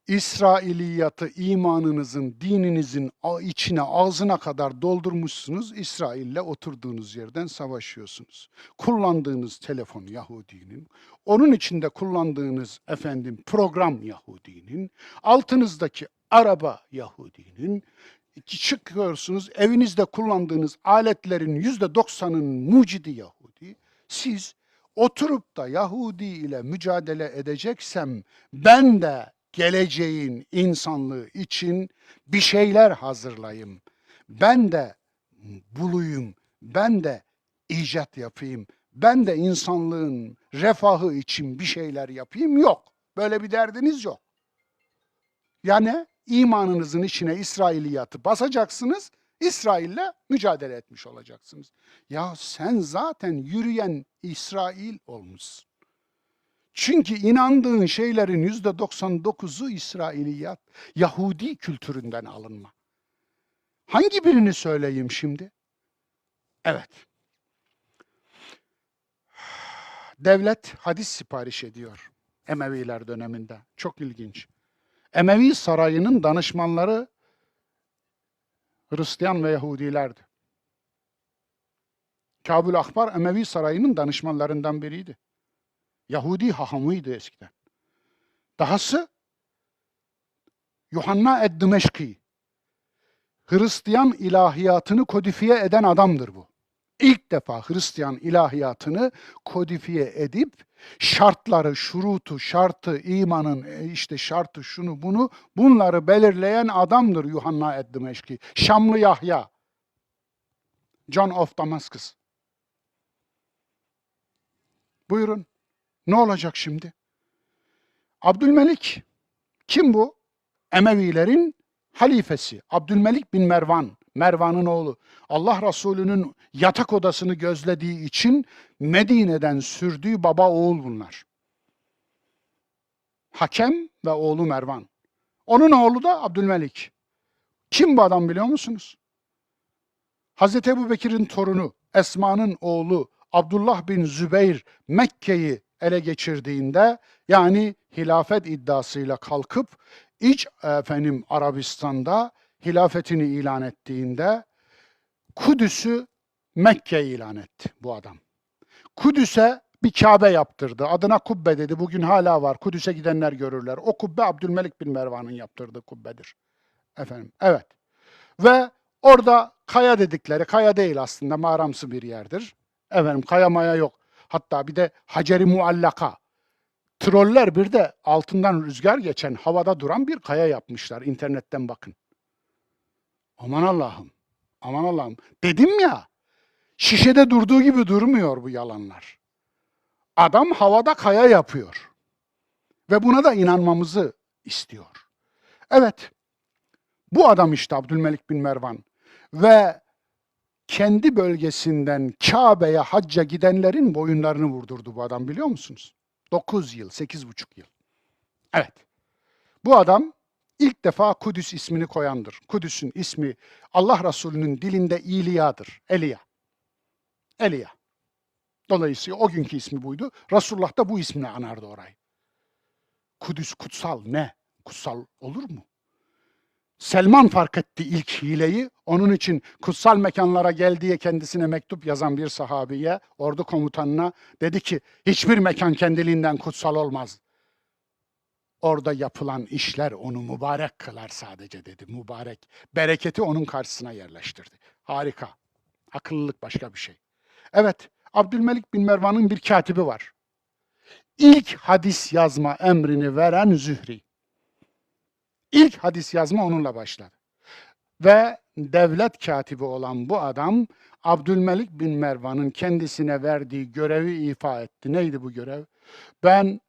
İsrailiyatı imanınızın, dininizin a- içine, ağzına kadar doldurmuşsunuz. İsrail'le oturduğunuz yerden savaşıyorsunuz. Kullandığınız telefon Yahudinin, onun içinde kullandığınız efendim program Yahudinin, altınızdaki araba Yahudinin, çıkıyorsunuz, evinizde kullandığınız aletlerin yüzde doksanının mucidi Yahudi. Siz oturup da Yahudi ile mücadele edeceksem, ben de geleceğin insanlığı için bir şeyler hazırlayayım. Ben de bulayım, ben de icat yapayım, ben de insanlığın refahı için bir şeyler yapayım. Yok. Böyle bir derdiniz yok. Yani imanınızın içine İsrailiyatı basacaksınız, İsrail'le mücadele etmiş olacaksınız. Ya sen zaten yürüyen İsrail olmuşsun. Çünkü inandığın şeylerin yüzde doksan dokuzu İsrailiyat, Yahudi kültüründen alınma. Hangi birini söyleyeyim şimdi? Evet. Devlet hadis sipariş ediyor Emeviler döneminde. Çok ilginç. Emevi sarayının danışmanları Hristiyan ve Yahudilerdi. Kâbül Ahbar Emevi sarayının danışmanlarından biriydi. Yahudi hahamıydı eskiden. Dahası Yuhanna ed-Dimeşki, Hristiyan ilahiyatını kodifiye eden adamdır bu. İlk defa Hristiyan ilahiyatını kodifiye edip şartları, şurutu, şartı, imanın, e, işte şartı, şunu, bunu, bunları belirleyen adamdır Yuhanna ed-Dimeşki. Şamlı Yahya, John of Damascus. Buyurun. Ne olacak şimdi? Abdülmelik. Kim bu? Emevilerin halifesi Abdülmelik bin Mervan, Mervan'ın oğlu. Allah Resulü'nün yatak odasını gözlediği için Medine'den sürdüğü baba oğul bunlar. Hakem ve oğlu Mervan. Onun oğlu da Abdülmelik. Kim bu adam biliyor musunuz? Hazreti Ebu Bekir'in torunu, Esma'nın oğlu Abdullah bin Zübeyir Mekke'yi ele geçirdiğinde, yani hilafet iddiasıyla kalkıp iç, efendim, Arabistan'da hilafetini ilan ettiğinde Kudüs'ü Mekke ilan etti bu adam. Kudüs'e bir Kabe yaptırdı. Adına kubbe dedi. Bugün hala var. Kudüs'e gidenler görürler. O kubbe Abdülmelik bin Mervan'ın yaptırdığı kubbedir. Efendim, evet. Ve orada kaya dedikleri, kaya değil aslında, mağaramsı bir yerdir. Efendim, kaya maya yok. Hatta bir de Hacer-i Muallaka. Troller bir de altından rüzgar geçen, havada duran bir kaya yapmışlar. İnternetten bakın. Aman Allah'ım, aman Allah'ım. Dedim ya, şişede durduğu gibi durmuyor bu yalanlar. Adam havada kaya yapıyor. Ve buna da inanmamızı istiyor. Evet, bu adam işte Abdülmelik bin Mervan. Ve kendi bölgesinden Kabe'ye hacca gidenlerin boyunlarını vurdurdu bu adam, biliyor musunuz? Dokuz yıl, sekiz buçuk yıl. Evet. Bu adam ilk defa Kudüs ismini koyandır. Kudüs'ün ismi Allah Resulü'nün dilinde İliya'dır. Eliya. Eliya. Dolayısıyla o günkü ismi buydu. Resulullah da bu isimle anardı orayı. Kudüs kutsal ne? Kutsal olur mu? Selman fark etti ilk hileyi. Onun için kutsal mekanlara gel diye kendisine mektup yazan bir sahabiye, ordu komutanına dedi ki, hiçbir mekan kendiliğinden kutsal olmaz. Orada yapılan işler onu mübarek kılar sadece dedi. Mübarek. Bereketi onun karşısına yerleştirdi. Harika. Akıllılık başka bir şey. Evet, Abdülmelik bin Mervan'ın bir katibi var. İlk hadis yazma emrini veren Zühri. İlk hadis yazma onunla başladı. Ve devlet katibi olan bu adam Abdülmelik bin Mervan'ın kendisine verdiği görevi ifa etti. Neydi bu görev? Ben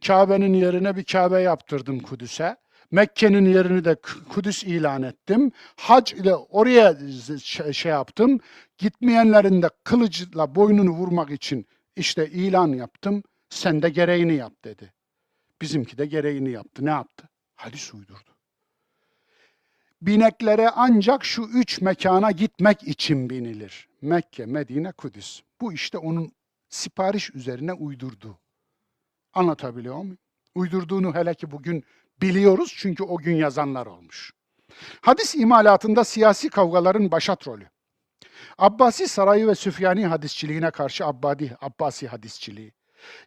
Kabe'nin yerine bir Kabe yaptırdım Kudüs'e. Mekke'nin yerini de K-, Kudüs ilan ettim. Hac ile oraya z-, ş-, şey yaptım. Gitmeyenlerin de kılıçla boynunu vurmak için işte ilan yaptım. Sen de gereğini yap dedi. Bizimki de gereğini yaptı. Ne yaptı? Hadis uydurdu. Bineklere ancak şu üç mekana gitmek için binilir. Mekke, Medine, Kudüs. Bu işte onun sipariş üzerine uydurdu. Anlatabiliyor muyum? Uydurduğunu hele ki bugün biliyoruz çünkü o gün yazanlar olmuş. Hadis imalatında siyasi kavgaların başat rolü. Abbasi sarayı ve Süfyani hadisçiliğine karşı Abbadi, Abbasi hadisçiliği.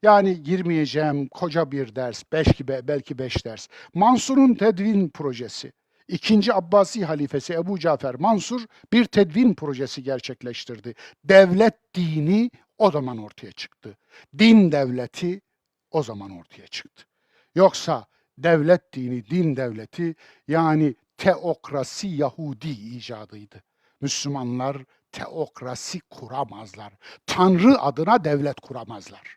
Yani girmeyeceğim koca bir ders, beş gibi, belki beş ders. Mansur'un Tedvin projesi. İkinci Abbasi halifesi Ebu Cafer Mansur bir tedvin projesi gerçekleştirdi. Devlet dini o zaman ortaya çıktı. Din devleti o zaman ortaya çıktı. Yoksa devlet dini, din devleti, yani teokrasi Yahudi icadıydı. Müslümanlar teokrasi kuramazlar. Tanrı adına devlet kuramazlar.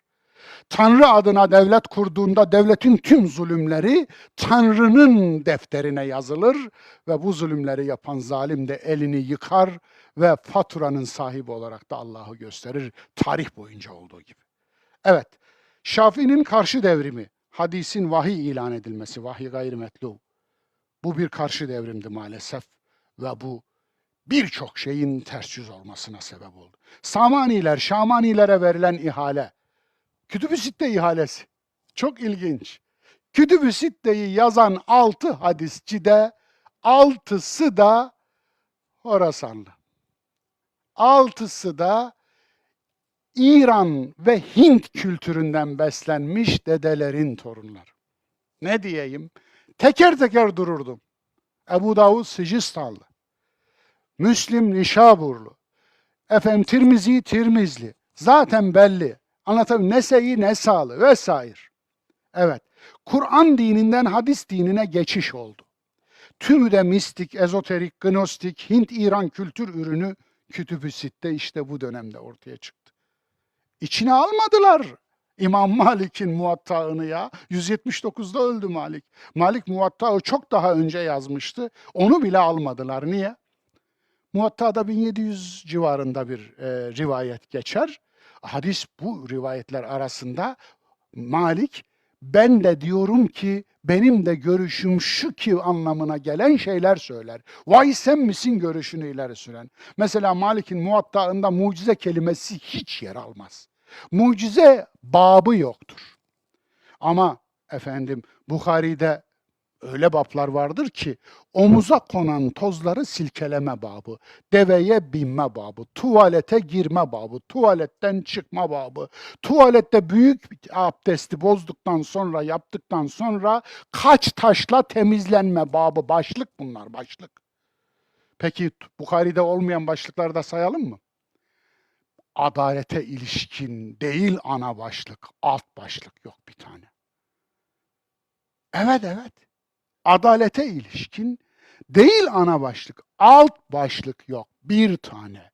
Tanrı adına devlet kurduğunda devletin tüm zulümleri Tanrı'nın defterine yazılır ve bu zulümleri yapan zalim de elini yıkar ve faturanın sahibi olarak da Allah'ı gösterir. Tarih boyunca olduğu gibi. Evet, Şafii'nin karşı devrimi, hadisin vahiy ilan edilmesi, vahiy gayrimetlu. Bu bir karşı devrimdi maalesef ve bu birçok şeyin ters yüz olmasına sebep oldu. Samaniler, Şamanilere verilen ihale, Kütüb-ü Sitte ihalesi. Çok ilginç. Kütüb-ü Sitte'yi yazan altı hadisçi de altısı da Horasanlı. Altısı da İran ve Hint kültüründen beslenmiş dedelerin torunları. Ne diyeyim? Teker teker dururdum. Ebu Davud Sicistanlı. Müslim Nişaburlu. Efendim Tirmizi Tirmizli. Zaten belli. Anlatabiliyor. Nese'yi Nesalı vesaire. Evet. Kur'an dininden hadis dinine geçiş oldu. Tümü de mistik, ezoterik, gnostik, Hint-İran kültür ürünü Kütüb-ü Sitte işte bu dönemde ortaya çıktı. İçine almadılar İmam Malik'in Muvatta'ını ya. yüz yetmiş dokuzda öldü Malik. Malik Muvatta'ı çok daha önce yazmıştı. Onu bile almadılar. Niye? Muvatta'da bin yedi yüz civarında bir e, rivayet geçer. Hadis bu rivayetler arasında Malik, "Ben de diyorum ki, benim de görüşüm şu ki" anlamına gelen şeyler söyler. Vay sen misin görüşünü ileri süren? Mesela Malik'in Muvatta'ında mucize kelimesi hiç yer almaz. Mucize babı yoktur. Ama efendim Buhari'de öyle bablar vardır ki omuza konan tozları silkeleme babı, deveye binme babı, tuvalete girme babı, tuvaletten çıkma babı, tuvalette büyük abdesti bozduktan sonra, yaptıktan sonra kaç taşla temizlenme babı, başlık bunlar, başlık. Peki Buhari'de olmayan başlıkları da sayalım mı? Adalete ilişkin değil ana başlık, alt başlık yok bir tane. Evet, evet. Adalete ilişkin değil ana başlık, alt başlık yok bir tane.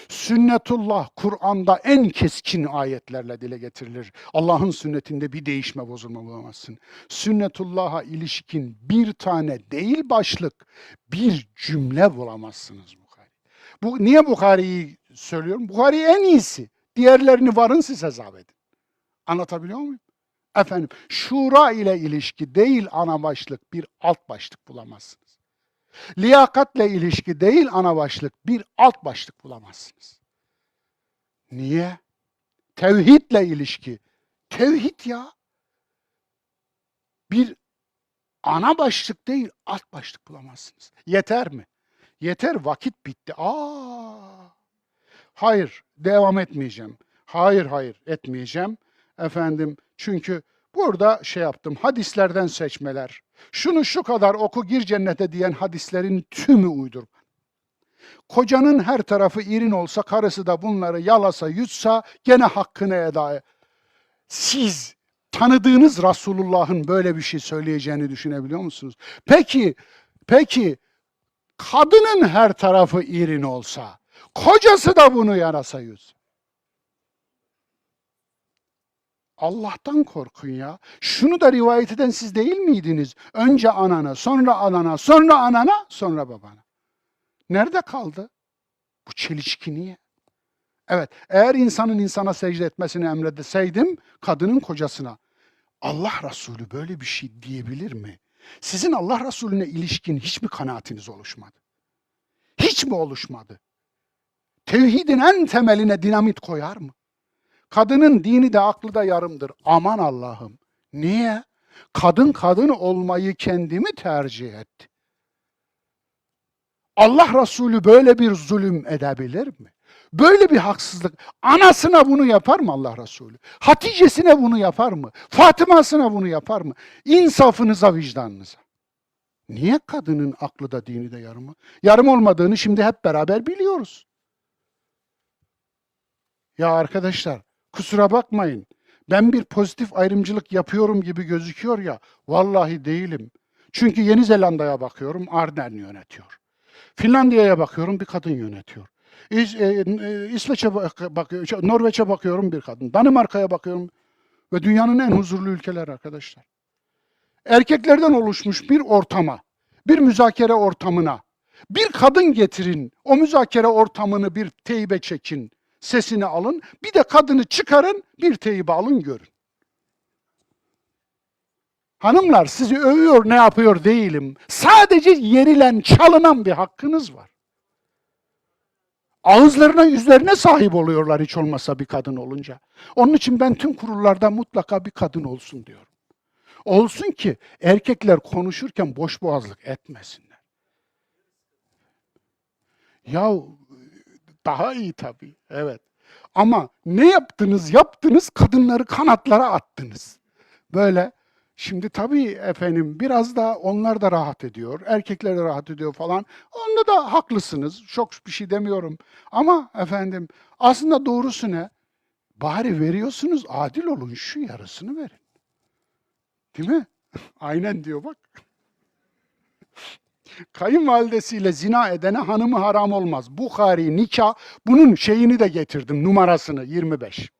Sünnetullah Kur'an'da en keskin ayetlerle dile getirilir. Allah'ın sünnetinde bir değişme bozulma bulamazsın. Sünnetullah'a ilişkin bir tane değil başlık, bir cümle bulamazsınız Buhari. Bu niye Buhari'yi söylüyorum? Buhari en iyisi. Diğerlerini varın siz hesap edin. Anlatabiliyor muyum? Efendim, şura ile ilişki değil ana başlık, bir alt başlık bulamazsınız. Liyakatla ilişki değil ana başlık, bir alt başlık bulamazsınız. Niye? Tevhidle ilişki. Tevhid ya. Bir ana başlık değil, alt başlık bulamazsınız. Yeter mi? Yeter, vakit bitti. Aa! Hayır, devam etmeyeceğim. Hayır, hayır, etmeyeceğim. Efendim, çünkü burada şey yaptım, hadislerden seçmeler. Şunu şu kadar oku, gir cennete diyen hadislerin tümü uydurma. Kocanın her tarafı irin olsa, karısı da bunları yalasa, yutsa gene hakkını eda. Siz tanıdığınız Resulullah'ın böyle bir şey söyleyeceğini düşünebiliyor musunuz? Peki, peki kadının her tarafı irin olsa, kocası da bunu yalasa, yutsa? Allah'tan korkun ya. Şunu da rivayet eden siz değil miydiniz? Önce anana, sonra anana, sonra anana, sonra babana. Nerede kaldı? Bu çelişki niye? Evet, eğer insanın insana secde etmesini emredeseydim, kadının kocasına, Allah Resulü böyle bir şey diyebilir mi? Sizin Allah Resulüne ilişkin hiç mi kanaatiniz oluşmadı? Hiç mi oluşmadı? Tevhidin en temeline dinamit koyar mı? Kadının dini de aklı da yarımdır. Aman Allah'ım. Niye? Kadın kadın olmayı kendi mi tercih etti? Allah Resulü böyle bir zulüm edebilir mi? Böyle bir haksızlık. Anasına bunu yapar mı Allah Resulü? Hatice'sine bunu yapar mı? Fatıma'sına bunu yapar mı? İnsafınıza, vicdanınıza. Niye kadının aklı da dini de yarım? Yarım olmadığını şimdi hep beraber biliyoruz. Ya arkadaşlar, kusura bakmayın. Ben bir pozitif ayrımcılık yapıyorum gibi gözüküyor ya, vallahi değilim. Çünkü Yeni Zelanda'ya bakıyorum, Ardern yönetiyor. Finlandiya'ya bakıyorum, bir kadın yönetiyor. İs- e, e, İsveç'e bak- bakıyorum, şey, Norveç'e bakıyorum, bir kadın. Danimarka'ya bakıyorum ve dünyanın en huzurlu ülkeler arkadaşlar. Erkeklerden oluşmuş bir ortama, bir müzakere ortamına bir kadın getirin, o müzakere ortamını bir teybe çekin, sesini alın, bir de kadını çıkarın, bir teybe alın, görün. Hanımlar, sizi övüyor, ne yapıyor değilim. Sadece yenilen, çalınan bir hakkınız var. Ağızlarına, yüzlerine sahip oluyorlar hiç olmazsa bir kadın olunca. Onun için ben tüm kurullarda mutlaka bir kadın olsun diyorum. Olsun ki erkekler konuşurken boş boğazlık etmesinler. Ya, daha iyi tabii. Evet. Ama ne yaptınız, yaptınız, kadınları kanatlara attınız. Böyle. Şimdi tabii efendim, biraz da onlar da rahat ediyor. Erkekler de rahat ediyor falan. Onda da haklısınız. Çok bir şey demiyorum. Ama efendim, aslında doğrusu ne? Bari veriyorsunuz, adil olun, şu yarısını verin. Değil mi? Aynen diyor bak. Kayınvalidesiyle zina edene hanımı haram olmaz. Buhari, nikah, bunun şeyini de getirdim, numarasını, yirmi beş.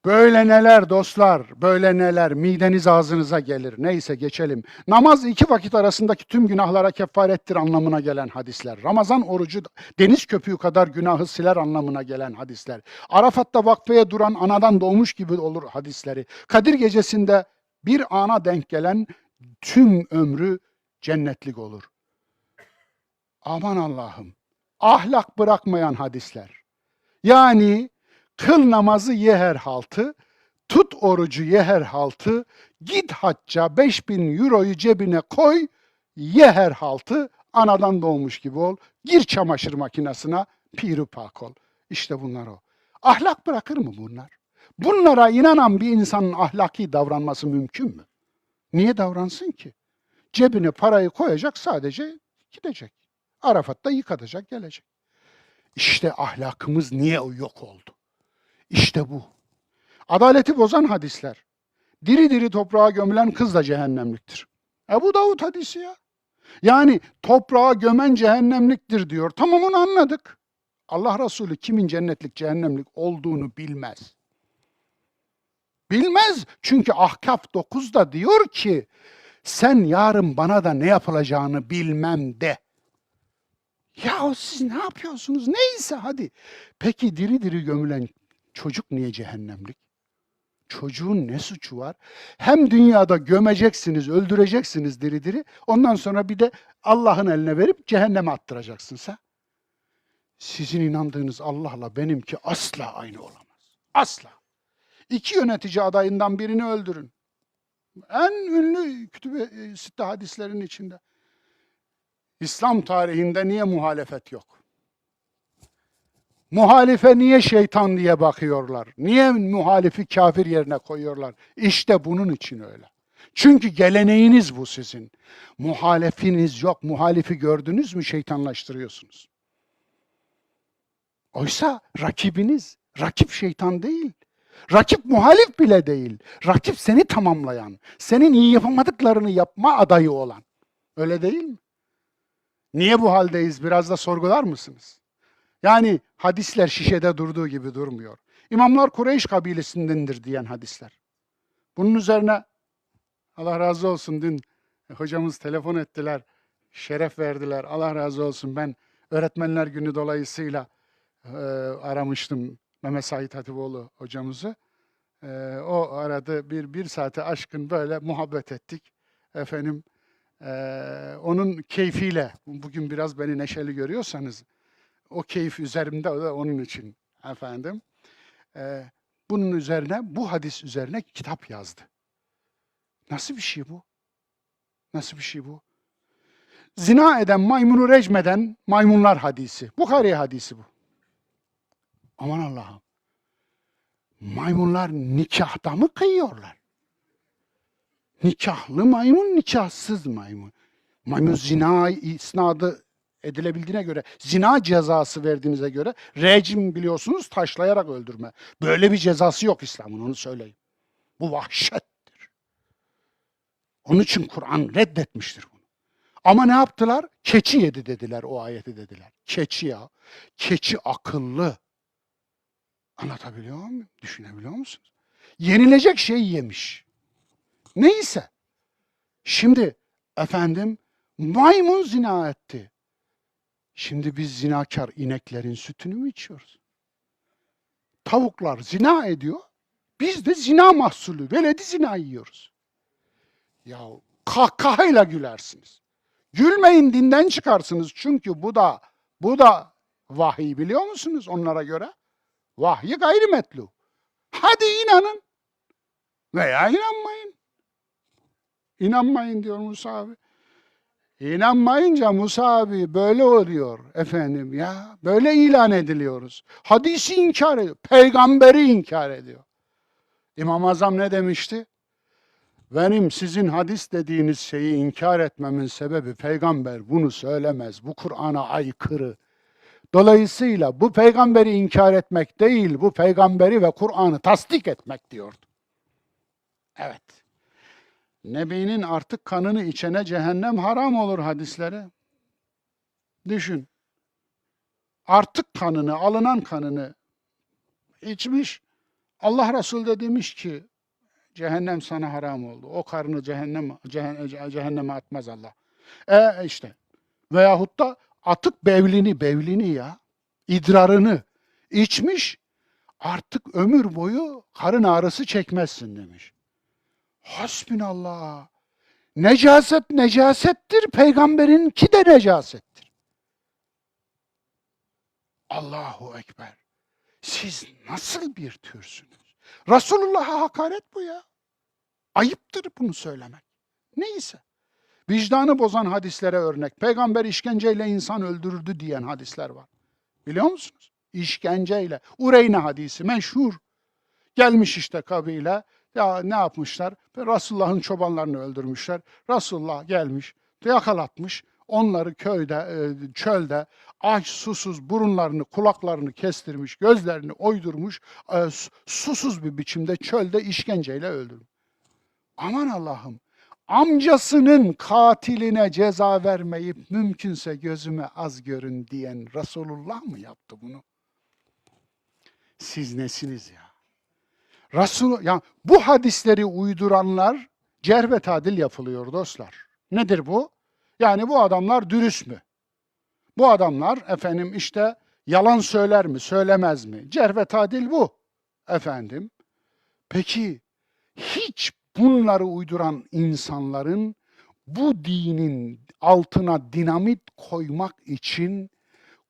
Böyle neler dostlar, böyle neler, mideniz ağzınıza gelir. Neyse, geçelim. Namaz iki vakit arasındaki tüm günahlara kefarettir anlamına gelen hadisler. Ramazan orucu deniz köpüğü kadar günahı siler anlamına gelen hadisler. Arafat'ta vakfeye duran anadan doğmuş gibi olur hadisleri. Kadir gecesinde bir ana denk gelen tüm ömrü cennetlik olur. Aman Allah'ım. Ahlak bırakmayan hadisler. Yani kıl namazı, ye her haltı, tut orucu, ye her haltı, git hacca, beş bin euroyu cebine koy, ye her haltı, anadan doğmuş gibi ol, gir çamaşır makinesine, piri pak ol. İşte bunlar o. Ahlak bırakır mı bunlar? Bunlara inanan bir insanın ahlaki davranması mümkün mü? Niye davransın ki? Cebine parayı koyacak, sadece gidecek. Arafat'ta yıkatacak, gelecek. İşte ahlakımız niye o yok oldu? İşte bu. Adaleti bozan hadisler. Diri diri toprağa gömülen kız da cehennemliktir. Ebu Davud hadisi ya. Yani toprağa gömen cehennemliktir diyor. Tamam, onu anladık. Allah Resulü kimin cennetlik, cehennemlik olduğunu bilmez. Bilmez, çünkü Ahkaf dokuzda diyor ki, "Sen yarın bana da ne yapılacağını bilmem de." Yahu siz ne yapıyorsunuz? Neyse hadi. Peki diri diri gömülen çocuk niye cehennemlik? Çocuğun ne suçu var? Hem dünyada gömeceksiniz, öldüreceksiniz diri diri. Ondan sonra bir de Allah'ın eline verip cehenneme attıracaksınız ha? Sizin inandığınız Allah'la benimki asla aynı olamaz. Asla. İki yönetici adayından birini öldürün. En ünlü kütüb-i, e, sitte hadislerin içinde. İslam tarihinde niye muhalefet yok? Muhalife niye şeytan diye bakıyorlar? Niye muhalifi kafir yerine koyuyorlar? İşte bunun için öyle. Çünkü geleneğiniz bu sizin. Muhalefiniz yok. Muhalifi gördünüz mü, şeytanlaştırıyorsunuz. Oysa rakibiniz, rakip şeytan değil. Rakip muhalif bile değil. Rakip seni tamamlayan, senin iyi yapamadıklarını yapma adayı olan. Öyle değil mi? Niye bu haldeyiz? Biraz da sorgular mısınız? Yani hadisler şişede durduğu gibi durmuyor. İmamlar Kureyş kabilesindendir diyen hadisler. Bunun üzerine Allah razı olsun, dün hocamız telefon ettiler, şeref verdiler. Allah razı olsun. Ben Öğretmenler Günü dolayısıyla, e, aramıştım Mehmet Said Hatipoğlu hocamızı. E, o aradı, bir, bir saate aşkın böyle muhabbet ettik. Efendim, e, onun keyfiyle, bugün biraz beni neşeli görüyorsanız, o keyif üzerimde, o da onun için efendim. E, bunun üzerine, bu hadis üzerine kitap yazdı. Nasıl bir şey bu? Nasıl bir şey bu? Zina eden maymunu recmeden maymunlar hadisi. Bukhari hadisi bu. Aman Allah'ım. Maymunlar nikahta mı kıyıyorlar? Nikahlı maymun, nikahsız maymun. Maymun zina isnadı edilebildiğine göre, zina cezası verdiğinize göre, recm biliyorsunuz taşlayarak öldürme. Böyle bir cezası yok İslam'ın, onu söyleyeyim. Bu vahşettir. Onun için Kur'an reddetmiştir bunu. Ama ne yaptılar? Keçi yedi dediler, o ayeti dediler. Keçi ya. Keçi akıllı. Anlatabiliyor muyum? Düşünebiliyor musunuz? Yenilecek şey yemiş. Neyse. Şimdi efendim, maymun zina etti. Şimdi biz zinakar ineklerin sütünü mü içiyoruz? Tavuklar zina ediyor. Biz de zina mahsulü, veledi zina yiyoruz. Ya kahkahayla gülersiniz. Gülmeyin, dinden çıkarsınız. Çünkü bu da, bu da vahiy, biliyor musunuz, onlara göre? Vahyi gayrimetlu. Hadi inanın veya inanmayın. İnanmayın diyor Musa abi. İnanmayınca Musa abi böyle oluyor efendim ya. Böyle ilan ediliyoruz. Hadisi inkar ediyor. Peygamberi inkar ediyor. İmam-ı Azam ne demişti? Benim sizin hadis dediğiniz şeyi inkar etmemin sebebi peygamber bunu söylemez. Bu Kur'an'a aykırı. Dolayısıyla bu peygamberi inkar etmek değil, bu peygamberi ve Kur'an'ı tasdik etmek diyordu. Evet. Nebinin artık kanını içene cehennem haram olur hadisleri. Düşün. Artık kanını, alınan kanını içmiş. Allah Resulü de demiş ki, cehennem sana haram oldu. O karını cehennem, cehen-, cehenneme atmaz Allah. E işte. Veyahut da atık bevlini, bevlini ya, idrarını içmiş, artık ömür boyu karın ağrısı çekmezsin demiş. Hasbinallah. Necaset necasettir, peygamberinki de necasettir. Allahu Ekber. Siz nasıl bir türsünüz? Resulullah'a hakaret bu ya. Ayıptır bunu söylemek. Neyse. Vicdanı bozan hadislere örnek. Peygamber işkenceyle insan öldürürdü diyen hadisler var. Biliyor musunuz? İşkenceyle. Ureyne hadisi meşhur. Gelmiş işte kabile. Ya ne yapmışlar? Resulullah'ın çobanlarını öldürmüşler. Resulullah gelmiş, yakalatmış. Onları köyde, e, çölde aç, susuz, burunlarını, kulaklarını kestirmiş, gözlerini oydurmuş, e, su-, susuz bir biçimde çölde işkenceyle öldürmüş. Aman Allah'ım, amcasının katiline ceza vermeyip mümkünse gözüme az görün diyen Resulullah mı yaptı bunu? Siz nesiniz ya? Resul, ya bu hadisleri uyduranlar cerh ve tadil yapılıyor dostlar. Nedir bu? Yani bu adamlar dürüst mü? Bu adamlar efendim işte yalan söyler mi, söylemez mi? Cerh ve tadil bu efendim. Peki hiç bunları uyduran insanların bu dinin altına dinamit koymak için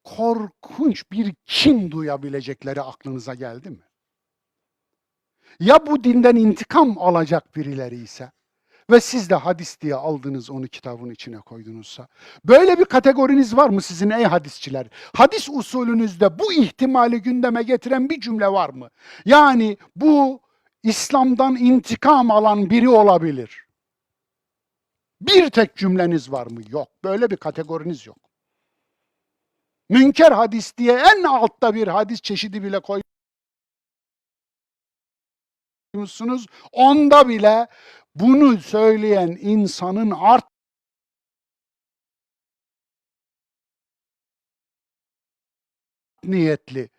korkunç bir kin duyabilecekleri aklınıza geldi mi? Ya bu dinden intikam alacak birileri ise ve siz de hadis diye aldınız onu kitabın içine koydunuzsa? Böyle bir kategoriniz var mı sizin ey hadisçiler? Hadis usulünüzde bu ihtimali gündeme getiren bir cümle var mı? Yani bu İslam'dan intikam alan biri olabilir. Bir tek cümleniz var mı? Yok. Böyle bir kategoriniz yok. Münker hadis diye en altta bir hadis çeşidi bile koymuşsunuz. Onda bile bunu söyleyen insanın art niyetli,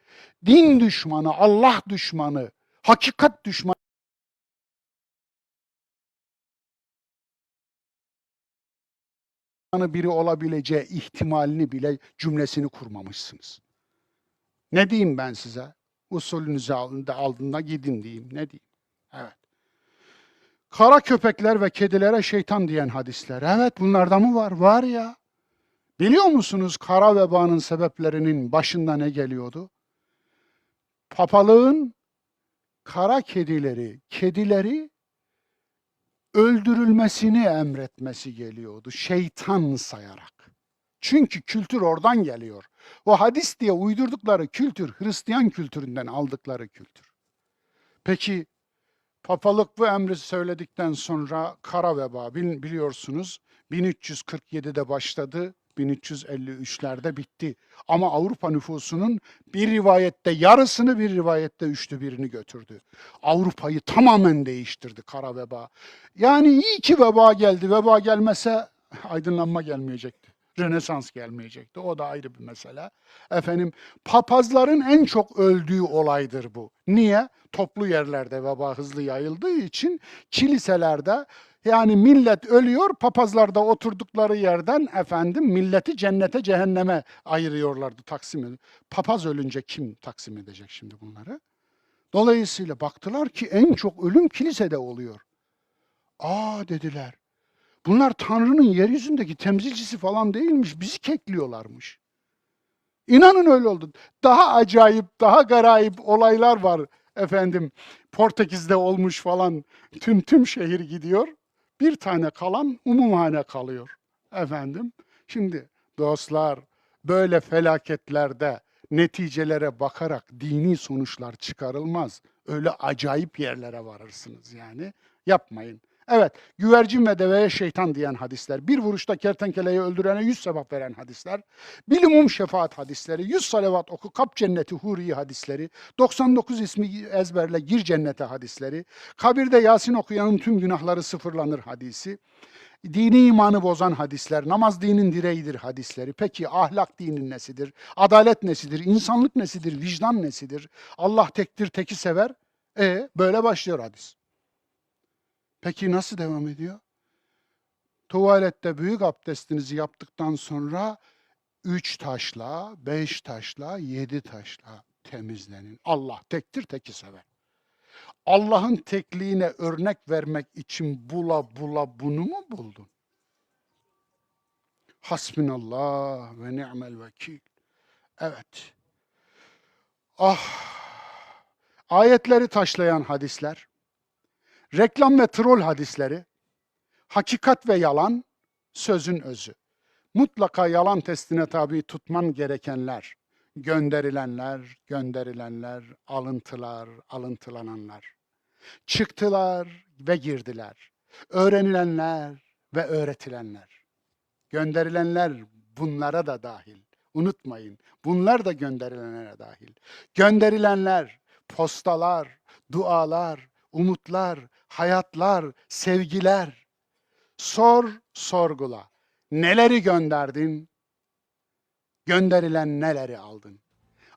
din düşmanı, Allah düşmanı, hakikat düşmanı biri olabileceği ihtimalini bile, cümlesini kurmamışsınız. Ne diyeyim ben size? Usulünüzü alın da, alın da gidin diyeyim. Ne diyeyim? Evet. Kara köpekler ve kedilere şeytan diyen hadisler. Evet, bunlarda mı var? Var ya. Biliyor musunuz kara vebanın sebeplerinin başında ne geliyordu? Papalığın kara kedileri, kedileri öldürülmesini emretmesi geliyordu şeytan sayarak. Çünkü kültür oradan geliyor. O hadis diye uydurdukları kültür Hristiyan kültüründen aldıkları kültür. Peki papalık bu emri söyledikten sonra kara veba, bil-, biliyorsunuz, bin üç yüz kırk yedide başladı, bin üç yüz elli üçlerde bitti. Ama Avrupa nüfusunun bir rivayette yarısını, bir rivayette üçte birini götürdü. Avrupa'yı tamamen değiştirdi kara veba. Yani iyi ki veba geldi. Veba gelmese aydınlanma gelmeyecekti. Rönesans gelmeyecekti. O da ayrı bir mesele. Efendim, papazların en çok öldüğü olaydır bu. Niye? Toplu yerlerde veba hızlı yayıldığı için kiliselerde, yani millet ölüyor, papazlar da oturdukları yerden efendim milleti cennete cehenneme ayırıyorlardı, taksim ediyor. Papaz ölünce kim taksim edecek şimdi bunları? Dolayısıyla baktılar ki en çok ölüm kilisede oluyor. Aa dediler. Bunlar Tanrı'nın yeryüzündeki temsilcisi falan değilmiş, bizi kekliyorlarmış. İnanın öyle oldu. Daha acayip, daha garayip olaylar var efendim. Portekiz'de olmuş falan. Tüm tüm şehir gidiyor. Bir tane kalan umumhane kalıyor efendim. Şimdi dostlar, böyle felaketlerde neticelere bakarak dini sonuçlar çıkarılmaz. Öyle acayip yerlere varırsınız yani. Yapmayın. Evet, güvercin ve deveye şeytan diyen hadisler, bir vuruşta kertenkeleyi öldürene yüz sevap veren hadisler, bilimum şefaat hadisleri, yüz salavat oku kap cenneti huriyi hadisleri, doksan dokuz ismi ezberle gir cennete hadisleri, kabirde Yasin okuyanın tüm günahları sıfırlanır hadisi, dini imanı bozan hadisler, namaz dinin direğidir hadisleri. Peki ahlak dinin nesidir? Adalet nesidir? İnsanlık nesidir? Vicdan nesidir? Allah tektir, teki sever. E, böyle başlıyor hadis. Peki nasıl devam ediyor? Tuvalette büyük abdestinizi yaptıktan sonra üç taşla, beş taşla, yedi taşla temizlenin. Allah tektir, teki sever. Allah'ın tekliğine örnek vermek için bula bula bunu mu buldun? Hasbinallah ve ni'mel vekil. Evet. Ah! Ayetleri taşlayan hadisler, reklam ve troll hadisleri, hakikat ve yalan, sözün özü. Mutlaka yalan testine tabi tutman gerekenler, gönderilenler, gönderilenler, alıntılar, alıntılananlar. Çıktılar ve girdiler. Öğrenilenler ve öğretilenler. Gönderilenler bunlara da dahil. Unutmayın, bunlar da gönderilenlere dahil. Gönderilenler, postalar, dualar, umutlar, hayatlar, sevgiler. Sor, sorgula. Neleri gönderdin? Gönderilen neleri aldın?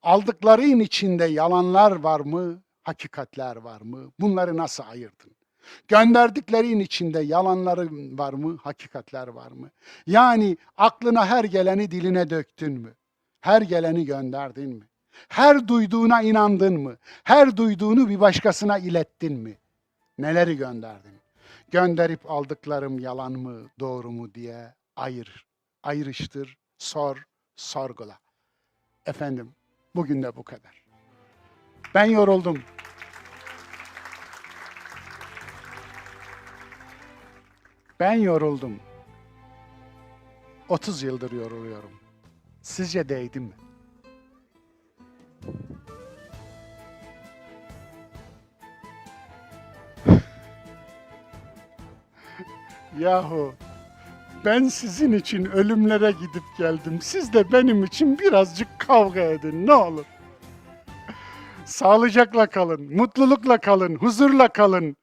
Aldıkların içinde yalanlar var mı, hakikatler var mı? Bunları nasıl ayırdın? Gönderdiklerin içinde yalanları var mı, hakikatler var mı? Yani aklına her geleni diline döktün mü? Her geleni gönderdin mi? Her duyduğuna inandın mı? Her duyduğunu bir başkasına ilettin mi? Neleri gönderdin? Gönderip aldıklarım yalan mı, doğru mu diye ayır. Ayrıştır, sor, sorgula. Efendim, bugün de bu kadar. Ben yoruldum. Ben yoruldum. Otuz yıldır yoruluyorum. Sizce değdi mi? Yahu, ben sizin için ölümlere gidip geldim. Siz de benim için birazcık kavga edin, ne olur. Sağlıcakla kalın, mutlulukla kalın, huzurla kalın.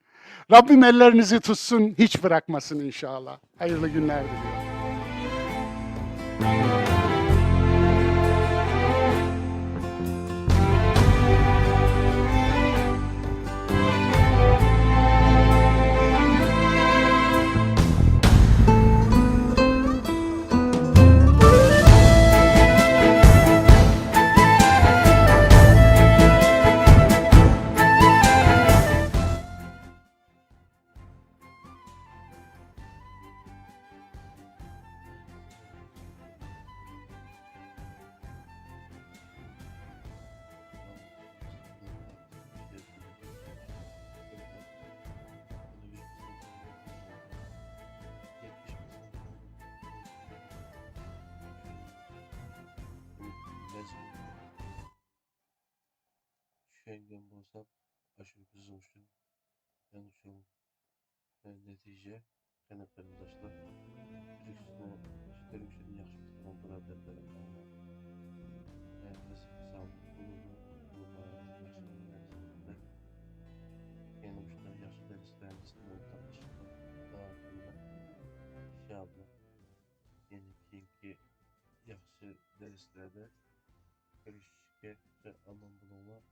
Rabbim ellerinizi tutsun, hiç bırakmasın inşallah. Hayırlı günler diliyorum. چۈشەنگەن بولسام، ئاشۇ بىزنىڭ ئۈچۈن ياخشى يول ۋە نەتىجە. قېنى قېرىنداشلار، تۈركىستان، تۈركىستان ياخشى تۇتقان بۇرادەرلىرىم، ھەممىسى ساغلىق بولىدۇ، بۇ ياخشى دەرسلەر. يەنە مۇشۇنداق ياخشى دەرسلەرنى سىزنىڭ ئورتاقلىشىشقا داۋام قىلىمەن. ئىنشائاللا، يەنە كېيىنكى ياخشى دەرسلەردە كۆرۈشۈشكە ئامان بولۇڭلار.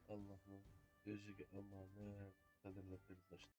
ئاللاھنىڭ ئۆزىگە ئامانەت، قەدىرلىك قېرىنداشلار.